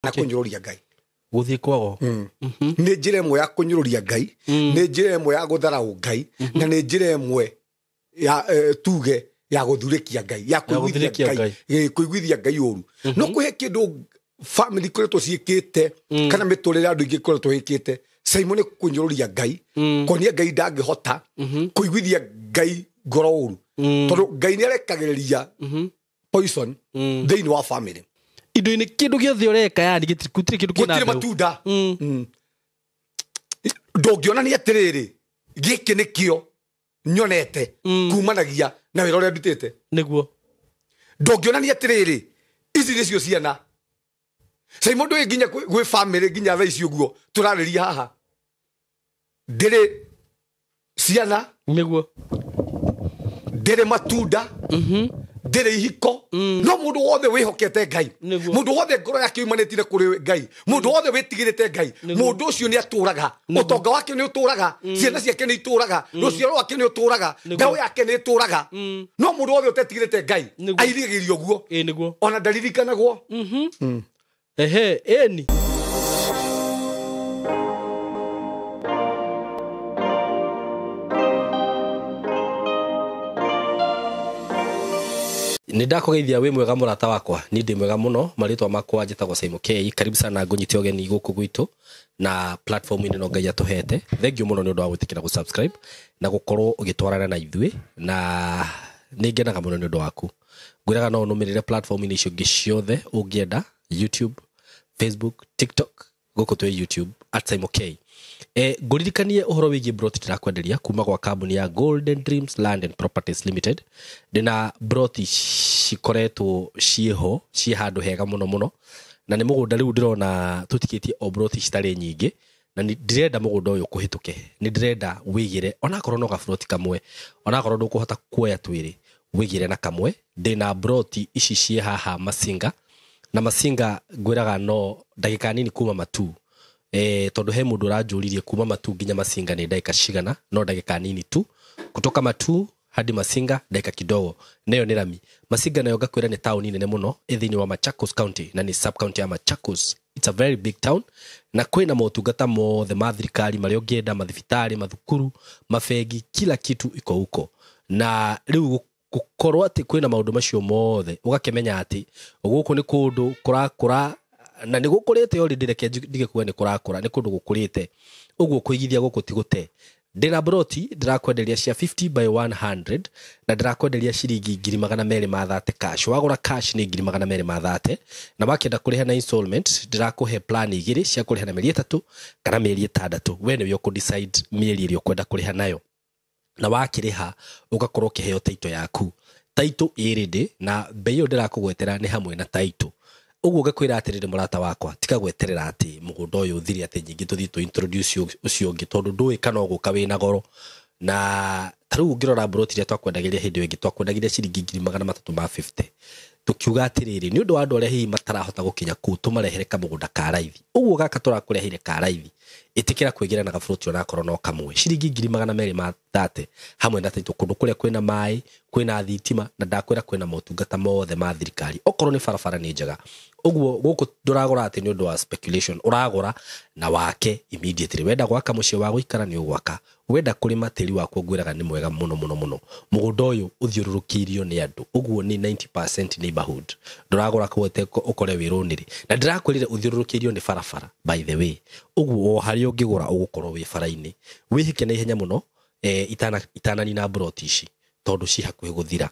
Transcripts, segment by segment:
Na kũnyũrũria Ngai. Gũthiĩ kwago. Nĩ njĩra ĩmwe ya kũnyũrũria Ngai, nĩ njĩra ĩmwe ya gũtharaũ Ngai, na nĩ njĩra ĩmwe ya tuge ya gũthurĩkia Ngai, ya kũiguithia gũthirĩkia Ngai, kũiguithia Ngai ũru. No kũhe kĩndũ family ikoretwo ciĩkĩte kana mĩtũrĩre ya andũ aingĩ ikoretwo ĩkĩte, Simon, nĩ kũnyũrũria Ngai, kuonia Ngai ndangĩhota, kũiguithia Ngai ngoro ũru, tondũ Ngai nĩ arekagĩrĩria poison thĩinĩ wa family. Indo-inĩ kĩndũ gĩothe ũreka, yani gũtirĩ kĩndũ kĩna gũtirĩ mbeũ. Matunda. Ndũngĩonania atĩrĩrĩ, gĩkĩ nĩkĩo nyonete kumanagia na wĩra ũrĩa ndutĩte. Ndũngĩonania atĩrĩrĩ, ici nĩcio ciana. Simon, ndũĩ nginya gwĩ family nginya thaa ici ũguo tũrarĩria haha ndĩrĩ ciana, ndĩrĩ matunda, ndĩrĩ ihiko, no mũndũ wothe wĩhokete Ngai, mũndũ wothe ngoro yake yumanĩtire kũrĩ Ngai, mũndũ wothe wĩtigĩrĩte Ngai, mũndũ ũcio nĩ atũraga, ũtonga wake nĩ ũtũraga, ciana ciake nĩ itũraga, rũciaro rwake nĩ ũtũraga, mbeũ yake nĩ ĩtũraga. No mũndũ wothe ũtetigĩrĩte Ngai airigĩrio ũguo, Ĩ nĩguo. Ona ndaririkanagwo. Ehe, ĩni. Nĩ ndakũgeithia, wĩ mwega mũrata wakwa? Niĩ ndĩ mwega mũno. Marĩtwa makwa njĩtagwo Simon K. Karibu sana, ngũnyite ũgeni gũkũ gwitũ na platform-inĩ ĩno Ngai atũhete. Thank you mũno nĩ ũndũ wa gwĩtĩkĩra gũ-subscribe na gũkorwo ũgĩtwarana na ithuĩ, na nĩ ngenaga mũno nĩ ũndũ waku. Ngwĩraga no ũnũmĩrĩre platform-inĩ icio ingĩ ciothe ũngĩenda, YouTube, Facebook, TikTok. Gũkũ twĩ YouTube at Simon K. Ngũririkanie ũhoro wĩgiĩ broti ndĩrakwenderia kuma gwa kambuni ya Golden Dreams Land and Properties Limited. Ndĩna broti cikoretwo ciĩho ciĩ handũ hega mũno mũno, na nĩ mũgũnda rĩu ndĩrona tũtikĩtie o broti citarĩ nyingĩ, na ndĩrenda mũgũnda ũyũ kũhĩtũke. Nĩ ndĩrenda wĩgĩre onakorwo no gaburoti kamwe, onakorwo ndũkũhota kuoya twĩrĩ, wĩgĩre na kamwe. Ndĩna broti ici ciĩ haha Masinga, na Masinga ngwĩraga no ndagĩka nini kuma Matu, tondũ he mũndũ ũranjũririe kuma Matu nginya Masinga nĩ ndagĩka cigana. No ndagĩka nini tu kutoka Matu hadi Masinga, ndagĩka kidogo, nayo nĩ rami. Masinga nayo ngakwĩra nĩ taũni nene mũno ĩ thĩinĩ wa Machakos County, na nĩ sub county ya Machakos. It's a very big town, na kwĩna motungata mothe ma thirikari marĩa ũngĩenda, mathibitarĩ, mathukuru, mabengi, kila kitu iko huko. Na rĩu gũkorwo atĩ kwĩna maũndũ macio mothe, ũgakĩmenya atĩ gũkũ nĩ kũndũ kũrakũra, na nĩ gũkũrĩte already. Reke ndige kuga nĩ kũrakũra, nĩ kũndũ gũkũrĩte. Ũguo kũigithia gũkũ ti gũte. Ndĩna broti ndĩrakwenderia cia 50 by 100, na ndĩrakwenderia ciringi 230,000 cash. Wagũra cash nĩ 230,000, na wakĩenda kũrĩha na installment, ndĩrakũhe plan igĩrĩ cia kũrĩha na mĩeri 3 kana mĩeri 6. We nĩwe ũkũ decide mĩeri ĩrĩa ũkwenda kũrĩha nayo, na wakĩrĩha ũgakorwo ũkĩheo title yaku. Title ĩ ready, na bei ĩyo ndĩrakũgwetera nĩ hamwe na title. Ũguo ngakwĩra atĩrĩrĩ, mũrata wakwa, tiga gweterera atĩ mũgũnda ũyũ ũthire atĩ nyingĩ tũthiĩ tũ introduce ũcio ũngĩ, tondũ ndũĩ kana ũgũka wĩna goro. Na ta rĩu ũngĩrora broti iria twakwendagĩria hĩndĩ ĩyo ĩngĩ, twakwendagĩria ciringi 350,000. Tũkiuga atĩrĩrĩ, nĩ ũndũ wa andũ arĩa hihi matarahota gũkinya kũu, tũmarehere kamũgũnda ka raithi. Ũguo gaka tũrakũreheire ka raithi, ĩtĩkĩra kwĩgĩra na gaburoti onakorwo no kamwe, ciringi 230,000 hamwe na title, kũndũ kũrĩa kwĩna maĩ, kwĩna thitima, na ndakwĩra kwĩna motungata mothe ma thirikari. Okorwo nĩ barabara nĩ njega. Ũguo gũkũ ndũragũra atĩ nĩ ũndũ wa speculation, ũragũra na wake immediately. Wenda gwaka mũciĩ wa gũikara, nĩ ũgwaka. Wenda kũrĩma, tĩri wakwa ngwĩraga nĩ mwega mũno mũno mũno. Mũgũnda ũyũ ũthiũrũrũkĩirio nĩ andũ, ũguo nĩ 90% neighborhood. Ndũragũra kwote ũkore wĩrũnĩrĩ, na ndĩrakwĩrire ũthiũrũrũkĩirio nĩ barabara, by the way. Ũguo o harĩa ũngĩgũra ũgũkorwo wĩ bara-inĩ. Wĩhĩke na ihenya mũno, itananina broti ici, tondũ ci hakuhĩ gũthira.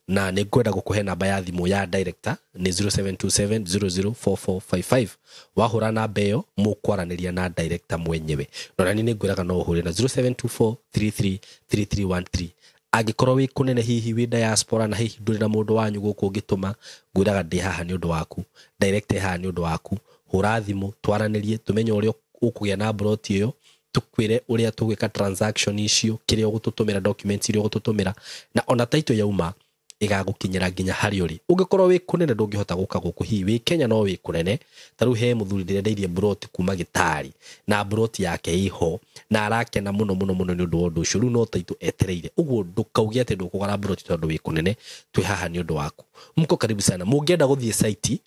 Na nĩ ngwenda gũkũhe namba ya thimũ ya director, nĩ 0727004455. Wahũra namba ĩyo, mũkwaranĩria na director mwenyewe. Na nani nĩ ngwĩraga no ũhũre na 0724333313 angĩkorwo wĩ kũnene, hihi wĩ diaspora na hihi ndũrĩ na mũndũ wanyu gũkũ ũngĩtũma. Ngwĩraga ndĩ haha nĩ ũndũ waku, director haha nĩ ũndũ waku. Hũra thimũ twaranĩrie, tũmenye ũrĩa ũkũgĩa na broti ĩyo, tũkwĩre ũrĩa tũgwĩka transaction icio, kĩrĩa ũgũtũtũmĩra, documents iria ũgũtũtũmĩra, na ona title yauma ĩgagũkinyĩra nginya harĩa ũrĩ. Ũngĩkorwo wĩ kũnene ndũngĩhota gũka gũkũ, hihi wĩ Kenya no wĩ kũnene, ta rĩu he mũthuri ndĩrendeirie broti kuma Gĩtari, na broti yake ĩho na arakena mũno mũno mũno nĩ ũndũ wa ũndũ ũcio. Rĩu no title etereire. Ũguo ndũkauge atĩ ndũkũgũra broti tondũ wĩ kũnene. Twĩ haha nĩ ũndũ waku, mko karibu sana. Mũngĩenda gũthiĩ site,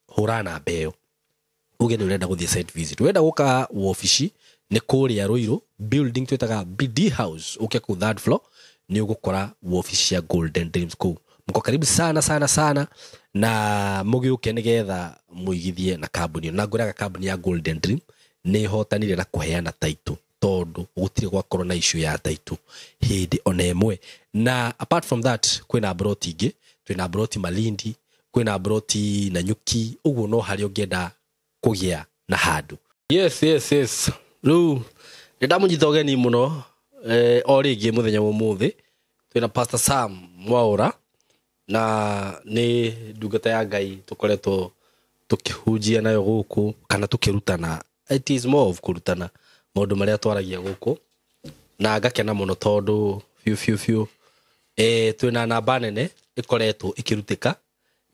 hũra namba ĩyo. Uge nĩ ũrenda gũthiĩ site visit, wenda gũka wobici nĩ kũrĩa Ruiru building twĩtaga BD House, ũke kũu third floor nĩ ũgũkora wobici cia Golden Dreams kũu. Mko karibu sana sana sana na mũgĩũke nĩgetha mũigithie na kambuni. Na ngũraga kambuni ya Golden Dream nĩ ĩhotanire na kũheana title tondũ gũtirĩ gwakorwo na issue ya title hĩndĩ ona ĩmwe. Na apart from that kwĩna broti ingĩ, twĩna broti Malindi, kwĩna broti Nanyuki, ũguo no harĩa ũngĩenda kũgĩa na handũ. Yes yes yes, rĩu nĩ ndamũnyita ũgeni mũno o rĩngĩ mũthenya wa ũmũthĩ. Twĩna Pastor Sam Mwaura na nĩ ndungata ya Ngai tũkoretwo tũkĩhunjia nayo gũkũ kana tũkĩrutana. It is more of kũrutana maũndũ marĩa twaragia gũkũ, na ngakena mũno tondũ biũ biũ biũ twĩna namba nene ĩkoretwo ĩkĩrutĩka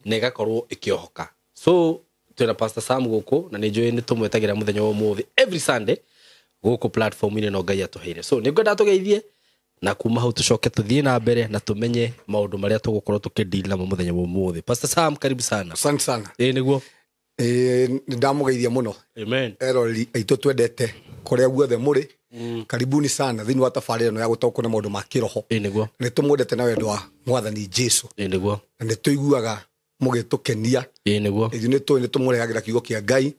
na ĩgakorwo ĩkĩohoka. So twĩna Pastor Sam gũkũ na nĩ njũĩ nĩ tũmwetagĩra mũthenya wa ũmũthĩ every Sunday gũkũ platform-inĩ no Ngai atũheire. So nĩ ngwenda tũgeithie na kuma hau tũcoke tũthiĩ na mbere na tũmenye maũndũ marĩa tũgũkorwo tũkĩdeal namo mũthenya wa ũmũthĩ. Pastor Sam, karibu sana. Asante sana. Nĩguo. Nĩ ndamũgeithia mũno. Amen. Eroreri aitũ twendete kũrĩa guothe mũrĩ. Karibuni sana thĩinĩ wa tabarĩra ĩno ya gũtaũkwo nĩ maũndũ ma kĩroho. Nĩguo. Nĩ tũmwendete na wendo wa Mwathani Jesu. Nĩguo. Na nĩ tũiguaga mũgĩtũkenia. Nĩguo. Ithuĩ nĩ tũĩ nĩ tũmũrehagĩra kiugo kĩa Ngai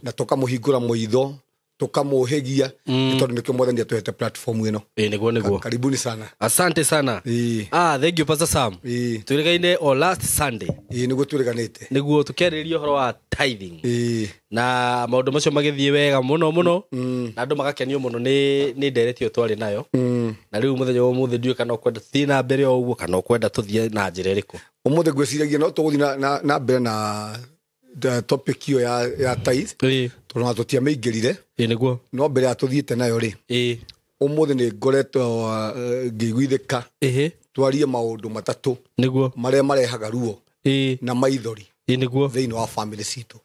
na tũkamũhingũra maitho, tũkamũhĩgia, nĩ tondũ nĩkĩo Mwathani atũhete platform ĩno. Nĩguo nĩguo. Karibuni sana. Asante sana. Thank you Pastor Sam. Twĩrĩgaine o last Sunday. Nĩguo twĩrĩganĩte. Nĩguo tũkĩarĩrĩria ũhoro wa tithing. Na maũndũ macio magĩthiĩ wega mũno mũno. Na andũ magakenio mũno nĩ ndereti ĩyo twarĩ nayo. Na rĩu mũthenya wa ũmũthĩ ndiũĩ kana ũkwenda tũthiĩ na mbere o ũguo kana ũkwenda tũthiĩ na njĩra ĩrĩkũ. Ũmũthĩ ngwĩciragia no tũgũthiĩ na mbere na topic ĩyo ya tithe. Tondũ na tũtiamĩingĩrire. Nĩguo. No mbere ya tũthiĩte nayo rĩ. Ũmũthĩ nĩ ngoretwo ngĩiguithĩka. Twarie maũndũ matatũ. Nĩguo. Marĩa marehaga ruo. Na maithori. Nĩguo. Thĩinĩ wa family citũ.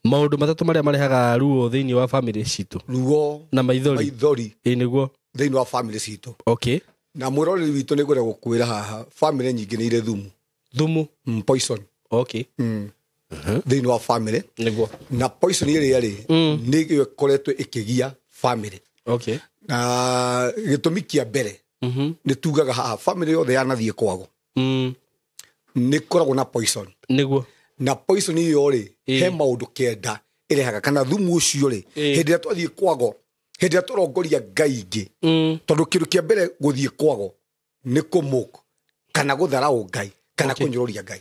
Maũndũ matatũ marĩa marehaga ruo thĩinĩ wa family citũ. Ruo na maithori. Maithori. Nĩguo. Thĩinĩ wa family citũ. Okay. Na mwĩroreri witũ nĩ ngwenda gũkwĩra haha family nyingĩ nĩ irĩ thumu. Thumu? Poison. Okay. Thĩinĩ wa family. Nĩguo. Na poison ĩrĩa rĩ nĩ ĩkoretwo ĩkĩgia family. Okay. Na gĩtũmi kĩa mbere nĩ tugaga haha family yothe yanathiĩ kwago. Nĩ ĩkoragwo na poison. Nĩguo. Na poison ĩyo rĩ he maũndũ kenda ĩrehaga kana thumu ũcio rĩ hĩndĩ ĩrĩa twathiĩ kwago, hĩndĩ ĩrĩa tũrongoria Ngai ingĩ. Tondũ kĩndũ kĩa mbere gũthiĩ kwago nĩ kũmũk kana gũtharaũ Ngai kana kũnyũrũria Ngai.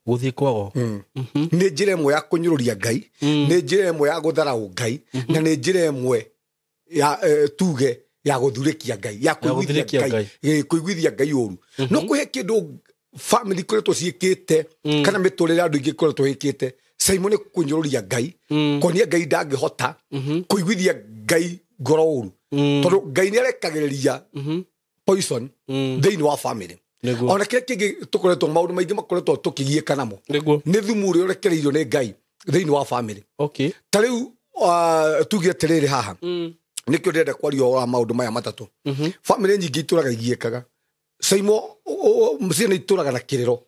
Gũthiĩ kwago. Nĩ njĩra ĩmwe ya kũnyũrũria Ngai, nĩ njĩra ĩmwe ya gũtharaũ Ngai, na nĩ njĩra ĩmwe ya tuge ya gũthurĩkia Ngai, ya kũiguithia Ngai, kũiguithia Ngai ũru. No kũhe kĩndũ family koretwo ciĩkĩte kana mĩtũrĩre andũ ingĩ koretwo ĩkĩte, Simon nĩ kũnyũrũria Ngai, kuonia Ngai ndangĩhota, kũiguithia Ngai ngoro ũru. Tondũ Ngai nĩ arekagĩrĩria poison thĩinĩ wa family. Ona kĩrĩa kĩngĩ tũkoretwo maũndũ maingĩ makoretwo tũkĩgiĩka namo nĩ thumu ũrĩa ũrekereirio nĩ Ngai thĩinĩ wa family. Okay. Ta rĩu tuge atĩrĩrĩ haha, nĩkĩo ndĩrenda kwaria ũhoro wa maũndũ maya matatũ. Family nyingĩ itũraga igiĩkaga. Simon ciana itũraga na kĩrĩro.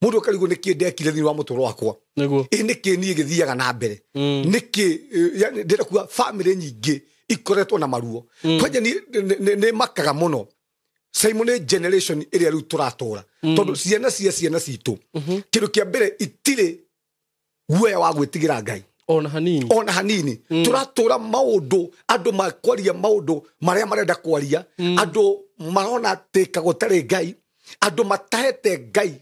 Mũndũ akarigwo nĩkĩ ndekire thĩinĩ wa mũtũũro wakwa. Nĩguo. Nĩkĩ niĩ gĩthiaga na mbere. Nĩkĩ ndĩrenda kuga family nyingĩ ikoretwo na maruo. Kwanja nĩ makaga mũno. Simon nĩ generation ĩrĩa rĩu tũratũra. Tondũ ciana cia ciana citũ kĩndũ kĩa mbere itirĩ guoya wa gwĩtigĩra Ngai. Ona hanini. Ona hanini. Tũratũra maũndũ, andũ makwaria maũndũ marĩa marenda kwaria, andũ marona tĩka gũtarĩ Ngai, andũ matahete Ngai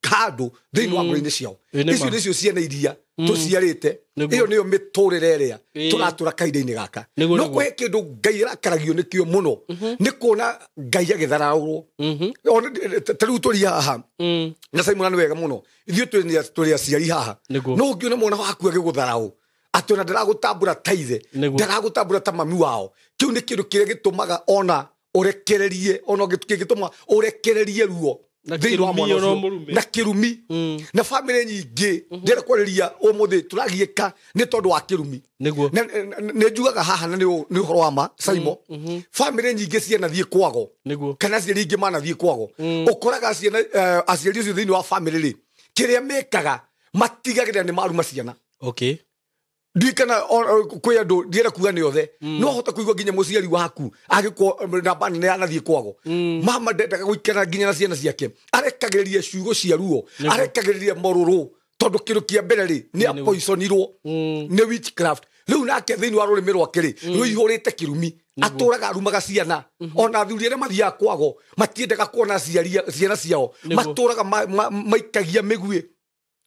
handũ thĩinĩ wa ngoro-inĩ ciao. Icio nĩcio ciana iria tũciarĩte. Ĩyo nĩyo mĩtũrĩre ĩrĩa tũratũra kahinda-inĩ gaka. No kũhe kĩndũ Ngai arakaragio nĩkĩo mũno nĩ kuona Ngai agĩtharaũrwo. Ta rĩu tũrĩ haha na Simon nĩ wega mũno, ithuĩ tũrĩ aciari haha. No ũngĩona mwana waku agĩgũtharaũ atĩ ona ndaragũtambũra ta ithe, ndaragũtambũra ta mami wao, kĩu nĩ kĩndũ kĩrĩa gĩtũmaga ona ũrekererie, ona gĩtũma ũrekererie ruo thĩinĩ wa mwana ũcio na kĩrumi. Na family nyingĩ ndĩrenda kwarĩria ũmũthĩ tũragiĩka nĩ tondũ wa kĩrumi. Nĩ njugaga haha na nĩ ũhoro wa ma Simon, family nyingĩ cianathiĩ kwago kana aciari ingĩ manathiĩ kwago, ũkoraga ciana aciari ũcio thĩinĩ wa family rĩ kĩrĩa mekaga matigagĩrĩra nĩ maruma ciana. Okay. Ndikana kwĩ andũ ndienda kuga nĩ othe no hota kũigua nginya mũciari waku agĩkwo namba nene anathi kwago. Mama ndendaga gũikara nginya na ciana ciake, arekagĩrĩria ciugo cia ruo, arekagĩrĩria morũrũ, tondũ kĩndũ kĩa mbere rĩ nĩ apoisonirwo nĩ witchcraft. Rĩu nake thĩinĩ wa rũrĩmĩ rwake rĩ rũihũrĩte kĩrumi, atũraga arumaga ciana. Ona athuri arĩa mathiaga kwago matiendaga kuona ciana ciao, matũraga maikagia mĩguĩ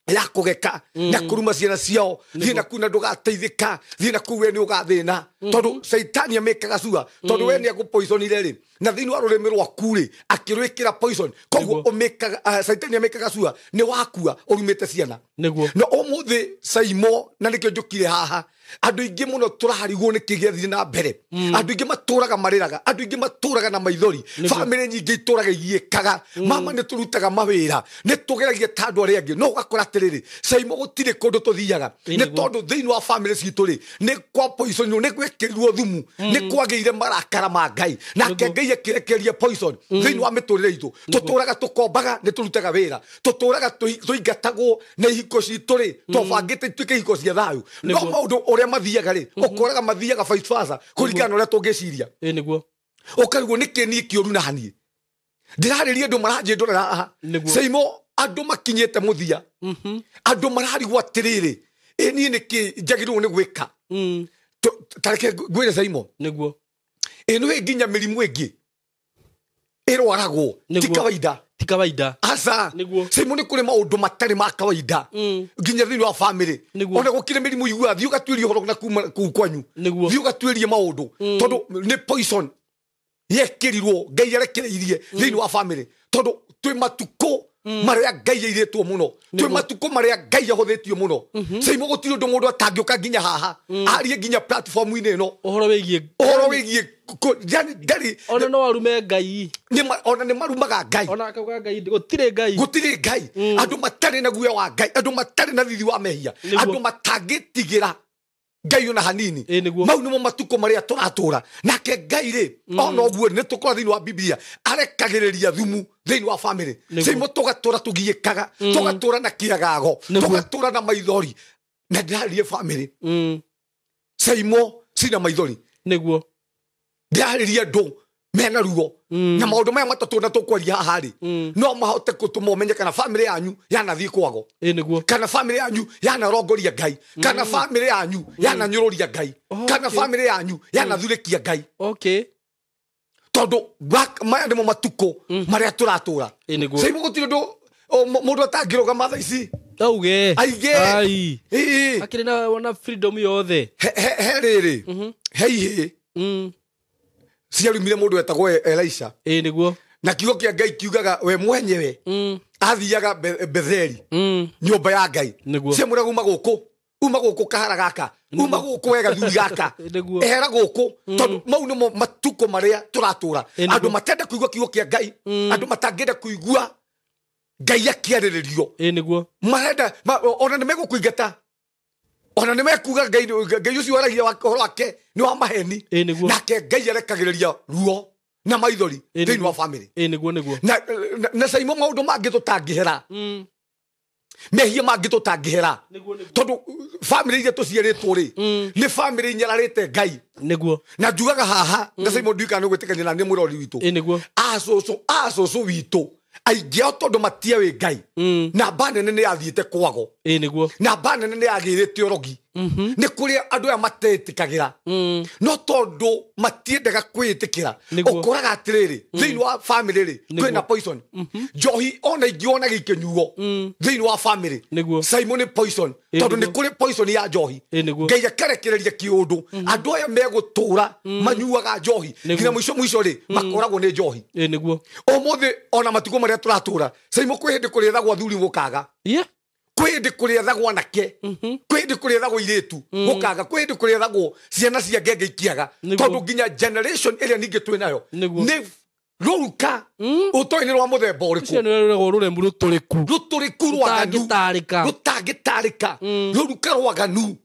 ya kũgeka na kũruma ciana ciao. Thiĩ na kuu na ndũgateithĩka, thiĩ na kuu we nĩ ũgathĩna, tondũ caitani amĩkaga cua, tondũ we nĩ agũpoisonire rĩ, na thĩinĩ wa rũrĩmĩ rwaku rĩ akĩrwĩkĩra poison. Koguo ũmĩkaga caitani amĩkaga cua nĩ wakua ũrumĩte ciana. Na ũmũthĩ Saimo, na nĩkĩo njũkire haha, andũ aingĩ mũno tũrarigwo nĩ kĩ gĩathire na mbere. Andũ aingĩ matũraga marĩraga, andũ aingĩ matũraga na maithori, bamĩrĩ nyingĩ itũraga igiĩkaga. Mama nĩ tũrutaga mawĩra, nĩ tũgeragia ta andũ arĩa angĩ, no ũgakora atĩrĩrĩ Saimo gũtirĩ kũndũ tũthiaga, nĩ tondũ thĩinĩ wa bamĩrĩ citũ rĩ nĩ kwa poisonirwo, nĩ gwekĩrirwo thumu, nĩ kwagĩire marakara ma Ngai, nake Ngai akĩrekereria poison thĩinĩ wa mĩtũrĩre itũ. Tũtũraga tũkombaga, nĩ tũrutaga wĩra, tũtũraga tũingatagwo na ihiko citũ rĩ twabangĩte ituĩke ihiko cia thayũ, no maũndũ ũrĩa mathiaga rĩ ũkoraga mathiaga vice versa kũringana na ũrĩa tũngĩciria. Ũkarigwo nĩkĩ niĩ kĩũru na haniĩ ndĩrarĩria andũ maranjĩndorera haha Saimo, andũ makinyĩte mũthia, andũ mararigwo atĩrĩrĩ ĩ niĩ nĩkĩ njagĩrĩirwo nĩ gwĩka. Tareke ngwĩre Saimo, ĩ nĩ nginya mĩrimũ ĩngĩ ĩrwaragwo ti kawaida, ti kawaida aca. Saimo nĩ kũrĩ maũndũ matarĩ ma kawaida nginya thĩinĩ wa bamĩrĩ. Ona gũkĩrĩ mĩrimũ iguaga, thiĩ ũgatuĩrie ũhoro na kuu kwanyu, thiĩ ũgatuĩrie maũndũ, tondũ nĩ poison yekĩrirwo Ngai arekereirie thĩinĩ wa bamĩrĩ, tondũ twĩ matukũ marĩa Ngai airĩtwo mũno, twĩ matukũ marĩa Ngai ahũthĩtio mũno. Saimo gũtirĩ ũndũ mũndũ atangĩũka nginya haha arie nginya platform-inĩ ĩno ũhoro wĩgiĩ ndarĩ ona no arume Ngai, ona nĩ marumaga Ngai, ona akauga Ngai gũtirĩ Ngai, gũtirĩ Ngai. Andũ matarĩ na guoya wa Ngai, andũ matarĩ na thithi wa mehia, andũ matangĩtigĩra Ngai ona hanini. Mau nĩmo matukũ marĩa tũratũra. Nake Ngai rĩ ona ũguo nĩ tũkora thĩinĩ wa Biblia arekagĩrĩria thumu thĩinĩ wa bamĩrĩ. Saimo tũgatũra tũgiĩkaga, tũgatũra na kĩagago, tũgatũra na maithori, na ndĩrarĩrie bamĩrĩ Saimo cina maithori. Nĩguo ndĩrarĩria andũ mena ruo na maũndũ maya matatũ na tũkwaria haha rĩ no mahote gũtũma ũmenye kana bamĩrĩ yanyu yanathiĩ kwago, kana bamĩrĩ yanyu yanarongoria Ngai, kana bamĩrĩ yanyu yananyũrũria Ngai, kana bamĩrĩ yanyu yanathurĩkia Ngai. Tondũ maya nĩmo matukũ marĩa tũratũra. Saimo gũtirĩ ũndũ mũndũ atangĩrũgama thaa ici auge aige akĩrĩ na freedom yothe. He rĩrĩ he ihĩĩ ciarumire mũndũ wetagwo Elisha. Nĩguo. Na kiugo kĩa Ngai kiugaga we mwenyewe athiaga Betheli, nyũmba ya Ngai. Ciamwĩraga uma gũkũ, uma gũkũ kahara gaka, uma gũkũ we gathuri gaka, ehera gũkũ, tondũ mau nĩmo matukũ marĩa tũratũra. Andũ matenda kũigua kiugo kĩa Ngai, andũ matangĩenda kũigua Ngai akĩarĩrĩrio. Marenda ona nĩ megũkũingata, ona nĩ mekuga Ngai ũcio waragia ũhoro wake nĩ wa maheni. Nake Ngai arekagĩrĩria ruo na maithori thĩinĩ wa bamĩrĩ. Na Saimo maũndũ mangĩ tũtangĩhera, mehia mangĩ tũtangĩhera, tondũ bamĩrĩ iria tũciarĩtwo rĩ nĩ bamĩrĩ inyararĩte Ngai. Na njugaga haha na Saimo ndiũĩ kana nĩ ũgwĩtĩkania na nĩ mũrori witũ, acũcũ witũ aingĩ ao tondũ matiaũĩ Ngai, namba nene nĩ yathiĩte kwago, namba nene nĩ yagĩrĩte ũrogi. Nĩ kũrĩa andũ aya matetĩkagĩra, no tondũ matiendaga kwĩĩtĩkĩra, ũkoraga atĩrĩrĩ thĩinĩ wa bamĩrĩ rĩ kwĩna poison. Njohi ona ingĩona gĩkĩnyuo thĩinĩ wa bamĩrĩ Saimo nĩ poison, tondũ nĩ kũrĩ poison ya njohi. Ngai akarekereria kĩũndũ, andũ aya megũtũra manyuaga njohi nginya mũico mũico rĩ makoragwo nĩ njohi. Ũmũthĩ ona matukũ marĩa tũratũra Saimo kwĩ hĩndĩ kũrĩethagwo athuri gũkaga, kwĩ hĩndĩ kũrĩethagwo anake, kwĩ hĩndĩ kũrĩethagwo airĩtu gũkaga, kwĩ hĩndĩ kũrĩethagwo ciana cia ngenge ikiaga, tondũ nginya generation ĩrĩa ningĩ twĩ nayo nĩ rũruka ũtoĩ nĩ rwa mũthemba ũrĩkũ, rũtũrĩku rwaganu rũtangĩtarĩka, rũruka rwaganu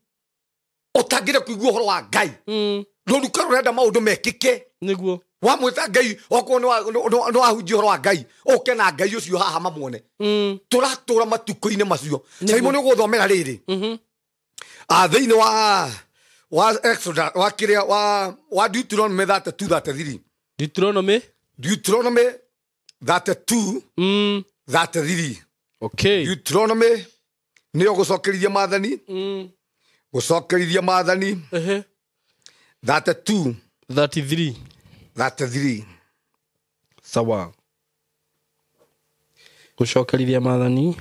ũtangĩenda kũigua ũhoro wa Ngai, rũruka rũrenda maũndũ mekĩke. Wamwĩta Ngai okorwo nĩ wahunjia ũhoro wa Ngai ũke na Ngai ũcio haha mamwone. Tũratũra matukũ-inĩ macio. Saimo nĩ ũgũthomera rĩrĩ Thĩinĩ wa Exodus, wa kĩrĩa wa Deuteronomy 32:33. Deuteronomy. Deuteronomy 32 33. Okay. Deuteronomy nĩyo gũcokerithia maathani. Gũcokerithia maathani. 32 33. 33. Sawa. Gũcokerithia maathani.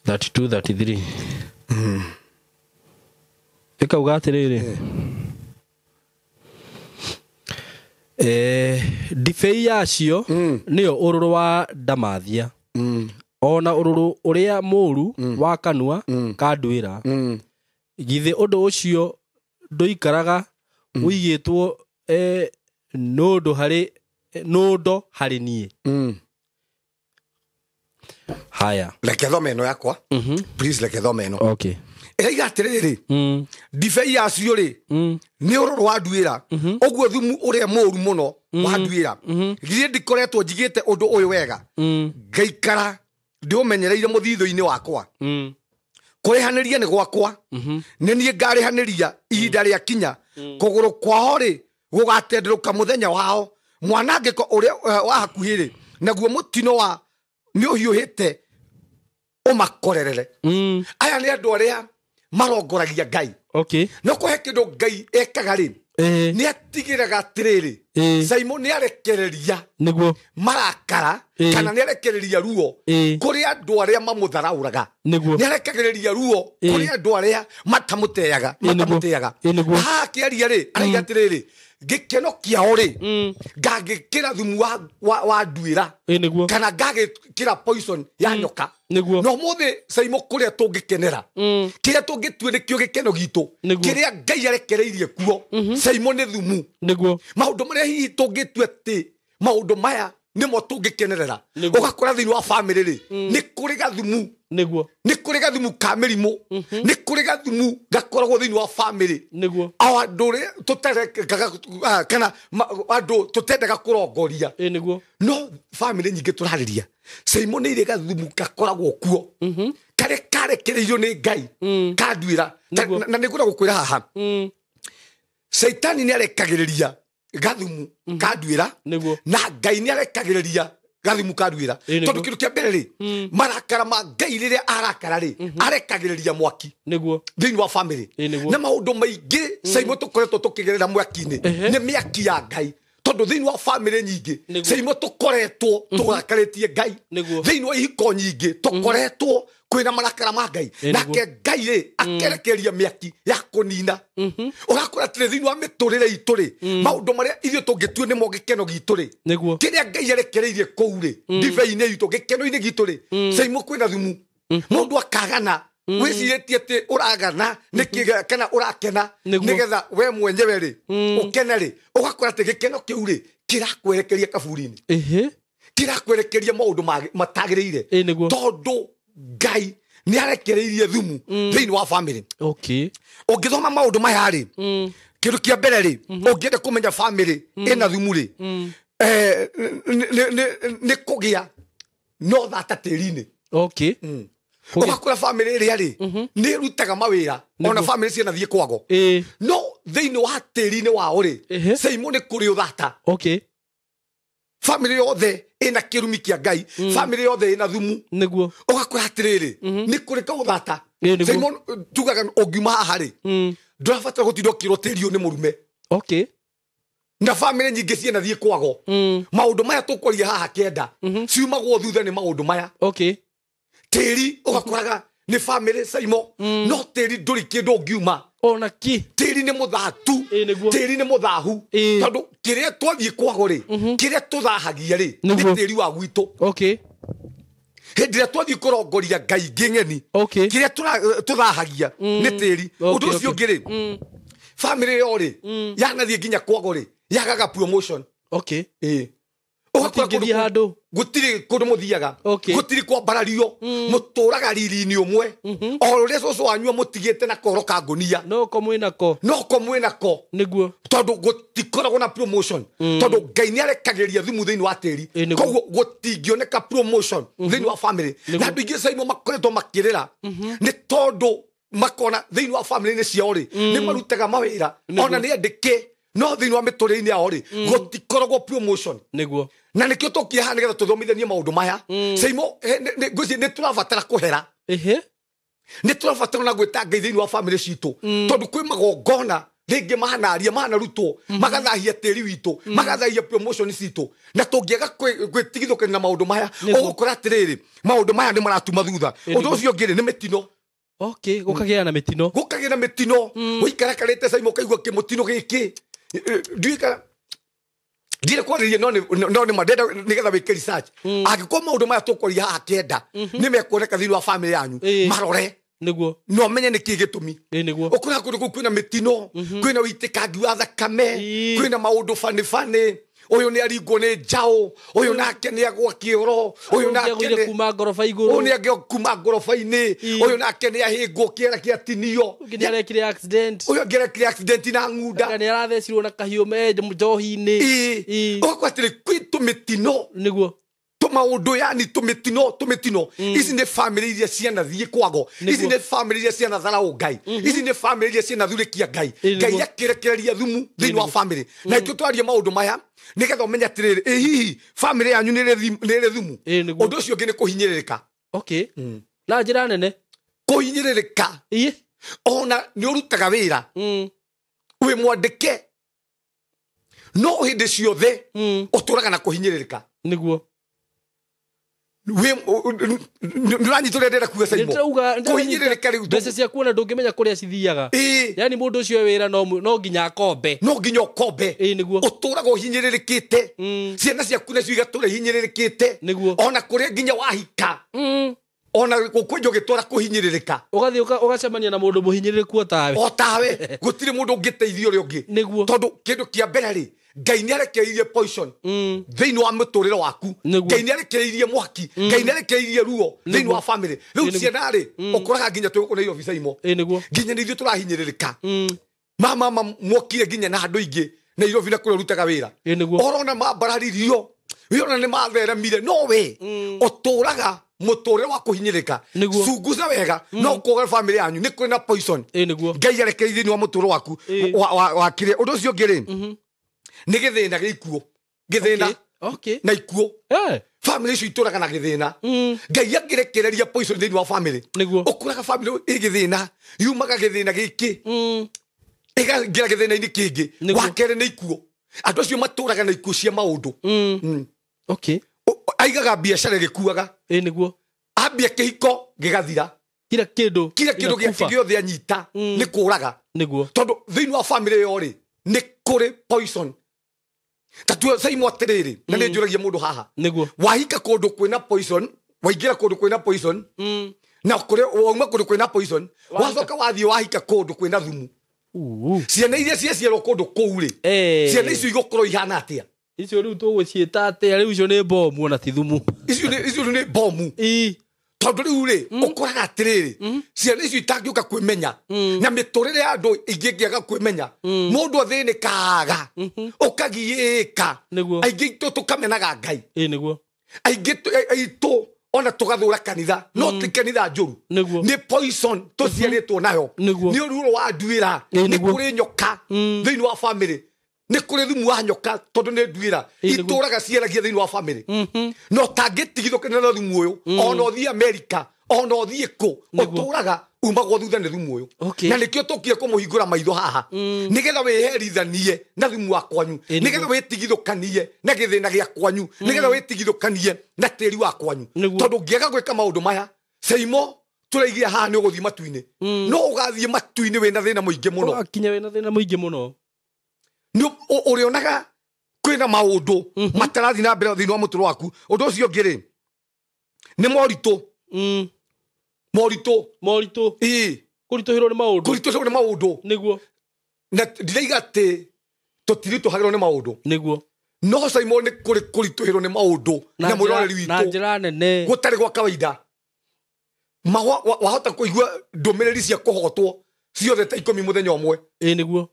32 33. Ĩkauga atĩrĩrĩ. Ndibei yacio nĩyo ũrũrũ wa ndamathia. Ona ũrũrũ ũrĩa mũũru wa kanua ka nduĩra. Githĩ ũndũ ũcio ndũikaraga ũigĩtwo nũndũ harĩ niĩ. Haya. Reke thome ĩno yakwa. Please reke thome ĩno. Okay. Ĩraiga atĩrĩrĩ. Ndibei yacio rĩ nĩ ũrũrũ wa nduĩra. Ũguo thumu ũrĩa mũũru mũno wa nduĩra. Githĩ ndikoretwo njigĩte ũndũ ũyũ wega. Ngaikara ndĩũmenyereire mũthithũ-inĩ wakwa. Kũrĩhanĩria nĩ gwakwa. Nĩ niĩ ngarĩhanĩria ihinda rĩa kinya. Kũgũrũ kwao rĩ gũgatenderũka mũthenya wao. Mwanangĩko ũrĩa wa hakuhĩ rĩ naguo mũtino wa nĩ ũhiũhĩte ũmakorerere. Aya nĩ andũ arĩa marongoragia Ngai. Okay. No kũhe kĩndũ Ngai ekaga rĩ nĩ atigĩraga atĩrĩrĩ Simon nĩ arekereria nĩguo marakara kana nĩ arekereria ruo kũrĩ andũ arĩa mamũtharaũraga. Nĩguo nĩ arekagĩrĩria ruo kũrĩ andũ arĩa matamũteaga. Haha akĩaria rĩ araiga atĩrĩrĩ gĩkeno kĩao rĩ ngagĩkĩra thumu wa nduĩra kana ngagĩkĩra poison ya nyoka. Nĩguo no mũthĩ Simon kũrĩa tũngĩkenera kĩrĩa tũngĩtue nĩkĩo gĩkeno gitũ kĩrĩa Ngai arekereirie kuo Simon nĩ thumu. Nĩguo maũndũ marĩa hihi tũngĩtue atĩ maũndũ maya nĩmo tũngĩkenerera ũgakora thĩinĩ wa bamĩrĩ rĩ nĩ kũrĩ gathumu. Nĩguo nĩ kũrĩ gathumu ka mĩrimũ. Nĩ kũrĩ gathumu gakoragwo thĩinĩ wa bamĩrĩ. Nĩguo o andũ rĩ tũtarekaga kana andũ tũtendaga kũrongoria. Nĩguo no bamĩrĩ nyingĩ tũrarĩria Simon nĩ irĩ gathumu gakoragwo kuo karĩa karekereirio nĩ Ngai ka nduĩra. Na nĩ ngwenda gũkwĩra haha Caitani nĩ arekagĩrĩria gathumu ka nduĩra na Ngai nĩ arekagĩrĩria gathumu ka nduĩra. Tondũ kĩndũ kĩa mbere rĩ marakara ma Ngai rĩrĩa arakara rĩ arekagĩrĩria mwaki nĩguo thĩinĩ wa bamĩrĩ. Na maũndũ maingĩ Simon tũkoretwo tũkĩgerera mwaki-inĩ nĩ mĩaki ya Ngai. Tondũ thĩinĩ wa bamĩrĩ nyingĩ Simon tũkoretwo tũrakarĩtie Ngai. Thĩinĩ wa ihiko nyingĩ tũkoretwo kwĩna marakara ma Ngai. Nake Ngai rĩ akerekeria mĩaki ya kũnina. Ũgakora atĩrĩ thĩinĩ wa mĩtũrĩre itũ rĩ maũndũ marĩa ithuĩ tũngĩtue nĩmo gĩkeno gitũ rĩ kĩrĩa Ngai arekereirie kũu rĩ ndibei-inĩ itũ gĩkeno-inĩ gitũ rĩ Simon kwĩna thumu. Mũndũ akagana wĩcirĩtie atĩ ũragana nĩkĩ kana ũrakena nĩgetha we mwenyewe rĩ ũkene rĩ ũgakora atĩ gĩkeno kĩu rĩ kĩrakwerekeria kaburi-inĩ. Kĩrakwerekeria maũndũ matagĩrĩire. Tondũ Ngai nĩ arekereirie thumu thĩinĩ wa bamĩrĩ. Okay. Ũngĩthoma maũndũ maya rĩ kĩndũ kĩa mbere rĩ ũngĩenda kũmenya bamĩrĩ ĩna thumu rĩ nĩ kũgĩa no thata tĩri-inĩ. Okay. Ũgakora bamĩrĩ ĩrĩa rĩ nĩ ĩrutaga mawĩra ona bamĩrĩ cianathiĩ kwago. No thĩinĩ wa tĩri-inĩ wao rĩ Simon nĩ kũrĩ ũthata. Okay. Bamĩrĩ yothe ĩna kĩrumi kĩa Ngai. Bamĩrĩ yothe ĩna thumu. Nĩguo ũgakora atĩrĩrĩ nĩ kũrĩ kaũthata. Simon tugaga ũngiuma haha rĩ ndũrabatara gũtinda ũkĩrwo tĩri ũyũ nĩ mũrume. Okay. Na bamĩrĩ nyingĩ cianathiĩ kwago. Maũndũ maya tũkwaria haha kenda ciumagwo thutha nĩ maũndũ maya. Okay. Tĩri ũgakoraga nĩ bamĩrĩ Simon no tĩri ndũrĩ kĩndũ ũngiuma ona ki. Tĩri nĩ mũthatu. Tĩri nĩ mũthahu. Tondũ kĩrĩa twathiĩ kwago rĩ kĩrĩa tũthahagia rĩ nĩ tĩri wa gwitũ. Okay. Hĩndĩ ĩrĩa twathiĩ kũrongoria Ngai ingĩ ng'eni kĩrĩa tũthahagia nĩ tĩri. Ũndũ ũcio ũngĩ rĩ bamĩrĩ ĩyo rĩ yanathiĩ nginya kwago rĩ yagaga promotion. Okay. Ũgakora handũ gũtirĩ kũndũ mũthiaga, Okay. gũtirĩ kwambarario, mũtũraga riri-inĩ ũmwe o ũrĩa cũcũ wanyu amũtigĩte na koro ka ngũnia, no ko mwĩnako, no ko mwĩnako, nĩguo, tondũ gũtikoragwo na promotion, tondũ Ngai nĩ arekagĩria thumu thĩinĩ wa tĩri, Ĩ, nĩguo. koguo gũtingĩoneka promotion thĩinĩ wa family. Nĩguo. Na andũ aingĩ caimo makoretwo makĩrĩra nĩ tondũ makona thĩinĩ wa family-inĩ ciao rĩ nĩ marutaga mawĩra ona nĩ andĩke, no thĩinĩ wa mĩtũrĩre-inĩ yao rĩ gũtikoragwo promotion. Nĩguo. Na nĩkĩo tũkire haha nĩgetha tũthomithanie maũndũ maya. Caimo, ngwĩciria nĩ tũrabatara kũhera, Ehe. nĩ tũrabatara na gwĩta Ngai thĩinĩ wa family citũ, tondũ kwĩ magongona rĩngĩ mahanaria mahanarutwo magathahia tĩri witũ, magathahia promotion citũ, na tũngĩaga gwĩtigithũkania na maũndũ maya, Nĩguo. ũgũkora atĩrĩrĩ maũndũ maya nĩ maratuma thutha. Ũndũ ũcio ũngĩ rĩ nĩ mĩtino. Okay, gũkagĩa na mĩtino. Gũkagĩa na mĩtino, ũikarakarĩte caimo ũkaigua kĩmũtino gĩkĩ ndiũĩ ndirĩ kwarĩria, no nĩ ma ndĩrenda nĩgetha wĩke research. Angĩkorwo maũndũ maya tũkwaria haha kenda nĩ mekuoneka thĩinĩ wa family yanyu, Ĩ. marore Nĩguo. no menye nĩ kĩ gĩtũmi. Ĩ, nĩguo. Ũkoraga kũndũ kũu kwĩna mĩtino, kwĩna ũitĩkangi wa thakame, Ĩ. kwĩna maũndũ bani bani, ũyũ nĩ aringwo nĩ njaũ, ũyũ nake nĩ agwa kĩoro, ũyũ nake Ũngĩagũire nĩ kuma ngoroba igũrũ, ũyũ nĩ agĩa kuma ngoroba-inĩ, Ĩ. ũyũ nake nĩ ahĩngwo kĩara kĩatinio, ũngĩ nĩ arekire accident, ũyũ angĩ arekire accident na ng'unda. kana nĩ arathecirwo na kahiũ me njohi-inĩ. Ĩ. Ĩ. Ũgakora atĩrĩ kwĩ tũmĩtino, Nĩguo. tũmaũndũ, yani tũmĩtino tũmĩtino. Ici nĩ family iria cianathiĩ kwago, ici Nĩguo. nĩ family iria cianatharaũ Ngai, ici nĩ family iria cianathurĩkia Ngai. Ĩ, Ngai nĩguo. akĩrekereria thumu thĩinĩ wa Nĩguo. family. Na ithuĩ twarie maũndũ maya nĩgetha ũmenye atĩrĩrĩ, ĩ hihi family yanyu nĩ ĩrĩ thumu. Ĩ, nĩguo. Ũndũ ũcio ũngĩ nĩ kũhinyĩrĩrĩka. Okay. Na njĩra nene. Kũhinyĩrĩrĩka, Ĩ. ona nĩ ũrutaga wĩra wĩ mwandĩke, no hĩndĩ ciothe ũtũraga na kũhinyĩrĩrĩka. Nĩguo. Nĩũranyita ũrĩa ndĩrenda kuga Saimo? Ndĩrauga Kũhinyĩrĩrĩka rĩu mbeca ciaku ona ndũngĩmenya kũrĩa cithiaga. Ĩ. Yani mũndũ ũcio wĩra no nginya akombe. No nginya ũkombe. Ĩ, nĩguo. Ũtũraga ũhinyĩrĩrĩkĩte, ciana ciaku nacio igatũra ihinyĩrĩrĩkĩte. Nĩguo. Ona kũrĩa nginya wahika, ona gũkwenja ũgĩtwara kũhinyĩrĩrĩka. Ũgathiĩ ũgacemania na mũndũ mũhinyĩrĩrĩku o tawe. O tawe, gũtirĩ mũndũ ũngĩteithia ũrĩa ũngĩ. Nĩguo. Tondũ kĩndũ kĩa mbere rĩ, Ngai nĩ arekereirie poison thĩinĩ wa mũtũrĩre waku. Nĩguo. Ngai nĩ arekereirie mwaki, Ngai nĩ arekereirie ruo thĩinĩ wa family. Rĩu Nĩguo. ciana rĩ, ũkoraga nginya twĩ gũkũ Nairobi Saimo, Ĩ, nĩguo. nginya nĩ ithuĩ tũrahinyĩrĩrĩka. Mama mwokire nginya na andũ aingĩ Nairobi na kũrĩa ũrutaga wĩra, Ĩ, nĩguo. orona mambararirio, wĩona nĩ matheremire, no we ũtũraga mũtũrĩre wa kũhinyĩrĩka. Nĩguo. Cunguca wega, no kũgore family yanyu nĩ kũrĩ na poison Ĩ, nĩguo. Ngai arekereirie thĩinĩ wa mũtũrĩre waku. Ĩ. Wa kĩrĩa. Ũndũ ũcio ũngĩ rĩ nĩ gĩthĩna gĩa ikuũ, gĩthĩna Okay. na ikuũ. Eh. Family icio itũraga na gĩthĩna. Ngai angĩrekereria poison thĩinĩ wa family, Nĩguo. ũkoraga family ĩ gĩthĩna, yumaga gĩthĩna gĩkĩ ĩgaingĩra gĩthĩna-inĩ kĩngĩ. Nĩguo. Wa kerĩ nĩ ikuũ. Andũ acio matũraga na ikuũ cia maũndũ. Okay. Aigaga biacara ĩgĩkuaga, Ĩ, nĩguo. ambia kĩhiko gĩgathira, Kila kĩndũ. kila kĩndũ gĩake gĩgakuba. gĩothe anyita nĩ kũraga. Nĩguo. Tondũ thĩinĩ wa family ĩyo rĩ nĩ kũrĩ poison. Ta tuo Saimo atĩrĩrĩ, na nĩ njũragia mũndũ haha, Nĩguo. wahika kũndũ kwĩna poison, waingĩra kũndũ kwĩna poison, na kũrĩa wauma kũndũ kwĩna poison, wacoka wathiĩ wahika kũndũ kwĩna thumu, ciana iria ciaciarwo kũndũ kũu rĩ, Eh. ciana icio igũkorwo ihana atĩa? Icio rĩu tũgũciĩta atĩa? Rĩu icio nĩ bomu ona ti thumu. Icio rĩu nĩ bomu. Ĩ. Tondũ rĩu rĩ ũkoraga atĩrĩrĩ, ciana icio itangĩũka kwĩmenya na mĩtũrĩre ya andũ ingĩ ĩngĩaga kwĩmenya, mũndũ athĩnĩkaga, ũkagiĩka. Nĩguo. Aingĩ aitũ tũkamenaga Ngai. Ĩ, nĩguo. Aingĩ aitũ ona tũgathũra kanitha, no ti kanitha njũru, Nĩguo. nĩ poison tũciarĩtwo nayo. Nĩguo. Nĩ ũruo wa nduĩra. Ĩ, Nĩ nĩguo. kũrĩ nyoka thĩinĩ wa family, nĩ kũrĩ thumu wa nyoka, tondũ nĩ nduĩra Ĩ, nĩguo. itũraga ciaragia thĩinĩ wa family. No tangĩtigithũkana na thumu ũyũ, ona ũthiĩ Amerika, ona ũthiĩ kũ, ũtũraga umagwo thutha nĩ thumu ũyũ. Okay. Na nĩkĩo tũkire kũmũhingũra maitho haha nĩgetha wĩherithanie na thumu wa kwanyu, Ĩ, nĩguo. nĩgetha wĩtigithũkanie na gĩthĩna gĩa kwanyu, nĩgetha wĩtigithũkanie na tĩri wa kwanyu. Nĩguo. Tondũ ũngĩaga gwĩka maũndũ maya Saimo tũraigia haha nĩ ũgũthiĩ matu-inĩ, no ũgathiĩ matu-inĩ wĩna thĩna mũingĩ mũno. Ũgakinya wĩna thĩna mũingĩ mũno. Nĩ ũrĩonaga kwĩna maũndũ matarathiĩ na mbere thĩinĩ wa mũtũrĩre waku. Ũndũ ũcio ũngĩ rĩ nĩ moritũ. Moritũ. Moritũ. Ĩ. Kũritũhĩrwo nĩ maũndũ. Kũritũhĩrwo nĩ maũndũ. Nĩguo. Na ndiraiga atĩ tũtiritũhagĩrwo nĩ maũndũ. Nĩguo. No Simon nĩ kũrĩ kũritũhĩrwo nĩ maũndũ na mwĩroreri witũ na njĩra nene gũtarĩ gwa kawaida. Wahota kũigua ndũmĩrĩri cia kũhotwo ciothe ta 10 mũthenya ũmwe. Ĩĩ nĩguo.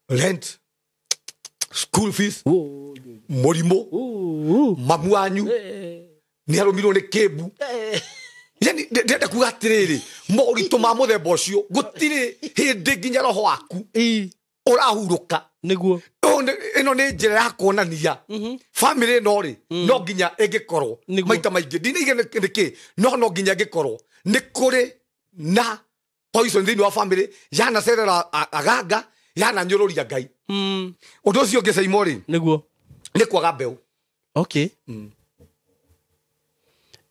Rent, school fees, mũrimũ, mamu wanyu nĩ arũmirwo nĩ kĩmbu. Yani ndĩrenda kuga atĩrĩrĩ, moritũ ma mũthemba ũcio gũtirĩ hĩndĩ nginya roho waku ũrahurũka. Nĩguo. Ĩno nĩ njĩra ya kuonania family ĩno rĩ no nginya ĩngĩkorwo maita maingĩ ndinaiga nĩkĩ no nginya ĩngĩkorwo nĩ kũrĩ na poison thĩinĩ wa family yanacerera aganga yananyũrũria Ngai. Ũndũ ũcio ũngĩ Saimo rĩ nĩguo nĩ kwaga mbeũ. Okay.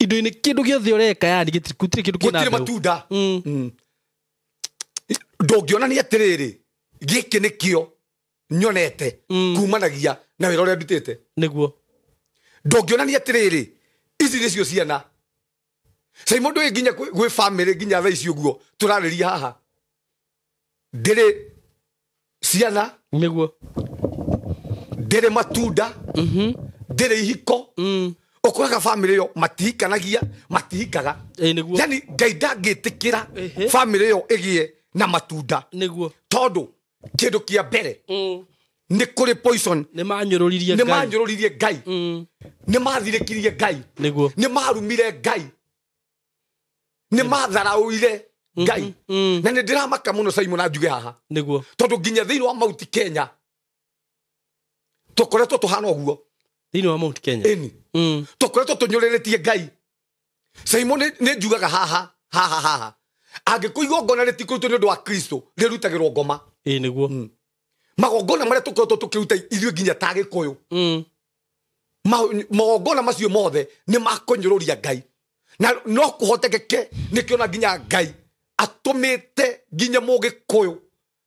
Indo-inĩ kĩndũ gĩothe ũreka yani gũtirĩ kĩndũ kĩna gũtirĩ matunda. Ndũngĩonania atĩrĩrĩ gĩkĩ nĩkĩo nyonete kumanagia na wĩra ũrĩa ndutĩte. Nĩguo. Ndũngĩonania atĩrĩrĩ ici nĩcio ciana. Saimo ndũĩ nginya gwĩ family nginya thaa ici ũguo tũrarĩria haha ndĩrĩ ciana. Nĩguo. Ndĩrĩ matunda. Ndĩrĩ ihiko. Ũkoraga family ĩyo matihikanagia matihikaga. Nĩguo. Yani Ngai ndangĩtĩkĩra family ĩyo ĩgĩe na matunda. Nĩguo. Tondũ kĩndũ kĩa mbere nĩ kũrĩ poison. Nĩ manyũrũririe Ngai. Nĩ manyũrũririe Ngai. Nĩ mathirĩkirie Ngai. Nĩguo. Nĩ marumire Ngai. Nĩ matharaũire Ngai. Na nĩ ndĩramaka mũno Simon na njuge haha. Nĩguo. Tondũ nginya thĩinĩ wa Mount Kenya tũkoretwo tũhana ũguo. Thĩinĩ wa Mount Kenya. Ĩni. Tũkoretwo tũnyũrĩrĩtie Ngai. Simon nĩ njugaga haha haha haha angĩkũ igongona rĩtikũrutwo nĩ ũndũ wa Kristo rĩrutagĩrwo ngoma. Ĩĩ nĩguo. Magongona marĩa tũkoretwo tũkĩruta ithuĩ nginya ta Gĩkũyũ. Magongona macio mothe nĩ makũnyũrũria Ngai. Na no kũhotekeke nĩkĩona nginya Ngai atũmĩte nginya mũgĩkũyũ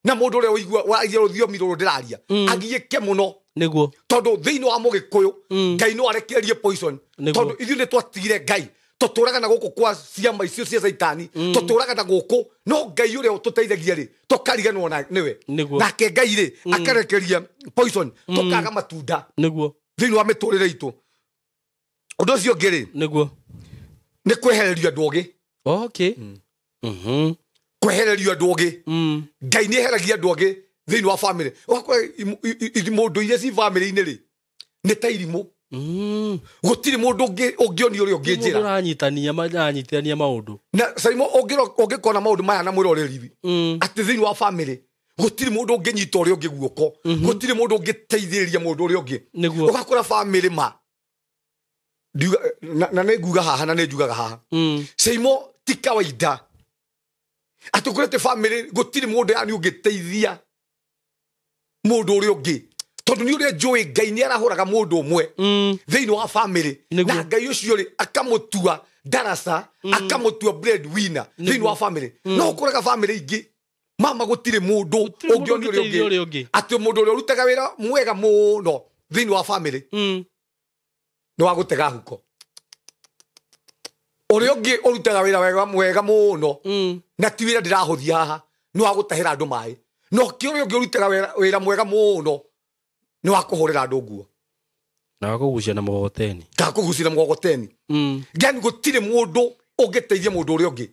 na mũndũ ũrĩa ũigua waragia rũthiomi rũrũ ndĩraria agiĩke mũno. Nĩguo. Tondũ thĩinĩ wa mũgĩkũyũ Ngai no arekererie poison. Tondũ ithuĩ nĩ twatigire Ngai tũtũraga na gũkũ kwa ciama icio cia Caitani tũtũraga na gũkũ no Ngai ũrĩa ũtũteithagia rĩ tũkariganĩrwo nĩwe. Nake Ngai rĩ akarekeria poison tũkaga matunda. Nĩguo. Thĩinĩ wa mĩtũrĩre itũ. Ũndũ ũcio ũngĩ rĩ nĩguo nĩ kwehererio andũ ogĩ. Okay. Kwehererio andũ ogĩ. Ngai nĩ eheragia andũ ogĩ thĩinĩ wa family. Ũgakora mũndũ iria ci family-inĩ rĩ nĩ ta irimũ. Gũtirĩ mũndũ ũngĩonia ũrĩa ũngĩ njĩra. Mũranyitania maũndũ. Na Saimo ũngĩkona maũndũ maya na mwĩroreri atĩ thĩinĩ wa family gũtirĩ mũndũ ũngĩnyita ũrĩa ũngĩ guoko. Gũtirĩ mũndũ ũngĩteithĩrĩria mũndũ ũrĩa ũngĩ. Ũgakora family ma na nĩ nguga haha na nĩ njugaga haha. Saimo ti kawaida atĩ ũkorete family gũtirĩ mũndũ yani ũngĩteithia mũndũ ũrĩa ũngĩ. Tondũ nĩ ũrĩa njũĩ Ngai nĩ arahũraga mũndũ ũmwe thĩinĩ wa family na Ngai ũcio rĩ akamũtua darasa akamũtua breadwinner thĩinĩ wa family. No ũkoraga family ingĩ mama gũtirĩ mũndũ ũngĩonia ũrĩa ũngĩ atĩ mũndũ ũrĩa ũrutaga wĩra mwega mũno thĩinĩ wa family nĩ wa gũtega huko. Ũrĩa ũngĩ ũrutaga wĩra mwega mũno na ti wĩra ndĩrahũthia haha nĩ wa gũtahĩra andũ maĩ. No kĩ ũrĩa ũngĩ ũrutaga wĩra mwega mũno nĩ wa kũhũrĩra andũ nguo na wa kũgucia na mũgogoteni. Ka kũgucia na mũgogoteni. Yani gũtirĩ mũndũ ũngĩteithia mũndũ ũrĩa ũngĩ.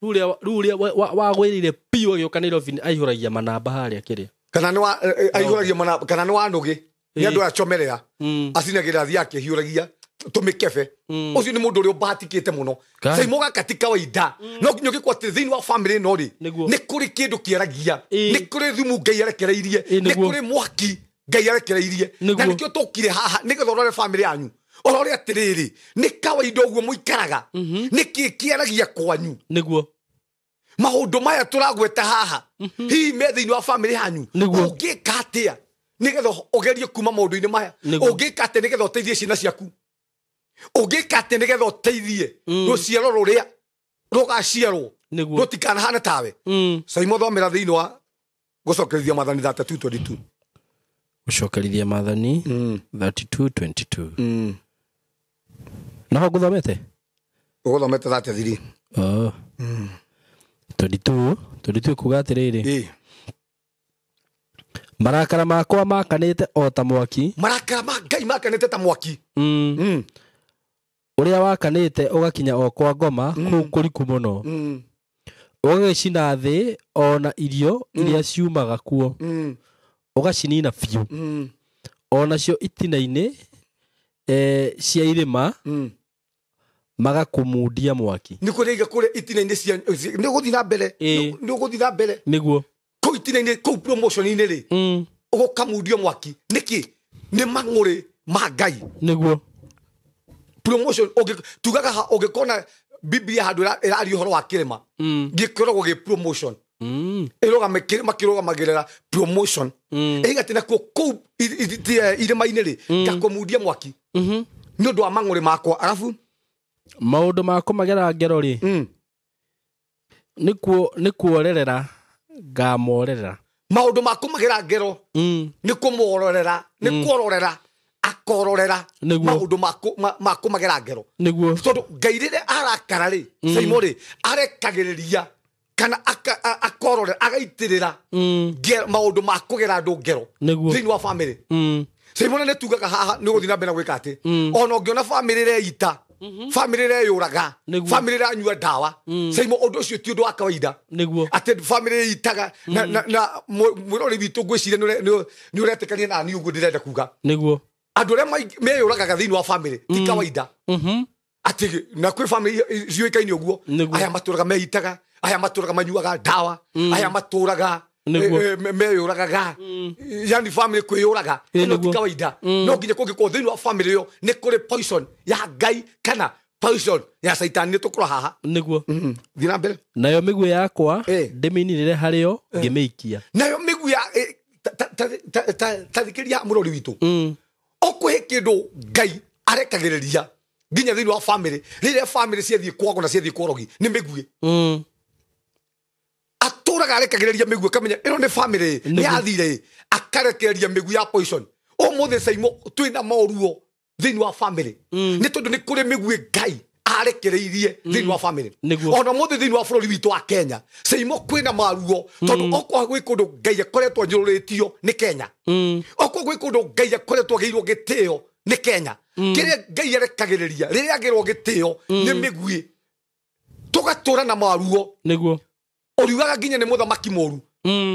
Rĩu ũrĩa wagwĩrĩire piũ agĩũka Nairobi aihũragia manamba harĩa kĩrĩa. Kana nĩ wa aihũragia manamba kana nĩ wa nũgĩ. Nĩ andũ acomerera acinagĩra thiĩ akĩhiũragia tũmĩkebe. Ũcio nĩ mũndũ ũrĩa ũbahatikĩte mũno. Saimo gaka ti kawaida. No nginya ũngĩkwo atĩ thĩinĩ wa family ĩno rĩ nĩ kũrĩ kĩndũ kĩaragia, nĩ kũrĩ thumu Ngai arekereirie, nĩ kũrĩ mwaki Ngai arekereirie. Na nĩkĩo tũkire haha nĩgetha ũrore family yanyu ũrore atĩrĩrĩ nĩ kawaida ũguo mũikaraga, nĩkĩ kĩaragia kwanyu. Nĩguo. Maũndũ maya tũragweta haha hihi me thĩinĩ wa family yanyu. Ũngĩka atĩa nĩgetha ũgerie kuma maũndũ-inĩ maya? Ũngĩka atĩa nĩgetha ũteithie ciana ciaku? Ũngĩka atĩa nĩgetha ũteithie rũciaro rũrĩa rũgaciarwo rũtikanahane tawe? Saimo thomera thĩinĩ wa gũcokerithia Maathani 32:22. Gũcokerithia Maathani 32:22. Naho ngũthomete? Ũgũthomete 33. Oh. 22 kuga atĩrĩrĩ. Marakara makwa makanĩte o ta mwaki. Marakara ma Ngai makanĩte ta mwaki. Ũrĩa wakanĩte ũgakinya o kwa ngoma kũu kũriku mũno. Ũgagĩcina thĩ o na irio iria ciumaga kuo. Ũgacinina biũ. O nacio itina-inĩ cia irĩma magakũmundia mwaki. Nĩ kũrĩa kũrĩa itina-inĩ cia nĩ ũgũthiĩ na mbere. Nĩ ũgũthiĩ na mbere. Nĩguo. Kũu itina-inĩ kũu promotion-inĩ rĩ ũgũkamundio mwaki. Nĩkĩ? Nĩ mang'ũrĩ ma Ngai. Nĩguo. Promotion tugaga ũngĩkona Biblia handũ ĩraria ũhoro wa kĩrĩma gĩkoragwo gĩ promotion. Ĩrũgame kĩrĩma kĩrũgamagĩrĩra promotion. Ĩiga atĩ nakuo kũu irĩma-inĩ rĩ ngakũmundia mwaki nĩ ũndũ wa mang'ũrĩ makwa. Arabu maũndũ ma kũmagera ngero rĩ nĩ kuorerera ngamorerera. Maũndũ ma kũmagera ngero nĩ kũmororera, nĩ kuororera, akororera maũndũ ma kũmagera ngero. Nĩguo. Tondũ Ngai rĩrĩa arakara rĩ, Saimo rĩ, arekagĩrĩria kana akororera, agaitĩrĩra maũndũ ma kũgera andũ ngero thĩinĩ wa family. Saimo nĩ tugaga haha nĩ ũgũthiĩ na mbere na gwĩka atĩ ona ũngĩona family ĩreita, family ĩreyũraga, family ĩranyua ndawa, Saimo ũndũ ũcio ti ũndũ wa kawaida. Nĩguo. Atĩ family ĩitaga na mwĩrori witũ ngwĩciria nĩ ũretĩkania na niĩ ũguo ndĩrenda kuga. Nĩguo. Andũ arĩa meyũragaga thĩinĩ wa family ti kawaida. Atĩ na kwĩ family ciũĩkaine ũguo, aya matũraga meitaga, aya matũraga manyuaga ndawa, aya matũraga meyũragaga, yani family kwĩyũraga ĩno ti kawaida. No nginya kũngĩkorwo thĩinĩ wa family ĩyo nĩ kũrĩ poison ya Ngai kana poison ya Caitani. Nĩ tũkũrora haha. Nĩguo. Thiĩ na mbere. Nayo mĩguĩ yakwa ndĩmĩninĩre harĩo ngĩmĩikia. Nayo mĩguĩ ya ta thikĩrĩria mũrori witũ. Ũkwĩ kĩndũ Ngai arekagĩrĩria nginya thĩinĩ wa family rĩrĩa family ciathiĩ kwago na ciathiĩ kworogi nĩ mĩguĩ. Atũraga arekagĩrĩria mĩguĩ akamenya ĩno nĩ family nĩ yathire, akarekereria mĩguĩ ya poison. Ũmũthĩ Saimo twĩna moruo thĩinĩ wa family nĩ tondũ nĩ kũrĩ mĩguĩ Ngai arekereirie thĩinĩ wa family. Ona ũmũthĩ thĩinĩ wa bũrũri witũ wa Kenya Saimo kwĩna maruo tondũ okorwo gwĩ kũndũ Ngai akoretwo anyũrũrĩtio nĩ Kenya, okorwo gwĩ kũndũ Ngai akoretwo agĩirwo gĩtĩo nĩ Kenya, kĩrĩa Ngai arekagĩrĩria rĩrĩa agĩrwo gĩtĩo nĩ mĩguĩ, tũgatũra na maruo. Nĩguo. Ũriugaga nginya nĩ mũthamaki mũru.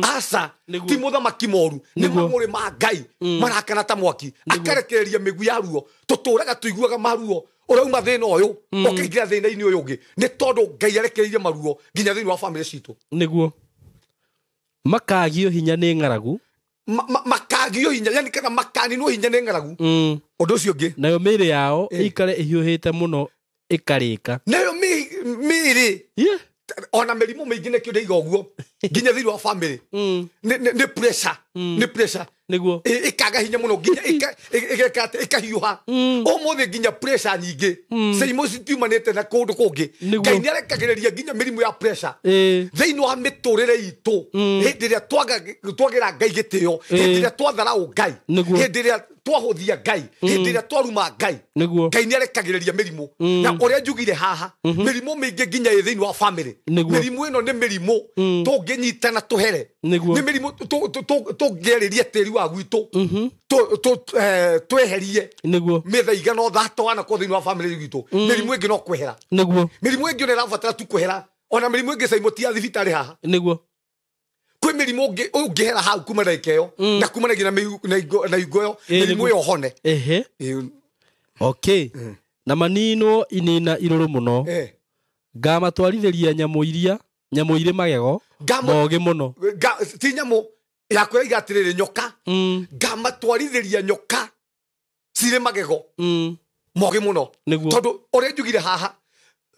Aca, ti mũthamaki mũru, nĩ mang'ũrĩ ma Ngai marakana ta mwaki, akarekereria mĩguĩ ya ruo. Tũtũraga tũiguaga maruo, ũrauma thĩna ũyũ ũkaingĩra thĩna-inĩ ũyũ ũngĩ nĩ tondũ Ngai arekereirie maruo nginya thĩinĩ wa family citũ. Nĩguo. Makagio hinya nĩ ng'aragu. Makagio hinya, yani kana makaninwo hinya nĩ ng'aragu. Ũndũ ũcio ũngĩ, nayo mĩĩrĩ yao ĩikare ĩhiũhĩte mũno ĩkarĩka. Nayo mĩĩrĩ ona mĩrimũ mĩingĩ nĩkĩo ndaiga ũguo nginya thĩinĩ wa family nĩ pressure, nĩ pressure. Nĩguo. Ĩkaga hinya mũno nginya ĩgeka atĩ ĩkahiũha. Ũmũthĩ nginya pressure nyingĩ Saimo citiumanĩte na kũndũ kũngĩ. Ngai nĩ arekagĩrĩria nginya mĩrimũ ya pressure thĩinĩ wa mĩtũrĩre itũ hĩndĩ ĩrĩa twagĩra Ngai gĩtĩo, hĩndĩ ĩrĩa twatharaũ Ngai, hĩndĩ ĩrĩa twahũthia Ngai, hĩndĩ ĩrĩa twaruma Ngai. Ngai nĩ arekagĩrĩria mĩrimũ. Na ũrĩa njugire haha, mĩrimũ mĩingĩ nginya ĩ thĩinĩ wa family. Mĩrimũ ĩno nĩ mĩrimũ tũngĩnyitana tũhere. Nĩ mĩrimũ tũngĩarĩria tĩri wa gwitũ tweherie mĩthaiga no thato wanakorwo thĩinĩ wa family gwitũ. Mĩrimũ ĩngĩ no kwehera. Nĩguo. Mĩrimũ ĩngĩ ona ĩrabatara tu kwehera. Ona mĩrimũ ĩngĩ Saimo ti ya thibitarĩ haha. Nĩguo. Kwĩ mĩrimũ ũngĩhera hau kuma ndagĩka ĩyo na kuma nginya na hingo ĩyo mĩrimũ ĩyo hone. Ehe. Okay. Na maninwo inina irũrũ mũno. Ngamatwarithĩria nyamũ iria nyamũ irĩ magego mogĩ mũno. Ti nyamũ yakwĩra iga atĩrĩrĩ nyoka. Ngamatwarithĩria nyoka cirĩ magego mogĩ mũno. Tondũ ũrĩa njugire haha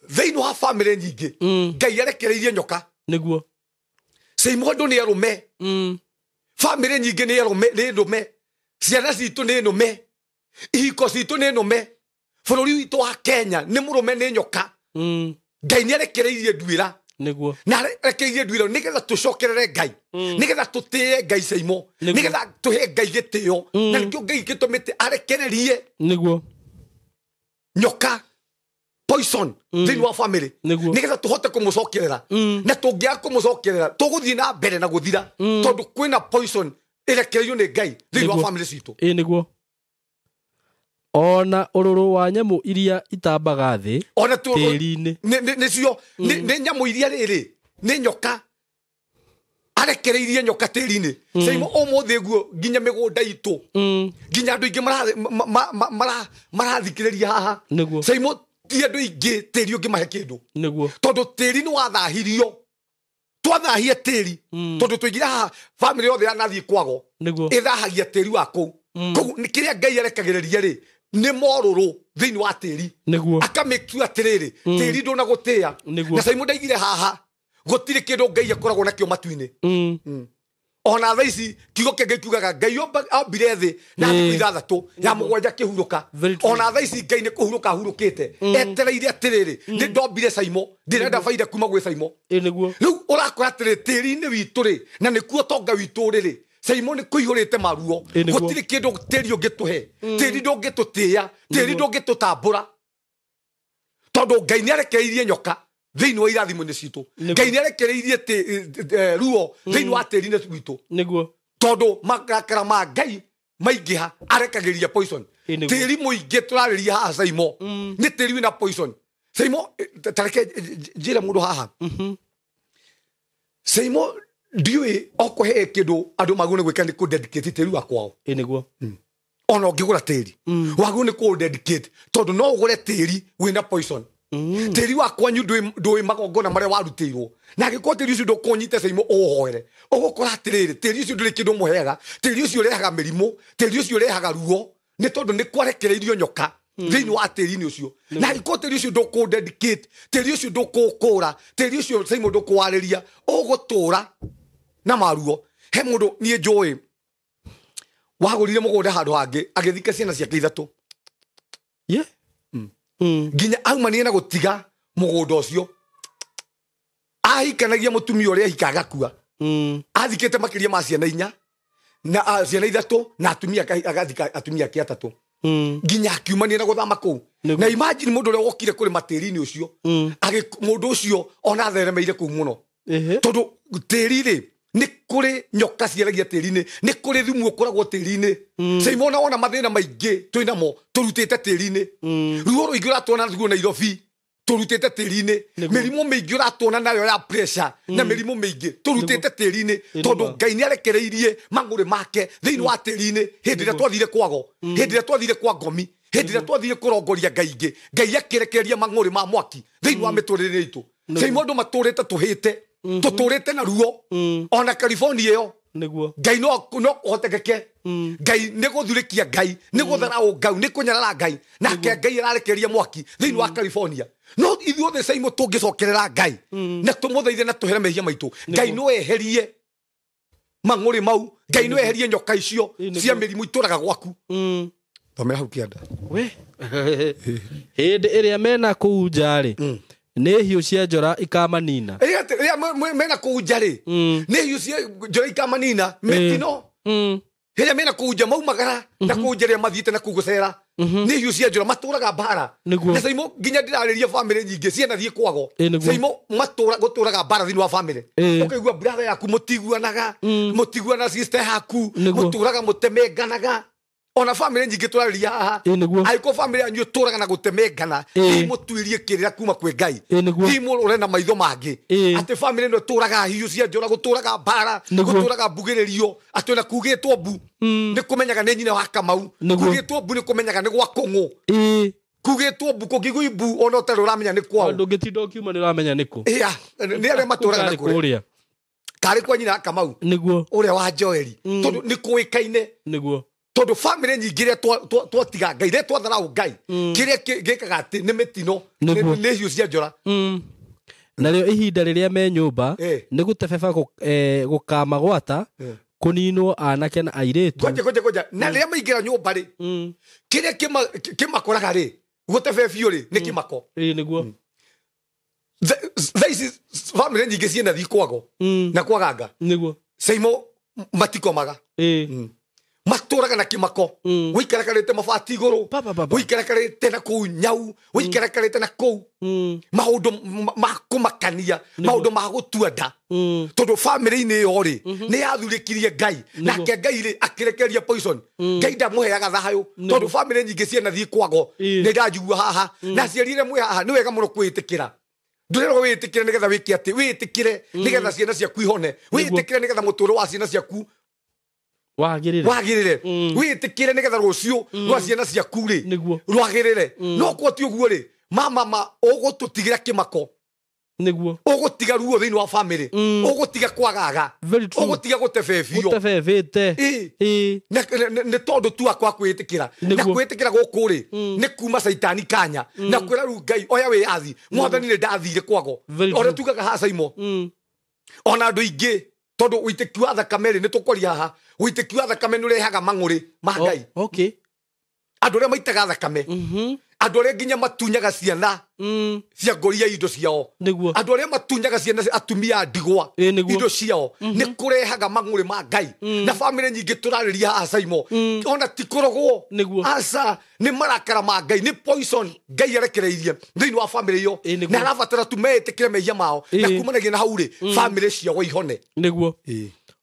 thĩinĩ wa family nyingĩ Ngai arekereirie nyoka. Nĩguo. Saimo andũ nĩ arũme. Family nyingĩ nĩ arũme, nĩ nũme. Ciana citũ nĩ nũme. Ihiko citũ nĩ nũme. Bũrũri witũ wa Kenya nĩ mũrũme nĩ nyoka. Ngai nĩ arekereirie nduĩra. Nĩguo. Na arekereirie nduĩra nĩgetha tũcokerere Ngai. Nĩgetha tũtĩe Ngai Saimo. Nĩgetha tũhe Ngai gĩtĩo. Na nĩkĩo Ngai gĩtũmĩte arekererie. Nĩguo. Nyoka poison thĩinĩ wa family nĩgetha tũhote kũmũcokerera. Na tũngĩaga kũmũcokerera tũgũthiĩ na mbere na gũthira tondũ kwĩna poison Ĩrekereirio nĩ Ngai thĩinĩ wa family citũ. Ĩ nĩguo. Ona ũrũrũ wa nyamũ iria itambaga thĩ ona tĩri-inĩ. Nĩcio nĩ nyamũ iria rĩrĩ nĩ nyoka arekereirie nyoka tĩri-inĩ. Caimo ũmũthĩ guo nginya mĩgũnda itũ nginya andũ aingĩ marathikĩrĩria haha. Caimo ti andũ aingĩ tĩri ũngĩmahe kĩndũ. Nĩguo. Tondũ tĩri nĩ wathahirio. Twathaahia tĩri tondũ tũingĩra haha family yothe yanathiĩ kwago ĩthahagia tĩri wa kũu. Koguo kĩrĩa Ngai arekagĩrĩria rĩ nĩ morũrũ thĩinĩ wa tĩri. Akamĩtua atĩrĩrĩ tĩri ndũnagũtĩa. Na Caimo ndaigire haha gũtirĩ kĩndũ Ngai akoragwo nakĩo matu-inĩ. Ona thaa ici kiugo kĩa Ngai kiugaga Ngai ombire thĩ na thikũ ithathatũ ya mũgwanja kĩhurũka. Ona thaa ici Ngai nĩ kũhurũka ahurũkĩte etereire atĩrĩrĩ nĩ ndombire Caimo ndĩrenda baida kuma gwĩ Caimo. Rĩu ũrakora atĩrĩ tĩri-inĩ witũ rĩ na nĩkuo tonga witũ rĩ Caimo nĩ kũihũrĩte maruo. Gũtirĩ kĩndũ tĩri ũngĩtũhe. Tĩri ndũngĩtũtĩĩa, tĩri ndũngĩtũtambũra. Tondũ Ngai nĩ arekereirie nyoka thĩinĩ wa irathimo-inĩ citũ. Ngai nĩ arekereirie ruo thĩinĩ wa tĩri-inĩ witũ. Nĩguo. Tondũ marakara ma Ngai maingĩha arekagĩria poison. Tĩri mũingĩ tũrarĩria haha Caimo nĩ tĩri wĩna poison. Caimo tareke njĩre mũndũ haha. Caimo ndiũĩ okũhe kĩndũ andũ magwo nĩ gwĩka nĩ kũ-dedicate tĩri wa kwao. Ĩ nĩguo. Ona ũngĩgũra tĩri wagwo nĩ kũ-dedicate tondũ no ũgũre tĩri wĩna poison. Tĩri wa kwanyu ndũĩ magongona marĩa warutĩirwo. Na angĩkorwo tĩri ũcio ndũkũnyite Caimo ũũhoere ũgũkora atĩrĩrĩ tĩri ũcio ndũrĩ kĩndũ ũmũheaga. Tĩri ũcio ũrehaga mĩrimũ, tĩri ũcio ũrehaga ruo nĩ tondũ nĩ kwarekereirio nyoka thĩinĩ wa tĩri-inĩ ũcio. Na angĩkorwo tĩri ũcio ndũkũ-dedicate, tĩri ũcio ndũkũũkũra, tĩri ũcio Caimo ndũkũwarĩria, ũgũtũra na maruo. He mũndũ niĩ njũĩ wagũrire mũgũnda handũ hangĩ agĩthika ciana ciake ithatũ. Nginya aumanie na gũtiga mũgũnda ũcio. Ahikanagia mũtumia ũrĩa ahika agakua. Athikĩte makĩria ma ciana inya na ciana ithatũ na atumia agathika atumia ake atatũ. Nginya akiumania na gũthama kũu. Na imagine mũndũ ũrĩa wokire kũrĩma tĩri-inĩ ũcio mũndũ ũcio ona atheremeire kũu mũno. Tondũ tĩri rĩ nĩ kũrĩ nyoka ciaragia tĩri-inĩ, nĩ kũrĩ thumu ũkoragwo tĩri-inĩ. Caimo ona wona mathĩna maingĩ twĩnamo tũrutĩte tĩri-inĩ. Ruo rũingĩ ũratuona ruo Nairobi tũrutĩte tĩri-inĩ. Mĩrimũ mĩingĩ ũratuona nayo ya pressure na mĩrimũ mĩingĩ tũrutĩte tĩri-inĩ tondũ Ngai nĩ arekereirie mang'ũrĩ make thĩinĩ wa tĩri-inĩ hĩndĩ ĩrĩa twathire kwago, hĩndĩ ĩrĩa twathire kwa ngomi, hĩndĩ ĩrĩa twathire kũrongoria Ngai ingĩ, Ngai akĩrekereria mang'ũrĩ ma mwaki thĩinĩ wa mĩtũrĩre itũ. Caimo andũ matũrĩte tũhĩte tũtũrĩte na ruo. Ona California ĩyo Ngai no kũhotekeke. Ngai nĩ gũthurĩkia Ngai nĩ gũtharaũ Ngai nĩ kũnyarara Ngai nake Ngai ararekereria mwaki thĩinĩ wa California. No ithuothe Caimo tũngĩcokerera Ngai na tũmũthaithe na tũhere mehia maitũ, Ngai no eherie mang'ũrĩ mau, Ngai no eherie nyoka icio cia mĩrimũ itũraga gwaku. Thomera hau kĩanda. We hĩndĩ ĩrĩa mena kũu nja rĩ nĩ hiũ cia njora ikamanina. Rĩrĩa mena kũu nja rĩ nĩ hiũ cia njora ikamanina mĩtino. Rĩrĩa mena kũu nja maumagara na kũu nja rĩrĩa mathiĩte na kũu gũcera nĩ hiũ cia njora matũraga mbara. Na Caimo nginya ndĩrarĩria family nyingĩ cianathiĩ kwago. Caimo gũtũraga mbara thĩinĩ wa family. Ũkaigua brother yaku mũtiguanaga, mũtiguana sister yaku, mũtũraga mũtemenganaga. Ona family nyingĩ tũrarĩria haha angĩkorwo family yanyu ĩtũraga na gũtemengana mũtuirie kĩrĩra kuma kwĩ Ngai mũrore na maitho mangĩ atĩ family ĩno ĩtũraga hiũ cia njora, gũtũraga mbara, gũtũraga mbugĩrĩrio atĩ ona kugĩtwo mbu nĩ kũmenyaga nĩ nyina wa Kamau, kugĩtwo mbu nĩ kũmenyaga nĩ gwa Kũng'ũ, kugĩtwo mbu kũngĩigua mbu ona ũtarĩ ũramenya nĩ kwao. Ndũngĩtinda ũkiuma nĩ ũramenya nĩ kũ. Nĩ arĩa matũraga na kũrĩa karĩ kwa nyina wa Kamau ũrĩa wa Joeli tondũ nĩ kũĩkaine. Nĩguo. Tondũ family nyingĩ iria twatiga Ngai rĩrĩa twatharau Ngai kĩrĩa gĩkaga atĩ nĩ mĩtino nĩ hiũ cia njora. Narĩo ihinda rĩrĩa me nyũmba nĩ gũtebeba gũkamagwata kũninwo anake na airĩtu. Ngoja na rĩrĩa maingĩra nyũmba rĩ kĩrĩa kĩmakoraga rĩ gũtebe biũ rĩ nĩ kĩmako. Ĩ nĩguo. Thaa ici family nyingĩ ciĩna thiĩ kwago na kwaganga. Nĩguo. Caimo matikomaga. Matũraga na kĩmako. Wĩikarakarĩte mabati igũrũ. Wĩikarakarĩte na kũu nyau. Wĩikarakarĩte na kũu. Maũndũ ma kũmakania, maũndũ ma gũtua nda. Tondũ bamĩrĩ-inĩ ĩyo rĩ, nĩ yathurĩkirie Ngai. Nake Ngai rĩ, akĩrekereria poison. Ngai ndamũheaga thayũ. Tondũ bamĩrĩ nyingĩ cianathiĩ kwago. Nĩ ndajigua haha. Na aciari arĩa mwĩ haha, nĩ wega mũno kwĩĩtĩkĩra. Ndũrerwo wĩĩtĩkĩre nĩgetha wĩke atĩ, wĩĩtĩkĩre nĩgetha ciana ciaku ihone. Wĩĩtĩkĩre nĩgetha mũtũũro wa ciana ciaku wagĩrĩre. Wĩĩtĩkĩre nĩgetha rũciũ rwa ciana ciaku rĩ, rwagĩrĩre. No kwa ti ũguo rĩ, mama ũgũtũtigĩra kĩmako. Nĩguo. Ũgũtiga ruo thĩinĩ wa family. Ũgũtiga kwagaga. Ũgũtiga gũtebebio. Gũtebebĩte. Nĩ tondũ tu akwa kwĩĩtĩkĩra. Na kwĩĩtĩkĩra gũkũ rĩ, nĩ kuma caitani kanya. Na kwĩra rĩu Ngai, oya wĩyathi. Mwathani nĩ ndathire kwago. Ũrĩa tugaga haha Saimo. Ona andũ aingĩ, tondũ ũitĩki wa thakame rĩ, nĩ tũkwaria haha. Ũitĩki wa thakame nĩ ũrehaga mang'ũrĩ ma Ngai. Andũ arĩa maitaga thakame. Andũ arĩa nginya matunyaga ciana cia ngoria indo ciao. Andũ arĩa matunyaga ciana atumia a ndigwa indo ciao, nĩ kũrehaga mang'ũrĩ ma Ngai. Na bamĩrĩ nyingĩ tũrarĩria haha Saimo, ona ti kũrogwo. Aca, nĩ marakara ma Ngai, nĩ poison Ngai arekereirie thĩinĩ wa bamĩrĩ ĩyo. Na arabatara tu metĩkĩre mehia mao, na kumanagia na hau rĩ, bamĩrĩ ciao ihone. Nĩguo.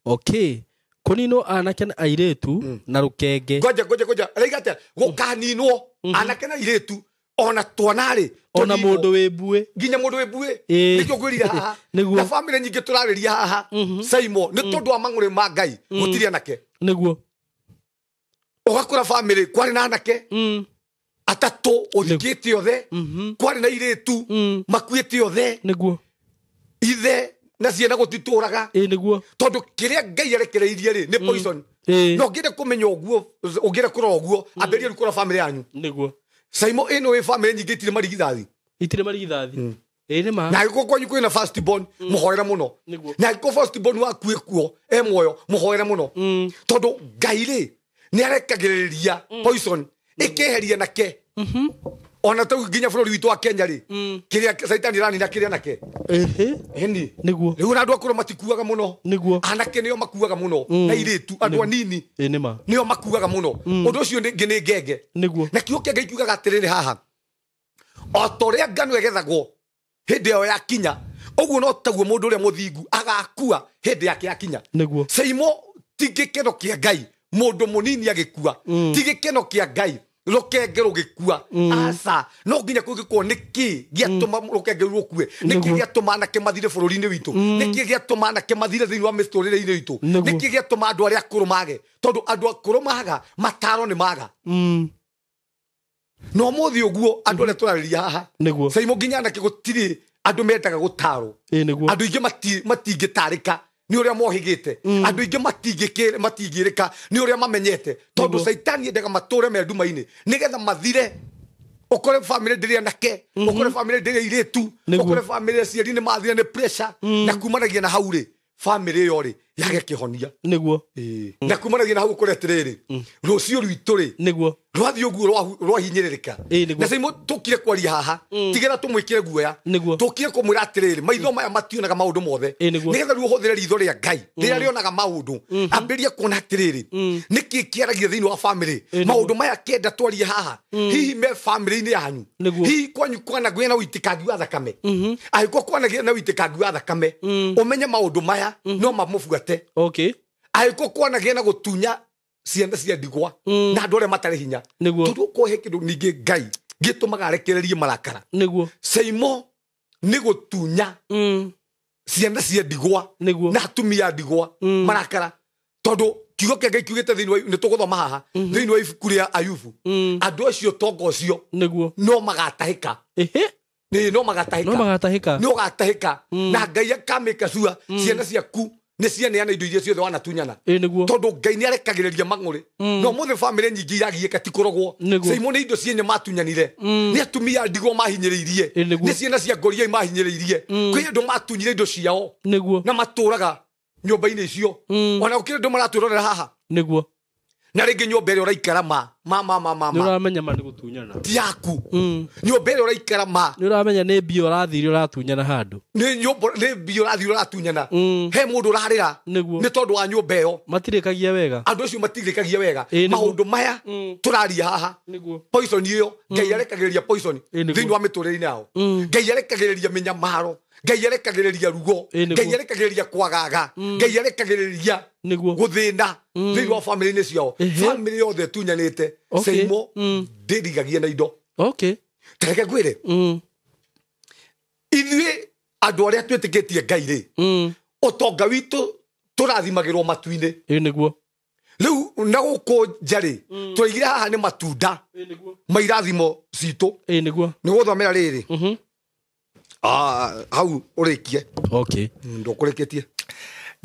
Okay. Kũninwo anake na airĩtu na rũkenge. Ngoja. Araiga atĩa? Gũkaninwo anake na airĩtu ona twana rĩ, ona mũndũ wĩ mbuĩ. Nginya mũndũ wĩ mbuĩ. Nĩkĩo ngwĩrire haha. Na bamĩrĩ nyingĩ tũrarĩria haha, Saimo, nĩ tondũ wa mang'ũrĩ ma Ngai, gũtirĩ anake. Nĩguo. Ũgakora bamĩrĩ kwarĩ na anake atatũ ũthikĩte othe, kwarĩ na airĩtu makuĩte othe. Nĩguo. Ithe na ciana gũtitũraga. Nĩguo. Tondũ kĩrĩa Ngai arekereirie rĩ, nĩ poison. No ũngĩenda kũmenya ũguo, ũngĩenda kũrora ũguo, ambĩrĩria rĩu kũrora bamĩrĩ yanyu. Nĩguo. Saimo, ĩno ĩ bamĩrĩ nyingĩ itirĩ marigithathi. Itirĩ marigithathi. Nĩ ma. Na angĩkorwo kwanyu kwĩna first born, mũhoere mũno. Nĩguo. Na angĩkorwo first born waku ĩkuo, e muoyo, mũhoere mũno. Tondũ Ngai rĩ, nĩ arekagĩrĩria poison, ĩkeheria nake. Ona tau nginya bũrũri witũ wa Kenya rĩ, kĩrĩa caitani ĩranina kĩrĩa nake. Ĩni. Nĩguo. Rĩu ona andũ akũrũ matikuaga mũno. Nĩguo. Anake nĩo makuaga mũno, na airĩtu, andũ anini. Nĩ ma. Nĩo makuaga mũno. Ũndũ ũcio ningĩ nĩ ngenge. Nĩguo. Na kiugo kĩa Ngai kiugaga atĩrĩrĩ haha, o ta ũrĩa ngano ĩgethagwo hĩndĩ ĩyo yakinya, ũguo no taguo mũndũ ũrĩa mũthingu agakua hĩndĩ yake yakinya. Nĩguo. Saimo, ti gĩkeno kĩa Ngai mũndũ mũnini agĩkua. Ti gĩkeno kĩa Ngai rũkenge rũgĩkua. Aca, no nginya kũngĩkorwo nĩ kĩ gĩatũma rũkenge rũu rũkue, nĩ kĩ gĩatũma anake mathire bũrũri-inĩ witũ, nĩ kĩ gĩatũma anake mathire thĩinĩ wa mĩtũrĩre-inĩ itũ, nĩ kĩ gĩatũma andũ arĩa akũrũ mage, tondũ andũ akũrũ maga mataro nĩ maga. No mũthĩ ũguo andũ arĩa tũrarĩria haha, Saimo, nginya anake gũtirĩ andũ mendaga gũtarwo. Andũ aingĩ matingĩtarĩka nĩ ũrĩa mohĩgĩte. Andũ aingĩ matingĩrĩka nĩ ũrĩa mamenyete, tondũ caitani endaga matũre me nduma-inĩ nĩgetha mathire. Ũkore bamĩrĩ ndĩrĩ anake, ũkore bamĩrĩ ndĩrĩ airĩtu, ũkore bamĩrĩ aciari nĩ mathire nĩ pressure, na kumanagia na hau rĩ, bamĩrĩ ĩyo rĩ, yage kĩhonia. Nĩguo. Na kumanagia na hau ũkore atĩrĩrĩ, rũciũ rwitũ rĩ, Nĩguo. rwathiĩ ũguo rwahinyĩrĩrĩka. Nĩguo. Na Saimo, tũkire kwaria haha, tigĩra tũmwĩkĩre guoya. Nĩguo. Tũkire kũmwĩra atĩrĩrĩ, maitho maya mationaga maũndũ mothe. Nĩguo. Nĩgetha rĩu ũhũthĩre ritho rĩa Ngai, rĩrĩa rĩonaga maũndũ, ambĩrĩrie kuona atĩrĩrĩ, nĩkĩ kĩaragia thĩinĩ wa bamĩrĩ? Nĩguo. Maũndũ maya kenda twarie haha, hihi me bamĩrĩ-inĩ yanyu? Nĩguo. Hihi kwanyu kwanagĩa na ũitĩkangi wa thakame? Angĩkorwo kwanagĩa na ũitĩkangi wa thakame, ũmenye maũndũ maya no mamũbuate. Angĩkorwo kwanagĩa na gũtunya ciana cia ndigwa na andũ arĩa matarĩ hinya. Nĩguo. Tondũ ũkorwo he kĩndũ ningĩ Ngai gĩtũmaga arekererie marakara. Nĩguo. Saimo, nĩ gũtunya ciana cia ndigwa Nĩguo. na atumia a ndigwa marakara. Tondũ kiugo kĩa Ngai kiugĩte thĩinĩ wa, nĩ tũgũthoma haha, thĩinĩ wa ibuku rĩa Ayubu, andũ acio tonga ũcio Nĩguo. no magatahĩka. Nĩ, no magatahĩka. No magatahĩka. Nĩ ũgatahĩka. Na Ngai akamĩka cua, ciana ciaku nĩ cianeana indo iria ciothe wanatunyana. Nĩguo. Tondũ Ngai nĩ arekagĩrĩria mang'ũrĩ. No mũthĩ bamĩrĩ nyingĩ iragiĩka ti kũrogwo. Nĩguo. Saimo, nĩ indo cienye matunyanire. Nĩ atumia a ndigwa mahinyĩrĩirie. Nĩguo. Nĩ ciana cia ngoriai mahinyĩrĩirie. Kwĩ andũ matunyire indo ciao. Nĩguo. Na matũraga nyũmba-inĩ icio. Ona gũkĩrĩ andũ maratwĩrorera haha. Nĩguo. Na rĩngĩ nyũmba ĩrĩa ũraikara ma ma ma ma ma nĩ ũramenya ma nĩ gũtunyana ti yaku. Nyũmba ĩrĩa ũraikara ma nĩ ũramenya nĩ mbia ũrathire ũratunyana handũ, nĩ nyũmba nĩ mbia ũrathire ũratunyana. He mũndũ ũrarĩra nĩ tondũ wa nyũmba ĩyo. Matirĩkagia wega, andũ acio matirĩkagia wega. Maũndũ maya tũraria haha, poison ĩyo Ngai arekagĩrĩria poison thĩinĩ wa mĩtũrĩre-inĩ yao. Ngai arekagĩrĩria mĩnyamaro, Ngai arekagĩrĩria rugo, Ngai arekagĩrĩria kwagaga, Ngai arekagĩrĩria gũthĩna thĩinĩ wa family-inĩ ciao. Family yothe ĩtunyanĩte Seimo ndĩrigagia na indo. Ta reke ngwĩre, ithuĩ andũ arĩa twĩtĩkĩtie Ngai rĩ, ũtonga witũ tũrathimagĩrwo matu-inĩ. Nĩguo. Rĩu na gũkũ nja rĩ, tũraigire haha nĩ matunda ma irathimo citũ. Nĩguo. Nĩ gũthomera rĩrĩ hau ũrĩkie. Ndũkũrĩkĩtie.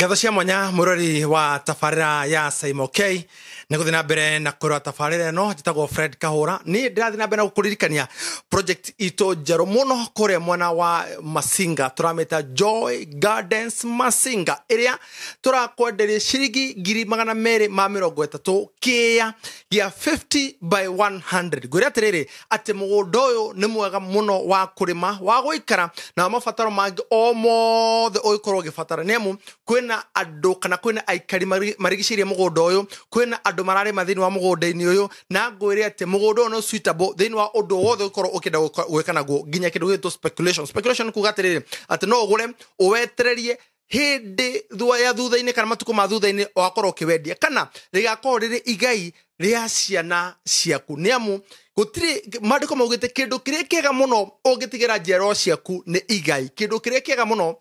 Ngatho cia mwanya mũrori wa tabarĩra ya Saimo K nĩ gũthiĩ na mbere na kũrora tabarĩra ĩno. Njĩtagwo Fred Kahũra. Niĩ ndĩrathiĩ na mbere na gũkũririkania project itũ njerũ mũno kũrĩa mwena wa Masinga, tũramĩta Joy Gardens Masinga, ĩrĩa tũrakwenderia ciringi 230,000 kĩa gĩa 50 by 100. Ngwĩre atĩrĩrĩ atĩ mũgũnda ũyũ nĩ mwega mũno wa kũrĩma, wa gũikara na mabataro mangĩ o mothe ũngĩkorwo ũgĩbatara, nĩ amu kwĩna andũ kana kwĩna aikari marigicĩirie mũgũnda ũyũ, kwĩna andũ mararĩma thĩinĩ wa mũgũnda-inĩ ũyũ, na ngwĩre atĩ mũgũnda ũyũ no suitable thĩinĩ wa ũndũ wothe ũngĩkorwo ũkĩenda gwĩka naguo, nginya kĩndũ gĩgwĩtwo speculation. Speculation kuga atĩrĩrĩ atĩ no ũgũre ũwetererie hĩndĩ ya thutha-inĩ kana matukũ ma thutha-inĩ wakorwo ũkĩwendia, kana rĩgakorwo rĩrĩ igai rĩa ciana ciaku. Nĩ amu gũtirĩ maandĩko maugĩte kĩndũ kĩrĩa kĩega mũno ũngĩtigĩra njiarwa ciaku nĩ igai. Kĩndũ kĩrĩa kĩega mũno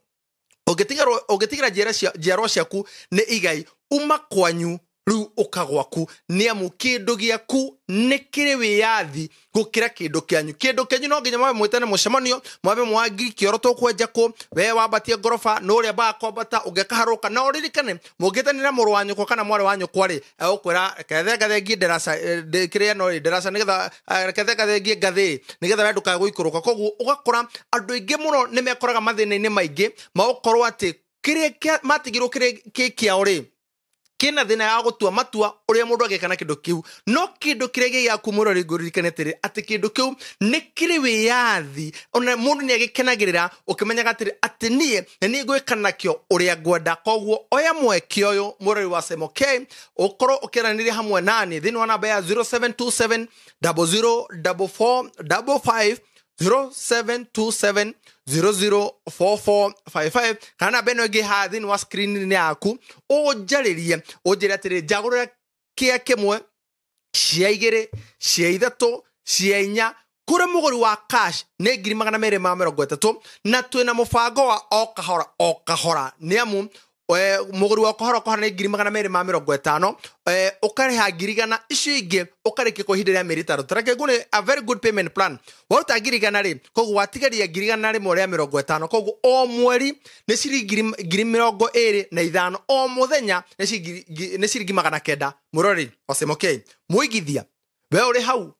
ũngĩtigĩra njiarwa ciaku nĩ igai. Uma kwanyu rĩu ũka gwaku, nĩ amu kĩndũ gĩaku nĩ kĩrĩ wĩyathi gũkĩra kĩndũ kĩanyu. Kĩndũ kĩanyu no nginya mwambe mwĩtane mũcemanio, mwambe mwangi kĩoro tũkwenja kũ, we wambatie ngoroba nũ ũrĩa ambaga kwambata ũngĩkaharũka. Na ũririkane mũngĩtanĩra mũrũ wa nyũkwa kana mwarĩ wa nyũkwa rĩ, egũkwĩra kethengathengie ndaraca kĩrĩa no rĩ ndaraca, nĩgetha kethengathengie ngathĩ nĩgetha we ndũkae gũikũrũka. Koguo ũgakora andũ aingĩ mũno nĩ mekoraga mathĩna-inĩ maingĩ ma gũkorwo atĩ kĩrĩa matigirwo kĩrĩ kĩ kĩao rĩ kĩna thĩna ya gũtua matua ũrĩa mũndũ angĩka na kĩndũ kĩu. No kĩndũ kĩrĩa gĩ gĩaku mũrori ngũririkane atĩrĩ atĩ kĩndũ kĩu nĩ kĩrĩ wĩyathi, ona mũndũ nĩ agĩkenagĩrĩra ũkĩmenyaga atĩrĩ atĩ niĩ nĩ niĩ ngwĩka nakĩo ũrĩa ngwenda. Koguo oya mweke ũyũ mũrori wa Saimo K ũkorwo ũkĩaranĩria hamwe nani thĩinĩ wa namba ya 0727 0044 55 0727 004455 kana namba ĩno ĩngĩ haha thĩinĩ wa screen-inĩ yaku, ũnjarĩrie ũnjĩre atĩrĩ njagũrĩra kĩa kĩmwe, cia igĩrĩ, cia ithatũ, cia inya. Kũrĩ mũgũri wa cash nĩ 230,000, na twĩna mũbango wa o kahora o kahora, nĩ amu mũgũri wa kahora kahora nĩ 250,000, ũkarĩha 100,000, icio ingĩ ũkarĩkia kwa ihinda rĩa mĩeri 5. Tareke ngũne a very good payment plan. Waruta 100,000 rĩ, koguo watigaria 150,000, koguo o mweri nĩ ciringi 25,000, o mũthenya nĩ ciringi 900. Mũrori wa Saimo K, mũigithia we ũrĩ hau,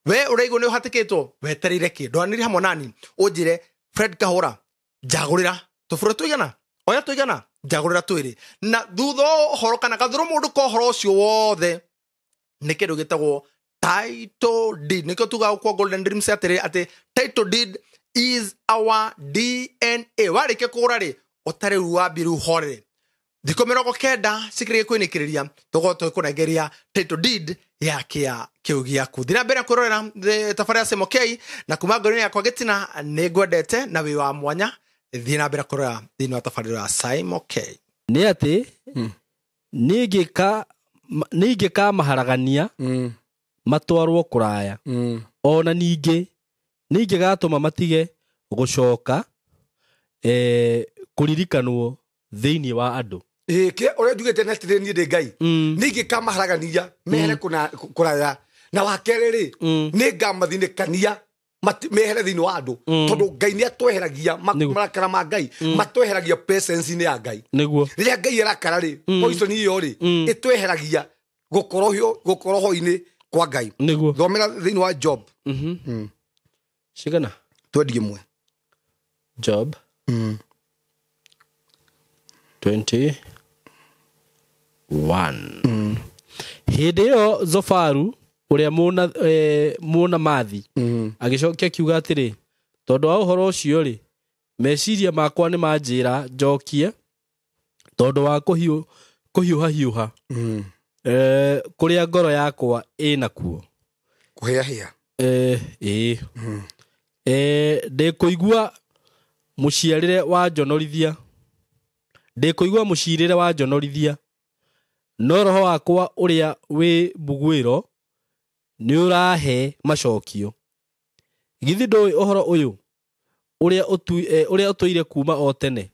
we ũraigua nĩ ũhatĩkĩtwo, wetereire kĩ? Ndwanĩrie hamwe nani ũnjĩre Fred Kahũra njagũrĩra tũbũrũ tũigana, oya tũigana, njagũrĩra twĩrĩ. Na thutha wa ũhoro kana gathũrũ mũndũ ka ũhoro ũcio wothe nĩ kĩndũ gĩtagwo title deed. Nĩkĩo tugaga kwa Golden Dreams atĩrĩ atĩ title deed is our DNA. Warĩkia kũgũra rĩ, ũtarĩ rĩu wambie rĩu ũhorere thikũ 90 cikĩrĩkia kwĩnĩkĩrĩria, tũgũkorwo tũgĩkũnengeria title deed ya kĩa kĩu gĩaku. Thiĩ na mbere kwĩrorera tabarĩra ya Saimo K, na kuma ngoro-inĩ yakwa gĩtina nĩ ngwendete na wĩ wa mwanya. Thiĩ na mbere kũrora thĩinĩ wa tabarĩra ya Saimo K. Nĩ atĩ nĩ ingĩkamaharagania matwarwo kũraya, ona ningĩ nĩ ingĩgatũma matige gũcoka kũririkanwo thĩinĩ wa andũ. Kĩrĩa ũrĩa njugĩte nĩ atĩrĩ niĩ ndĩ Ngai, nĩ ingĩkamaharagania mehere kũraya, na wa kerĩ rĩ nĩ ngamathinĩkania mehere thĩinĩ wa andũ, tondũ Ngai nĩ atweheragia marakara ma Ngai, matweheragia presence-inĩ ya Ngai. Nĩguo. Rĩrĩa Ngai arakara rĩ, poison ĩyo rĩ ĩtweheragia gũkorohio-inĩ kwa Ngai. Nĩguo. Thomera thĩinĩ wa Job. Cigana? 21. Job 21. Hĩndĩ ĩyo Zofaru ũrĩa Mũnamathi agĩcokia akiuga atĩrĩ, tondũ wa ũhoro ũcio rĩ, meciria makwa nĩ manjĩra njokie tondũ wa kũhiũhahiũha kũrĩa ngoro yakwa ĩnakuo. Kũhĩahĩa. Ĩĩ. Ndĩkũigua mũciarĩre wa njonorithia. Ndĩkũigua mũcirĩre wa njonorithia. No roho wakwa ũrĩa wĩ mbuguĩro nĩũrahe macokio. Githĩ ndũĩ ũhoro ũyũ ũrĩa ũtũire kuma o tene,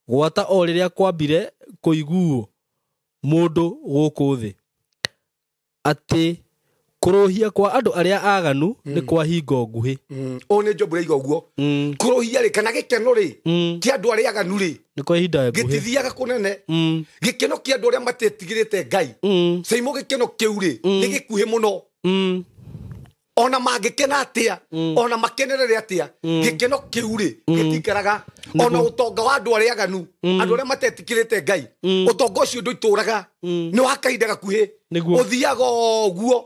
gwata o rĩrĩa kwambire kũiguo mũndũ gũkũ thĩ, atĩ kũrũhia kwa andũ arĩa aganu nĩ kwa hingo nguhĩ. Ũũ nĩ Jobu raiga ũguo. Kũrũhia rĩ kana gĩkeno rĩ kĩa andũ arĩa aganu rĩ nĩ kwa ihinda nguhĩ, gĩtithiaga kũnene. Gĩkeno kĩa andũ arĩa matetigĩrĩte Ngai, Saimo gĩkeno kĩu rĩ nĩ gĩkuhĩ mũno. Ona mangĩkena atĩa, ona makenerere atĩa, gĩkeno kĩu rĩ gĩtikaraga. Ona ũtonga wa andũ arĩa aganu, andũ arĩa matetikĩrĩte Ngai, ũtonga ũcio ndũitũraga, nĩ wa kahinda gakuhĩ, ũthiaga ũguo,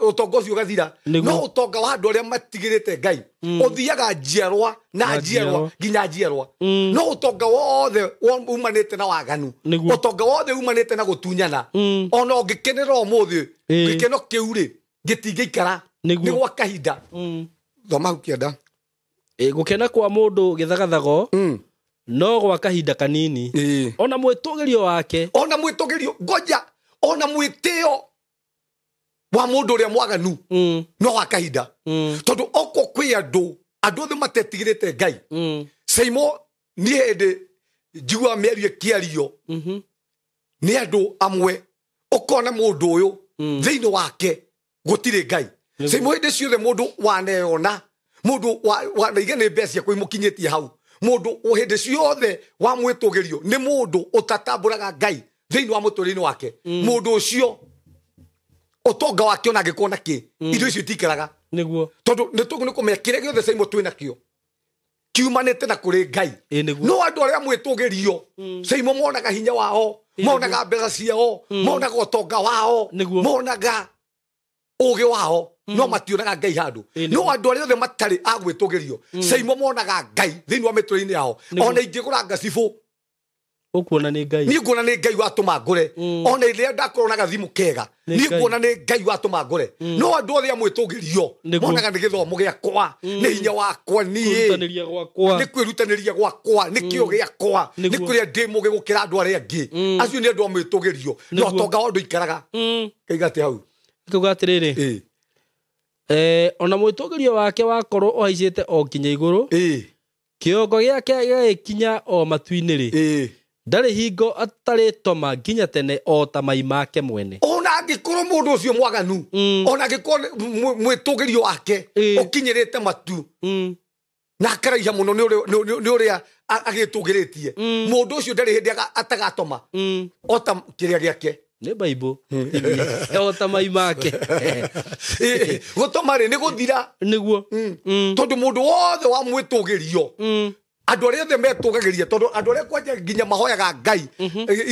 ũtonga ũcio ũgathira. No ũtonga wa andũ arĩa matigĩrĩte Ngai ũthiaga njiarwa na njiarwa nginya njiarwa. No ũtonga wothe umanĩte na waganu, ũtonga wothe umanĩte na gũtunyana, ona ũngĩkenera ũmũthĩ, gĩkeno kĩu rĩ gĩtingĩikara, nĩ gwa kahinda. Thoma hau kĩanda. Gũkena kwa mũndũ gĩthagathago no gwa kahinda kanini, ona mwĩtũgĩrio wake, ona mwĩtũgĩrio, ngoja, ona mwĩtĩo wa mũndũ ũrĩa mwaganu no wa kahinda. Tondũ oko kwĩ andũ othe matetigĩrĩte Ngai. Saimo niĩ hĩndĩ njiguaga mĩario ĩkĩario nĩ andũ amwe, ũkona mũndũ ũyũ thĩinĩ wake gũtirĩ Ngai. Saimo hĩndĩ ciothe mũndũ waneyona, mũndũ wanaiga nĩ mbeca ciakwa imũkinyĩtie hau, mũndũ hĩndĩ ciothe wa mwĩtũgĩrio nĩ mũndũ ũtatambũraga Ngai thĩinĩ wa mũtũrĩre-inĩ wake. Mũndũ ũcio ũtonga wake ona angĩkorwo na kĩ, indo icio itikaraga. Nĩguo. Tondũ nĩ kũmenya kĩrĩa gĩothe Saimo twĩ nakĩo kiumanĩte na kũrĩ Ngai. No andũ arĩa mwĩtũgĩrio, Saimo monaga hinya wao, monaga mbeca ciao, monaga ũtonga wao, monaga ũgĩ wao, no mationaga Ngai handũ. No andũ arĩa othe matarĩ a gwĩtũgĩrio, Saimo monaga Ngai thĩinĩ wa mĩtũrĩre-inĩ yao. Ona ingĩgũra ngacibũ, ũkuona nĩ Ngai. Niĩ nguona nĩ Ngai watũma ngũre. Ona rĩrĩa ndakorwo na gathimũ kega, niĩ nguona nĩ Ngai watũma ngũre. No andũ othe a mwĩtũgĩrio monaga nĩ gĩthomo gĩakwa, nĩ hinya wakwa, niĩ nĩ kwĩrutanĩria gwakwa, nĩ kĩo gĩakwa, nĩ kũrĩa ndĩ mũgĩ gũkĩra andũ arĩa angĩ. Acio nĩ andũ a mwĩtũgĩrio, no ũtonga wao ndũikaraga. Kaiga atĩa hau? Kuga atĩrĩrĩ, ona mwĩtũgĩrio wake wakorwo ũhaicĩte o nginya igũrũ, kĩongo gĩake gĩgĩkinya o matu-inĩ rĩ, ndarĩ hingo atarĩtoma nginya tene o ta mai make mwene. Ona angĩkorwo mũndũ ũcio mwaganu, ona angĩkorwo mwĩtũgĩrio wake ũkinyĩrĩte matu na akaraiha mũno nĩ ũrĩa agĩtũgĩrĩtie, mũndũ ũcio ndarĩ hĩndĩ atagatoma o ta kĩrĩa gĩake. Nĩ Bible o ta mai make. Gũtoma rĩ nĩ gũthira. Nĩguo. Tondũ mũndũ wothe wa mwĩtũgĩrio, andũ arĩa othe metũgagĩria, tondũ andũ arĩa kwanja nginya mahoyaga Ngai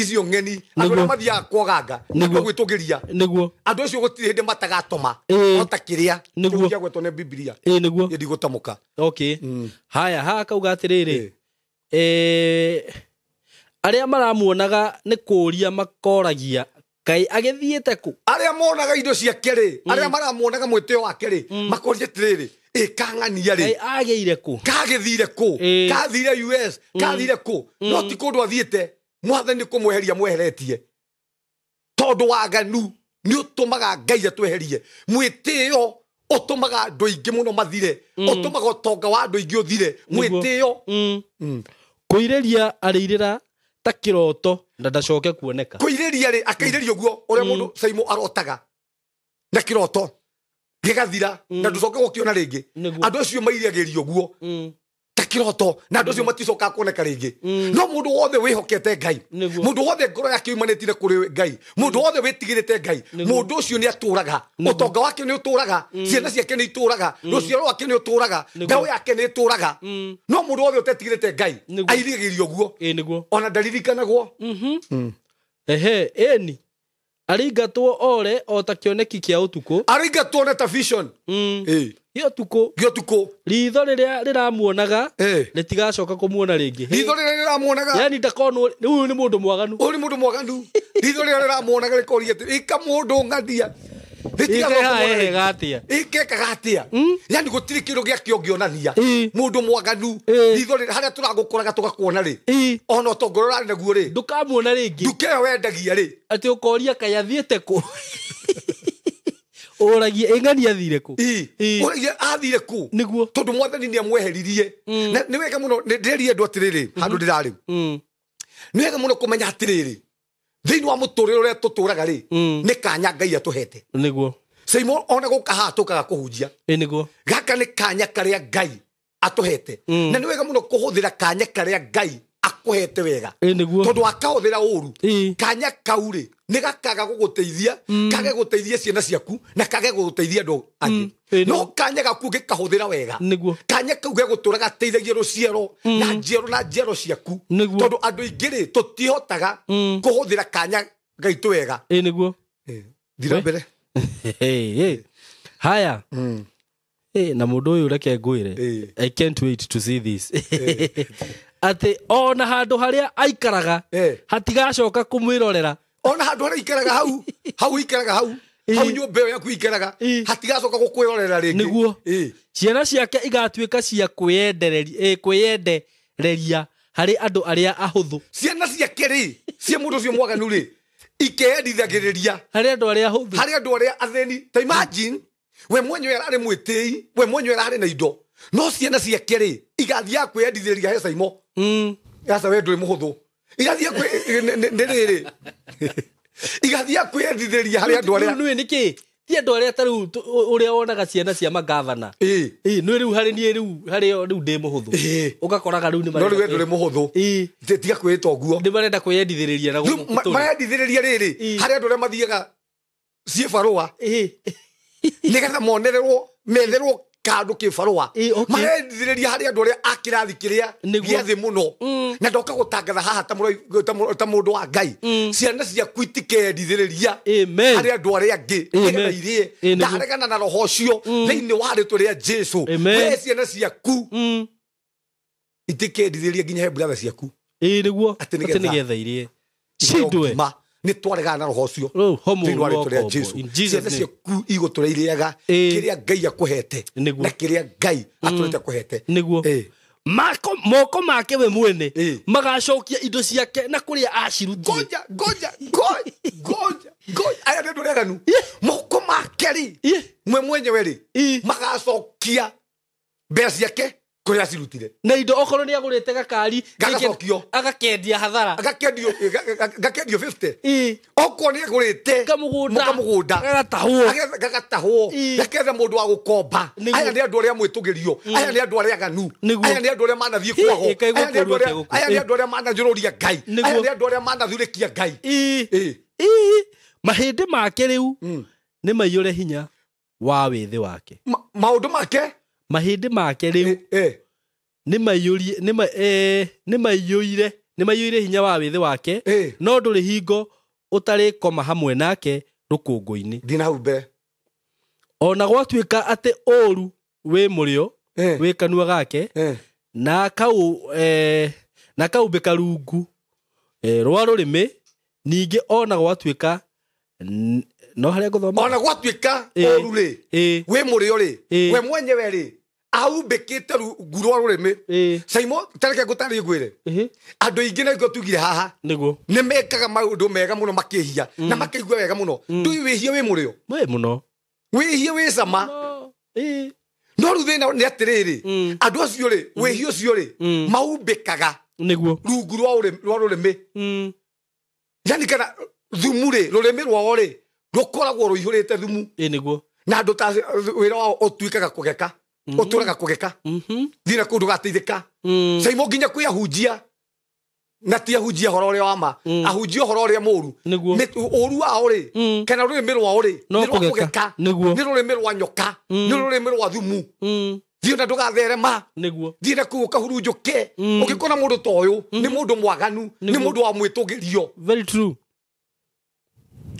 icio ng'eni, andũ arĩa mathiaga kwaganga andũ gwĩtũgĩria, nĩguo, andũ acio gũtirĩ hĩndĩ matagatoma o ta kĩrĩa kĩu kĩagwetwo nĩ Bibilia. Nĩguo. Niĩ ndigũtamũka. Okay. Haya, haha kauga atĩrĩrĩ, arĩa maramuonaga nĩ kũũria makoragia Ngai agĩthiĩte kũ? Arĩa monaga indo ciake rĩ, arĩa maramuonaga mwĩtĩo wake rĩ, makoria atĩrĩrĩ, ĩkang'ania rĩ, Ngai agĩire kũ? Kagĩthire kũ? Kathire US, kathire kũ? No ti kũndũ athiĩte, Mwathani kũmweheria mweheretie. Tondũ waganu nĩ ũtũmaga Ngai atweherie. Mwĩtĩo ũtũmaga andũ aingĩ mũno mathire, ũtũmaga ũtonga wa andũ aingĩ ũthire. Mwĩtĩo. Kũirĩria arĩirĩra ta kĩroto na ndacoke kuoneka. Kũirĩria rĩ, akairĩria ũguo ũrĩa mũndũ Saimo arotaga na kĩroto gĩgathira na ndũcoke gũkĩona rĩngĩ. Andũ acio mairiagĩrio ũguo ta kĩroto na andũ acio maticokaga kuoneka rĩngĩ. No mũndũ wothe wĩhokete Ngai, mũndũ wothe ngoro yake yumanĩtire kũrĩ Ngai, mũndũ wothe wĩtigĩrĩte Ngai, mũndũ ũcio nĩ atũraga, ũtonga wake nĩ ũtũraga, ciana ciake nĩ itũraga, rũciaro rwake nĩ ũtũraga, mbeũ yake nĩ ĩtũraga. No mũndũ wothe ũtetigĩrĩte Ngai airigĩrio ũguo, ona ndaririkanagwo. Ehe, ĩni Aringatwo ore o ta kĩoneki kĩa ũtukũ. Aringatwo na ta vision. Gĩa ũtukũ. Ritho rĩrĩa rĩramuonaga rĩtigacoka kũmuona rĩngĩ. Ritho rĩrĩa rĩramuonaga. Yani ndakonwo ũyũ nĩ mũndũ mwaganu. Ũyũ nĩ mũndũ mwaganu. Ritho rĩrĩa rĩramuonaga rĩkoria atĩ ĩka mũndũ ng'athia. Rĩtigacoka ĩkekaga atĩa. Yani gũtirĩ kĩndũ gĩake ũngĩonania. Mũndũ mwaganu ritho rĩrĩa harĩa tũragũkoraga tũgakuona rĩ. Ona ũtonga ũrĩa ũrarĩ naguo rĩ. Ndũkamuona rĩngĩ. Nduka ĩyo wendagia rĩ. Atĩ ũkoria kaĩ athiĩte kũ. Ũragia ĩng'ani athire kũ. Ũragia athire kũ. Nĩguo. Tondũ mwathani nĩ amweheririe. Na nĩ wega mũno ndĩrerie andũ atĩrĩrĩ handũ ndĩrarĩ. Nĩ wega mũno kũmenya atĩrĩrĩ thĩinĩ wa mũtũrĩre ũrĩa tũtũraga rĩ nĩ kanya Ngai atũhete. Nĩguo. Simon ona gũka haha tũkaga kũhunjia. Nĩguo. Gaka nĩ kanya karĩa Ngai atũhete. Na nĩ wega mũno kũhũthĩra kanya karĩa Ngai akũhete wega. Nĩguo. Tondũ akahũthĩra ũru kanya kau rĩ nĩ gakaga gũgũteithia, kage gũteithia ciana ciaku na kage gũteithia andũ angĩ. No kanya gaku ũngĩkahũthĩra wega. Nĩguo. Kanya kau gegũtũra gateithagia rũciaro na njiaro na njiaro ciaku. Tondũ andũ aingĩ rĩ tũtihotaga kũhũthĩra kanya gaitũ wega. Nĩguo. Thira mbere. Haya. Na mũndũ ũyũ reke ngwĩre. I can't wait to see this. Atĩ ona handũ harĩa aikaraga hatigacoka kũmwĩrorera. Ona handũ harĩa ikaraga hau, hau ikaraga hau, hau nyũmba ĩyo yaku ikaraga, hatigacoka gũkwĩrorera rĩngĩ. Nĩguo. Ciana ciake igatuĩka cia kwĩyendereria harĩ andũ arĩa ahũthũ. Ciana ciake rĩ, cia mũndũ ũcio mwaganu rĩ, ikeyendithagĩrĩria harĩ andũ arĩa ahũthũ, harĩ andũ arĩa athĩni. Ta imagine we mwenyewe ararĩ mwĩtĩi, we mwenyewe ararĩ na indo, no ciana ciake rĩ igathiaga kwĩyendithĩrĩria he Saimo. Aca we ndũrĩ mũhũthũ. Igathiaga nĩ rĩrĩ igathiaga kwĩyendithĩrĩria harĩ andũ arĩa nĩ nĩkĩ ti andũ arĩa ta rĩu ũrĩa wonaga ciana cia magavana. Nĩ rĩu harĩ niĩ rĩu harĩ rĩu ndĩ mũhũthũ. Ũgakoraga rĩu nĩ marenda. No rĩu we ndũrĩ mũhũthũ. Tiga kwĩĩta ũguo. Nĩ marenda kwĩyendithĩrĩria na gũkũ. Marendithĩrĩria rĩrĩ harĩ andũ arĩa mathiaga ciĩbarũa nĩgetha monererwo metherwo kandũ kĩbarũa. Marendithĩrĩria harĩ andũ arĩa a kĩrathi kĩrĩa gĩa thĩ mũno. Na ndoka gũtangatha haha ta mũndũ wa Ngai. Ciana ciaku itikendithĩrĩria harĩ andũ arĩa angĩ nĩgetha irĩe. Ndaregana na roho ũcio thĩinĩ wa rĩtwa rĩa Jesũ. We ciana ciaku itikendithĩrĩria nginya he brother ciaku. Nĩguo. Atĩ nĩgetha irĩe. Cindwe. Nĩ twaregana na roho ũcio thĩinĩ wa rĩtwa rĩa Jesũ. Ciana ciaku igũtũra irĩaga kĩrĩa Ngai akũhete na kĩrĩa Ngai atũrĩte akũhete. Nĩguo. Moko make we mwene magacokia indo ciake na kũrĩa acirutire. Ngoja ngoja ngoja ngoja aya nĩ andũ arĩa aganu. Moko make rĩ mwe mwenyewe rĩ magacokia mbeca ciake kũrĩa acirutire. Na indo okorwo nĩ agũrĩte gakari gagacokio agakendia hathara. Agakendio 50. Okorwo nĩ agũrĩte kamũgũnda gagatahwo gaketha mũndũ wa gũkomba. Aya nĩ andũ arĩa mwĩtũgĩrio, aya nĩ andũ arĩa aganu, aya nĩ andũ arĩa manathiĩ kwago, aya nĩ andũ arĩa mananjũrũria Ngai, aya nĩ andũ arĩa manathurĩkia Ngai. Mahĩndĩ make rĩu nĩ maiyũre hinya wa wĩthĩ wake. Maũndũ make mahĩndĩ make rĩu nĩ maiyũire hinya wa wĩthĩ wake, no ndũrĩ hingo ũtarĩkoma hamwe nake rũkũngũ-inĩ. Thiĩ na hau mbere. Ona gwatuĩka atĩ ũũru wĩ mũrĩo wĩ kanua gake na kaumbĩka rungu rwa rũrĩmĩ, ningĩ ona gwatuĩka no harĩa ngũthoma. Ona gwatuĩka ũũru rĩ wĩ mũrĩo rĩ we mwenyewe rĩ aumbĩkĩte rungu rwa rũrĩmĩ. Saimo tareke ngũtarĩrie ngwĩre andũ aingĩ na nĩkĩo tugire haha nĩguo nĩ mekaga maũndũ mega mũno makĩhia na makaigua wega mũno. Ndũĩ wĩhia wĩ mũrĩo wĩ mũno, wĩhia wĩ cama. No rĩu thĩna nĩ atĩrĩrĩ andũ acio rĩ wĩhia ũcio rĩ maumbĩkaga nĩguo rungu rwa rũrĩmĩ. Yani kana thumu rĩ rũrĩmĩ rwao rĩ rũkoragwo rũihũrĩte thumu. Nĩguo. Na andũ ta wĩra wao ũtuĩkaga kũgeka, ũtũraga kũgeka. Thiĩ na kũu ndũgateithĩka. Saimo nginya kwĩ ahunjia na ti ahunjia horo ũrĩa wa ma, ahunjia ũhoro ũrĩa mũru. Ũru wao rĩ kana rũrĩmĩ rwao rĩ nĩ rwa kũgeka, nĩ rũrĩmĩ rwa nyoka, nĩ rũrĩmĩ rwa thumu. Thiĩ na ndũgatherema. Nĩguo. Thiĩ na kũu ũkahurunjũke. Ũngĩkona mũndũ ta ũyũ nĩ mũndũ mwaganu, nĩ mũndũ wa mwĩtũgĩrio. Very true.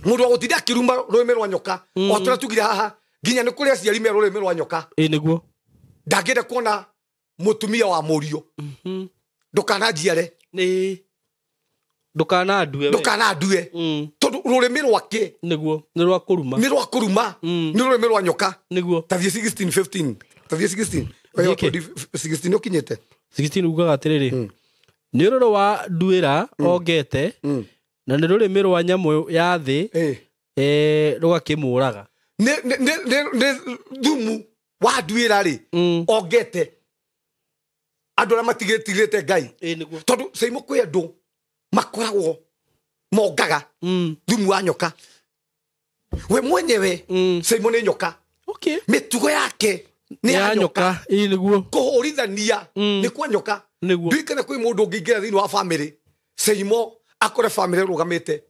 Mundu wa gutinda akiruma rurimi rwa nyoka o tura tugire haha nginya ni kuri aciari me rurimi rwa nyoka. Niguo ndangĩenda kuona mutumia wa mũriũ. Ndukananjiare. Ni ndukanandue. Ndukanandue. Tondu rurimi rwake niguo ni rwa kuruma. Ni rwa kuruma. Ni rurimi rwa nyoka. Niguo tathie 16 15 tathie 16 oyo 16 ukinyite 16 ugaga atiriri ni ruru wa nduira ongete na ni rurimi rwa nyamu ya thi rugakimuraga. Ni thumu wa nduira ri ongete andu aria matigitigirite Ngai. Tondu Saimo kwi andu makoragwo mongaga thumu wa nyoka. We mwenyewe Saimo ni nyoka. Okay. Mitugo yake ni ya nyoka. Niguo kuhurithania ni kwa nyoka. Nduikana kwi mundu ungiingira thiini wa family Saimo akore family rugamite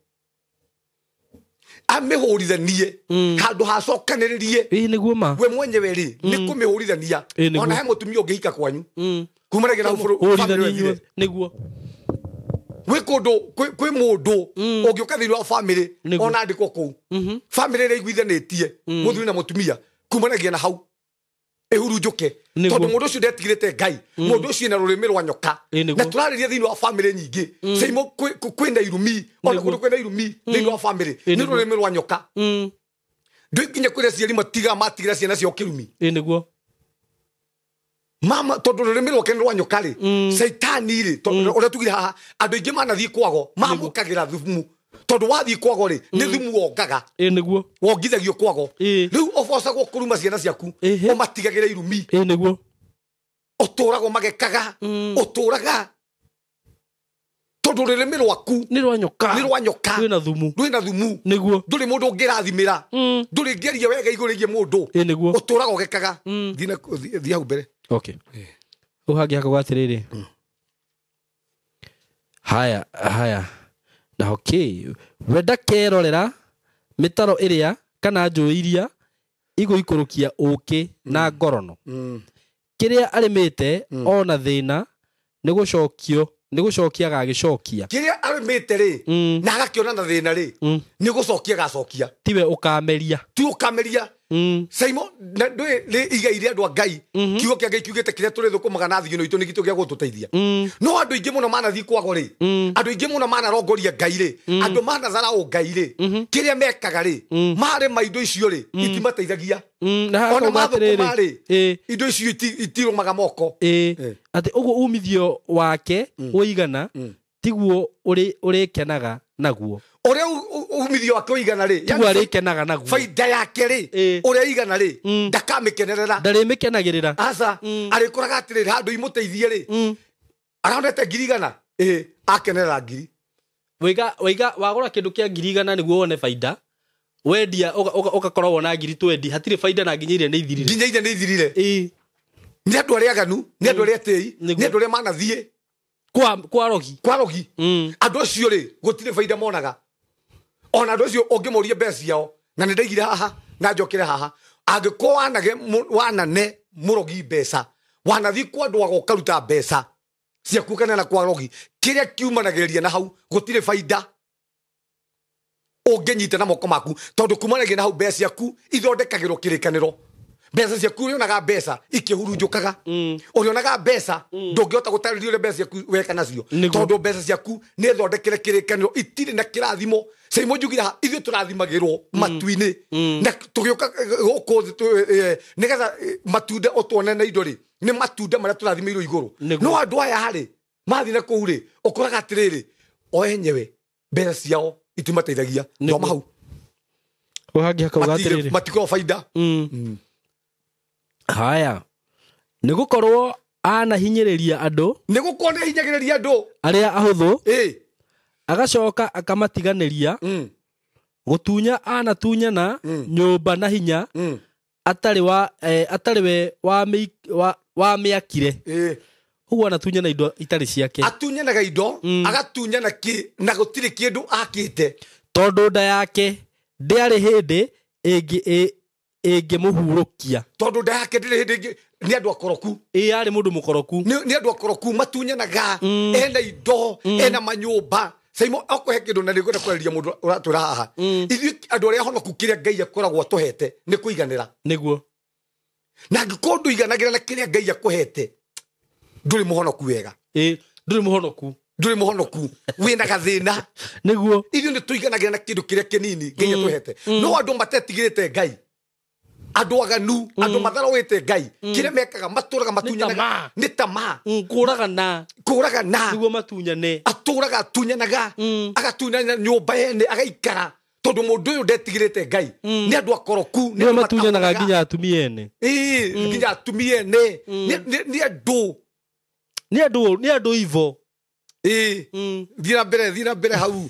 amihurithanie handu hacokaniririe. Niguo ma we mwenyewe ri ni kumihurithania. Ona he mutumia ungihika kwanyu kumaragira na family niguo wi kundu kwi mundu ungiuka thiini wa family ona andikwo kuu family ria iguithanitie muthuri na mutumia kumanagia na hau ihurunjuke tondu mundu ucio ndetigirite Ngai. Mundu ucio na rurimi rwa nyoka na turariria thiini wa family nyingi. Saimo kwina irumi ona kundu kwina irumi thiini wa family ni rurimi rwa nyoka. Ndui nginya kwira ciari matiga matigira ciana ciao kirumi. Niguo mama tondu rurimi rwake ni rwa nyoka ri Saitani ri tondu uria tugire haha andu aingi manathii kwago mamukagira thumu tondu wathii kwago ri ni thumu wongaga. Niguo wongithagio kwago. Riu ubocagwo kuruma ciana ciaku umatigagire irumi. Niguo uturagwo magekaga uturaga tondu rurimi rwaku ni rwa nyoka. Ni rwa nyoka rwina thumu. Rwina thumu. Niguo nduri mundu ungirathimira nduri ngeria wega iguru rigie mundu uturaga ugekaga. Thii hau mbere. Okay. Uhangi hakauga atiriri haya haya na okay we ndakerorera mitaro iria kana njũĩ iria igũikũrũkia ũkĩ na ngorono. Kiria arimite ona thina ni gucokio ni gucokia agagicokia. Kiria arimite ri na agakiona na thina ri ni gucokia gacokia. Tiwe ukameria. Ti ukameria. Saimo na ndui ri igai ria andu a Ngai kiugo kia Ngai kiugite kiria turi thukumaga na thigino itu ni gitu gia gututeithia. No andu aingi muno manathii kwago ri andu aingi muno manarongoria Ngai ri andu manatharau Ngai ri kiria mekaga ri marima indo icio ri itimateithagia. Ona mathukuma ri indo icio itirumaga moko. Ati uguo umithio wake uigana tiguo urikenaga naguo. Uria umithio wake uigana ri tiguo arikenaga naguo. Faida yake ri uria igana ri ndakamikenerera. Ndarimikenagirira. Aca arikoraga atiriri handu imuteithie ri aronete 100,000 akenerera 1,000. Waiga waiga wagura kindu kia 1,000 niguo wone faida wendia ugakorwo wona 20,000 hatiri faida na nginya iria ni ithirire. Nginya iria ni ithirire. Ni andu aria aganu ni andu aria atĩi ni andu aria manathie kwa rogi. Kwa rogi. Andu acio ri gutire faida monaga. Ona andu acio ungimuria mbeca ciao na ni ndaigire haha na njokere haha angĩkorwo wanage wanane murogi mbeca wanathi kwa andu ago ukaruta mbeca ciaku kana na kwa rogi kiria kiumanagĩrĩria na hau gutire faida ũngĩnyita na moko maku tondu kumanagia na hau mbeca ciaku ithondekagĩrwo kĩrĩkanĩro. Mbeca ciaku urionaga mbeca ikĩhurunjũkaga. Urionaga mbeca ndũngĩhota gũtarĩria ũrĩa mbeca ciaku weka nacio tondu mbeca ciaku nĩ thondekere kĩrĩkanĩro itirĩ na kĩrathimo. Saimo njugire haha ithuĩ tũrathimagĩrwo matu-inĩ na tũgĩũka gũkũ thĩ nĩgetha matunda ũtuone na indo rĩ nĩ matunda marĩa tũrathimĩirwo igũrũ. No andũ aya rĩ mathiĩ na kũu rĩ ũkoraga atĩrĩrĩ o enyewe mbeca ciao itimateithagia. Thoma hau. Ũhangi hakauga atĩrĩrĩ matikoragwo faida. Haya nĩ gũkorwo anahinyĩrĩria andũ. Nĩ gũkorwo nĩ ahinyagĩrĩria andũ arĩa ahũthũ agacoka akamatiganĩria. Gũtunya anatunyana nyũmba na hinya atarĩ wa atarĩ we wa mĩakire. Ũguo anatunyana indo itarĩ ciake. Atunyanaga indo agatunyana ki na gũtirĩ kĩndũ akĩte tondũ nda yake ndĩarĩ hĩndĩ ĩngĩmũhurũkia. Tondũ nda yake ndĩrĩ hĩndĩ ĩngĩ ni andu akoroku. Ari mundu mukoroku. Ni andu akoroku matunyanaga ena indo ena manyumba. Saimo akũhe kĩndũ na nĩngwenda kwarĩria mũndũ ũratwĩra haha. Ithuĩ andũ arĩa honoku kĩrĩa Ngai akoragwo atũhete nĩ kũiganĩra. Nĩguo. Na angĩkorwo ndũiganagĩra na kĩrĩa Ngai akũhete, ndũrĩ mũhonoku wega. Ndũrĩ mũhonoku. Ndũrĩ mũhonoku. Wĩna gathĩna. Nĩguo. Ithuĩ nĩ tũiganagĩra na kĩndũ kĩrĩa kĩnini Ngai atũhete. No andũ matetigĩrĩte Ngai, andũ aganu, andũ matharũĩte Ngai, kĩrĩa mekaga matũraga matunyanaga. Nĩ tamaa. Kũragana. Kũragana. Nĩguo matunyane. Atũraga atunyanaga. Agatunyana nyũmba yene agaikara. Tondũ mũndũ ũyũ ndetigĩrĩte Ngai. Nĩ andũ akoroku. Nĩo matunyanaga nginya atumia ene. Nginya atumia ene. Nĩ andũ. Nĩ andũ ivo. Thiĩ na mbere hau.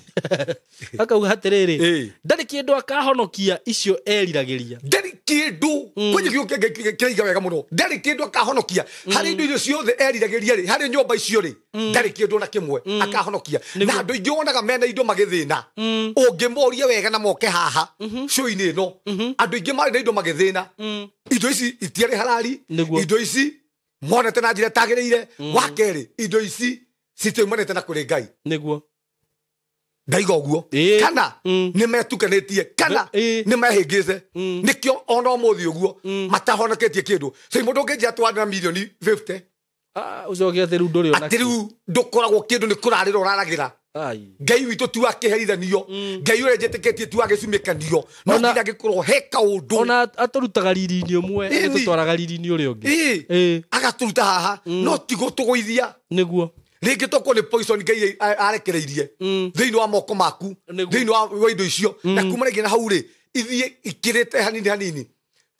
Akauga atĩrĩrĩ, ndarĩ kĩndũ akahonokia icio eriragĩria. Ndarĩ kĩndũ. Kwenye kiugo kĩraiga wega mũno. Ndarĩ kĩndũ akahonokia. Harĩ indo icio ciothe eriragĩria rĩ, harĩ nyũmba icio rĩ, ndarĩ kĩndũ na kĩmwe akahonokia. Na andũ aingĩ wonaga mena indo magĩthĩna. Ũngĩmoria wega na moke haha show-inĩ ĩno, andũ aingĩ marĩ na indo magĩthĩna. Indo ici itiarĩ harari. Indo ici monete na njĩra ĩtagĩrĩire. Wa kerĩ, indo ici citiumanĩte na kũrĩ Ngai. Nĩguo. Ndaiga ũguo. Kana nĩ metukanĩtie, kana nĩ mehĩngĩte. Nĩkĩo ona ũmũthĩ ũguo matahonoketie kĩndũ. So mũndũ ũngĩnjia atwarĩra milioni 50. Ũcoke atĩ rĩu ndũrĩ ona atĩ rĩu ndũkoragwo kĩndũ nĩ kũrarĩra ũraragĩra. Ngai witũ ti wa kĩherithanio. Ngai ũrĩa njĩtĩkĩtie ti wa gĩcumĩkanio. No nginya angĩkorwo he kaũndũ. Ona atũrutaga riri-inĩ ũmwe, agĩtũtwaraga riri-inĩ ũrĩa ũngĩ. Agatũruta haha, no ti gũtũgũithia. Nĩguo. Rĩngĩ tokorwo nĩ poison Ngai arekereirie thĩinĩ wa moko maku, thĩinĩ wa indo icio. Na kuma rĩngĩ na hau rĩ, ithiĩ ikĩrĩte hanini hanini.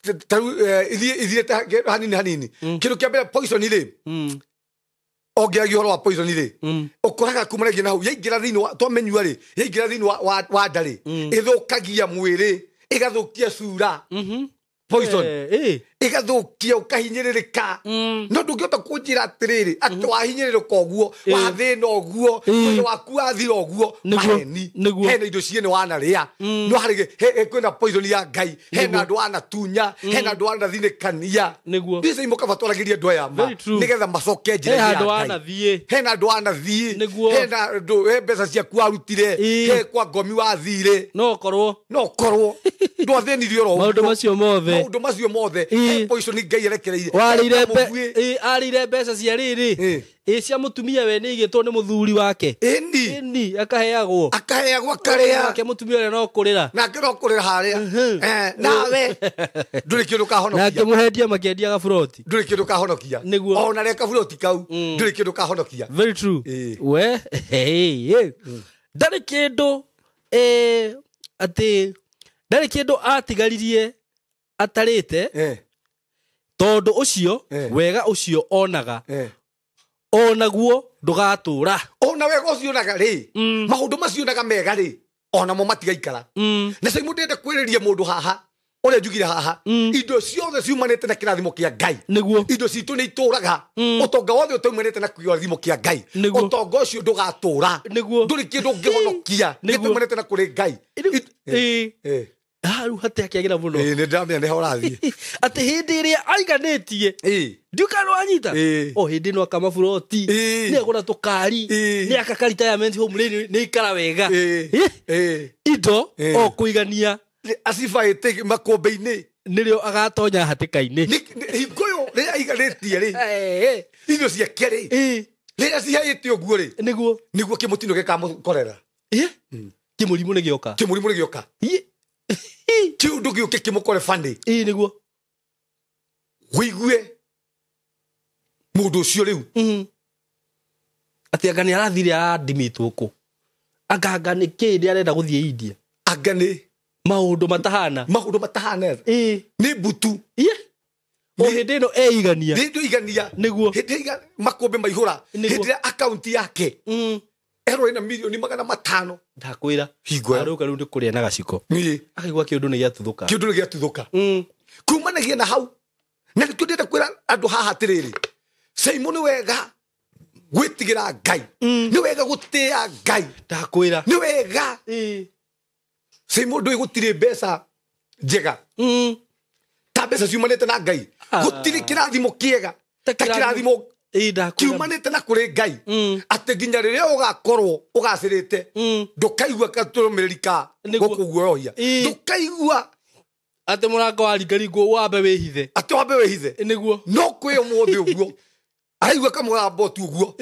Ithiĩ ithirĩte hanini hanini. Kĩndũ kĩa mbere poison rĩ, ongeragia ũhoro wa poison rĩ, ũkoraga kuma rĩngĩ na hau yaingĩra thĩinĩ wa twamenyua rĩ, yaingĩra thĩinĩ wa nda rĩ, ĩthũkagia mwĩrĩ, ĩgathũkia cura. Poison. Ĩgathũkia ũkahinyĩrĩrĩka. No ndũngĩhota kũnjĩra atĩrĩrĩ, atĩ wahinyĩrĩrĩka ũguo, wathĩna ũguo, mwĩrĩ waku wathira ũguo, maheni. Hena indo ciene wanarĩa. No harĩ kwĩna poison ya Ngai, hena andũ wanatunya, hena andũ wanathinĩkania. Nĩguo. Ndice imwe kaba twaragĩrie andũ aya ma, nĩgetha macoke njĩra ya Ngai. Hena andũ wanathiĩ. Hena andũ, he mbeca ciaku warutire, he kwa ngomi wathire. No ũkorwo. No ũkorwo. Ndwathĩnirio oro ũguo. Maũndũ macio mothe. Maũndũ macio mothe. Poison Ngai arekereirie. Arĩire mbeca cia rĩrĩ. Cia mũtumia we nĩ igĩtwo nĩ mũthuri wake. Ĩni, akaheagwo. Akaheagwo akarĩa. Nake mũtumia ũrĩa no kũrĩra. Nake no kũrĩra harĩa. Nawe ndũrĩ kĩndũ ũkahonokia. Nake mũhendia makĩendia gaburoti. Ndũrĩ kĩndũ ũkahonokia. Nĩguo. Ona rĩa kaburoti kau, ndũrĩ kĩndũ ũkahonokia. Very true. We, ndarĩ kĩndũ atĩ ndarĩ kĩndũ atigaririe atarĩte tondũ ũcio wega ũcio onaga onaguo ndũgatũra. Ona wega ũcio onaga rĩ, maũndũ macio onaga mega rĩ, onamo matigaikara. Na Simon ndĩrenda kwĩrĩria mũndũ haha ũrĩa njugire haha, indo ciothe ciumanĩte na kĩrathimo kĩa Ngai. Nĩguo. Indo citũ nĩ itũraga. Ũtonga wothe ũtaumanĩte na kĩrathimo kĩa Ngai, ũtonga ũcio ndũgatũra. Nĩguo. Ndũrĩ kĩndũ ũngĩhonokia gĩtaumanĩte na kũrĩ Ngai. Rĩu hate akĩagĩra mũno. Nĩ ndĩramenya nĩho ũrathiĩ. Atĩ hĩndĩ ĩrĩa aiganĩtie, ndiũkana wanyita. O hĩndĩ ĩno aka maburoti, nĩ agũra tũkari, nĩ aka ka retirement home rĩ, nĩ ikara wega. Indo o kũigania. Acibaĩte makũmbĩ-inĩ. Nĩrĩo agatonya hatĩka-inĩ. Hingo ĩyo rĩrĩa aiganĩtie rĩ, indo ciake rĩ, rĩrĩa cihaĩte ũguo rĩ, Nĩguo. nĩguo kĩmũtino gĩkamũkorera. Kĩmũrimũ nĩ gĩoka. Kĩmũrimũ nĩ gĩoka. Kĩũndũ gĩũke kĩmũkore bani. Nĩguo. Wĩigue mũndũ ũcio rĩu. Atĩ anga nĩ arathire arandimitwo kũ. Anga anga nĩ kĩ nĩ arenda gũthiĩ India. Anga nĩ maũndũ matahana. Maũndũ matahana. Nĩ mbutu. O hĩndĩ ĩno eigania. Hĩndĩ ĩno eigania. Nĩguo. Hĩndĩ ĩrĩa makũmbĩ maihũra. Hĩndĩ ĩrĩa akaunti yake. Erwo ĩna milioni 500. Ndakwĩra. Hingo ĩyo. Arauga rĩu nĩ kũrĩa na gaciko. Akaigua kĩũndũ nĩ gĩatuthũka. Kĩũndũ nĩ gĩatuthũka. Kumanagia na hau. Na nĩkĩo ndĩrenda kwĩra andũ haha atĩrĩrĩ, Simon nĩ wega gwĩtigĩra Ngai. Nĩ wega gũtĩĩa Ngai. Ndakwĩra. Nĩ wega. Simon ndũĩ gũtirĩ mbeca njega. Ta mbeca ciumanĩte na Ngai. Gũtirĩ kĩrathimo kĩega. Ta kĩrathimo Kiumanĩte na kũrĩ Ngai atĩ nginya rĩrĩa ũgakorwo ũgacĩrĩte ndũkaigua katũrũmĩrĩri ka gũkũguoyohia, ndũkaigua atĩ mũrango waringaringwo wambe wĩhithe, atĩ wambe wĩhithe. Nĩguo. No kwĩ ũmũthĩ ũguo araigua kamũgambo tu ũguo,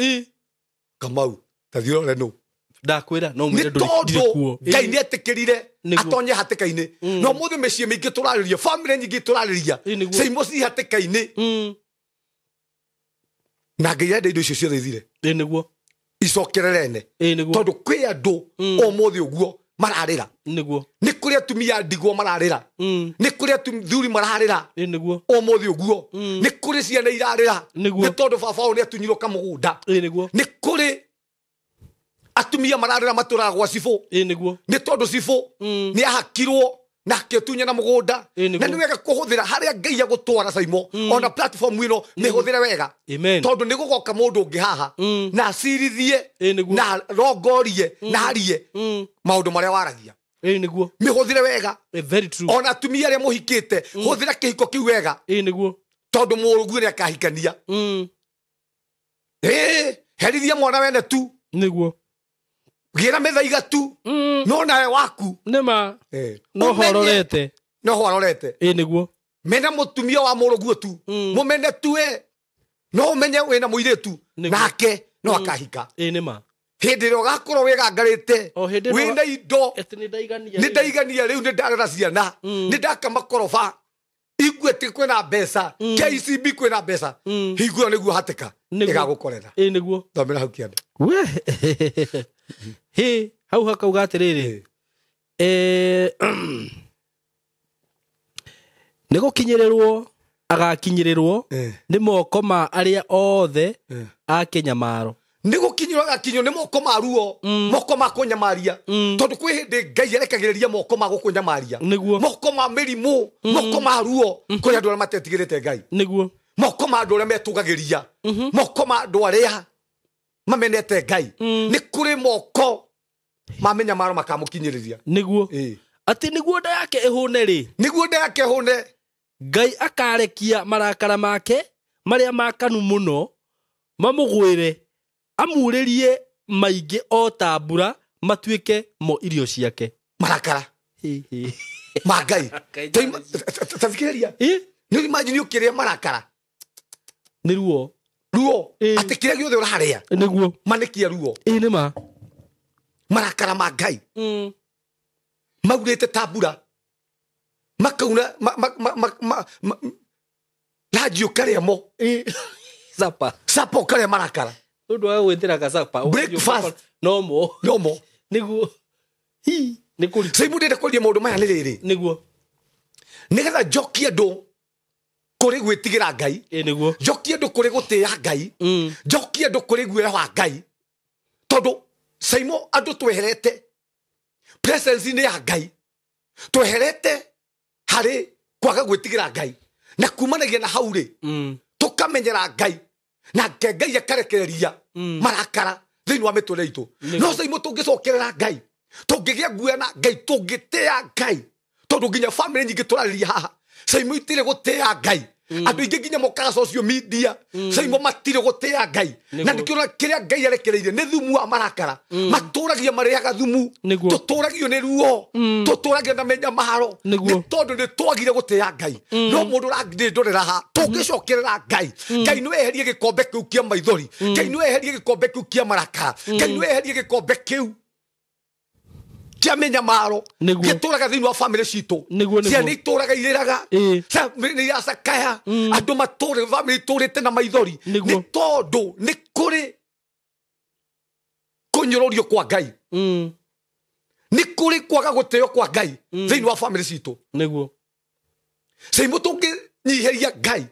Kamau tathiĩ ũrore nũ. Ndakwĩra no nĩ mwĩre ndũrĩ kuo. Tondũ Ngai nĩ etĩkĩrire atonye hatĩka-inĩ. No mũthĩ mĩciĩ mĩingĩ tũrarĩria, bamĩrĩ nyingĩ tũrarĩria, Saimo ci hatĩka-inĩ, na Ngai arenda indo icio ciothe ithire. Nĩguo. Icokererene. Nĩguo. Tondũ kwĩ andũ ũmũthĩ ũguo mararĩra. Nĩguo. Nĩ kũrĩ atumia ndigwa mararĩra, nĩ kũrĩ athuri mararĩra. Nĩguo. Ũmũthĩ ũguo nĩ kũrĩ ciana irarĩra Nĩguo. nĩ tondũ baba wao nĩ atunyirwo kamũgũnda. Nĩguo. Nĩ kũrĩ atumia mararĩra matũraga gwa cibũ Nĩguo. nĩ tondũ cibũ nĩ ahakirwo na akĩtunyana mũgũnda. Nĩguo. Na nĩ wega kũhũthĩra harĩa Ngai agũtwara, Saimo, ona platform ĩno mĩhũthĩre wega. Amen. Tondũ nĩ gũgoka mũndũ ũngĩ haha na acirithie Nĩguo. na rongorie na arie maũndũ marĩa waragia. Nĩguo. Mĩhũthĩre wega. Very true. Ona atumia arĩa mũhikĩte, hũthĩra kĩhiko kĩu wega. Nĩguo. Tondũ mũrũguo nĩ akahikania. Herithia mwana wene tu. Nĩguo. Gĩra mĩthaiga tu, no nawe waku. Nĩma. No hororete. No ho arorete. Nĩguo. Mena mũtumia wa mũrũguo tu, mũmene tu we, no ũmenye wĩna mũirĩtu Nĩguo. nake no akahika. Nĩma. Hĩndĩ ĩrĩa ũgakorwo wĩgangarĩte O hĩndĩ ĩno- wĩna indo, Atĩ nĩ ndaigania. nĩ ndaigania rĩu, nĩ ndarera ciana, nĩ ndaka makoroba, Equity kwĩna mbeca, KCB kwĩna mbeca, hingo ĩyo nĩguo hatĩka Nĩguo. ĩgagũkorera. Nĩguo. Thomera hau kĩanda. We. Hĩ, hau hakauga atĩrĩrĩ, nĩ gũkinyĩrĩrwo agakinyĩrĩrwo nĩ moko ma arĩa othe a kĩnyamaro. Nĩ gũkinyĩrwo agakinywo nĩ moko ma ruo, moko ma kũnyamaria, tondũ kwĩ hĩndĩ Ngai arekagĩrĩria moko ma gũkũnyamaria. Nĩguo. Moko ma mĩrimũ, moko ma ruo kũrĩ andũ arĩa matetigĩrĩte Ngai. Nĩguo. Moko ma andũ arĩa metũgagĩria, moko ma andũ arĩa mamenete Ngai. Nĩ kũrĩ moko ma mĩnyamaro makamũkinyĩrĩria. Nĩguo. Atĩ nĩguo nda yake ĩhũne rĩ, Nĩguo nda yake hũne, Ngai akarekia marakara make marĩa makanu mũno mamũgwĩre, amurĩrie maingĩ o ta mbura, matuĩke mo irio ciake. Marakara ma Ngai. Tathikĩrĩria, nĩ imagine ũkĩrĩa marakara. Nĩ ruo. Ruo, atĩ kĩrĩa gĩothe ũrarĩa Nĩguo. manĩkia ruo. Nĩ ma. Marakara ma Ngai maurĩte ta mbura, makauna ranji ũkarĩa mo. Sapa. Sapa ũkarĩa marakara. Ũndũ wa gwĩtĩra gacapa. Breakfast. No mo. Nomo. Nĩguo. Hi, nĩ kũritũ. Saimu, ndĩrenda kwaria maũndũ maya nĩ rĩrĩ, Nĩguo. nĩgetha njokie andũ kũrĩ gwĩtigĩra Ngai, Nĩguo. njokie andũ kũrĩ gũtĩĩa Ngai, njokie andũ kũrĩ guoya wa Ngai, tondũ Saimo, andũ tweherete presence-inĩ ya Ngai, tweherete harĩ kwaga gwĩtigĩra Ngai, na kumanagia na hau rĩ, tũkamenyera Ngai, nake Ngai akarekereria marakara thĩinĩ wa mĩtũrĩre itũ. No Saimo, tũngĩcokerera Ngai, tũngĩgĩa guoya na Ngai, tũngĩtĩĩa Ngai, tondũ nginya bamĩrĩ nyingĩ tũrarĩria haha, Saimo, itirĩ gũtĩĩa Ngai. Andũ aingĩ nginya mokaga social media, Saimo, matirĩ gũtĩĩa Ngai, na nĩkĩo kĩrĩa Ngai arekereirie nĩ thumu wa marakara. Matũragia marĩaga thumu. Nĩguo. Tũtũragio nĩ ruo, tũtũragio na mĩnyamaro, Nĩguo. nĩ tondũ nĩ twagire gũtĩĩa Ngai. No mũndũ ũrandĩndorera ha, tũngĩcokerera Ngai, Ngai nĩ weherie gĩkombe kĩu kĩa maithori, Ngai nĩ weherie gĩkombe kĩu kĩa marakara, Ngai nĩ weherie gĩkombe kĩu kĩa mĩnyamaro Nĩguo. gĩtũraga thĩinĩ wa bamĩrĩ citũ. Nĩguo, nĩguo. Ciana itũraga irĩraga, nĩ iracakaya, andũ matũrĩ bamĩrĩ itũrĩte na maithori, Nĩguo. nĩ tondũ nĩ kũrĩ kũnyũrũrio kwa Ngai, nĩ kũrĩ kwaga gũtĩo kwa Ngai thĩinĩ wa bamĩrĩ citũ. Nĩguo. Caimũ, tũngĩnyihĩria Ngai,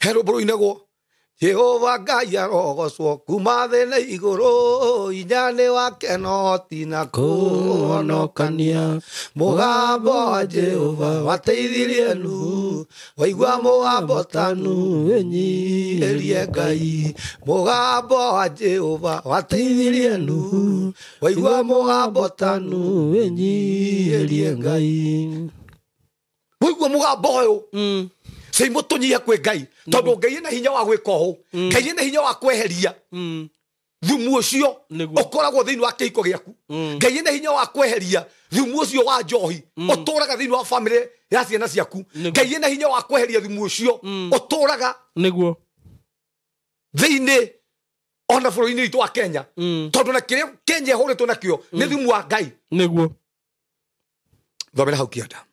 he rwĩmbo rũinagwo, Jehova Ngai arogocwo kuma thĩ na igũrũ, inya nĩ wake no ti na kũhonokania, mũgambo wa Jehova wateithirie Nuhu, waigua mũgambo tanu wĩnyihĩrie Ngai, mũgambo wa Jehova wateithirie Nuhu, waigua mũgambo tanu wĩnyihĩrie Ngai, waigua mũgambo ũyũ. Caimo tũnyihe kwĩ Ngai, tondũ Ngai ena hinya wa gwĩka ũũ, Ngai ena hinya wa kweheria thumu ũcio ũkoragwo thĩinĩ wa kĩhiko gĩaku. Ngai ena hinya wa kweheria thumu ũcio wa njohi ũtũraga thĩinĩ wa family ya ciana ciaku. Ngai ena hinya wa kweheria thumu ũcio ũtũraga nĩguo thĩinĩ ona bũrũri-inĩ witũ wa Kenya, tondũ na kĩrĩa Kenya ĩhũrĩtwo nakĩo nĩ thumu wa Ngai. Nĩguo. Thomera hau kĩanda.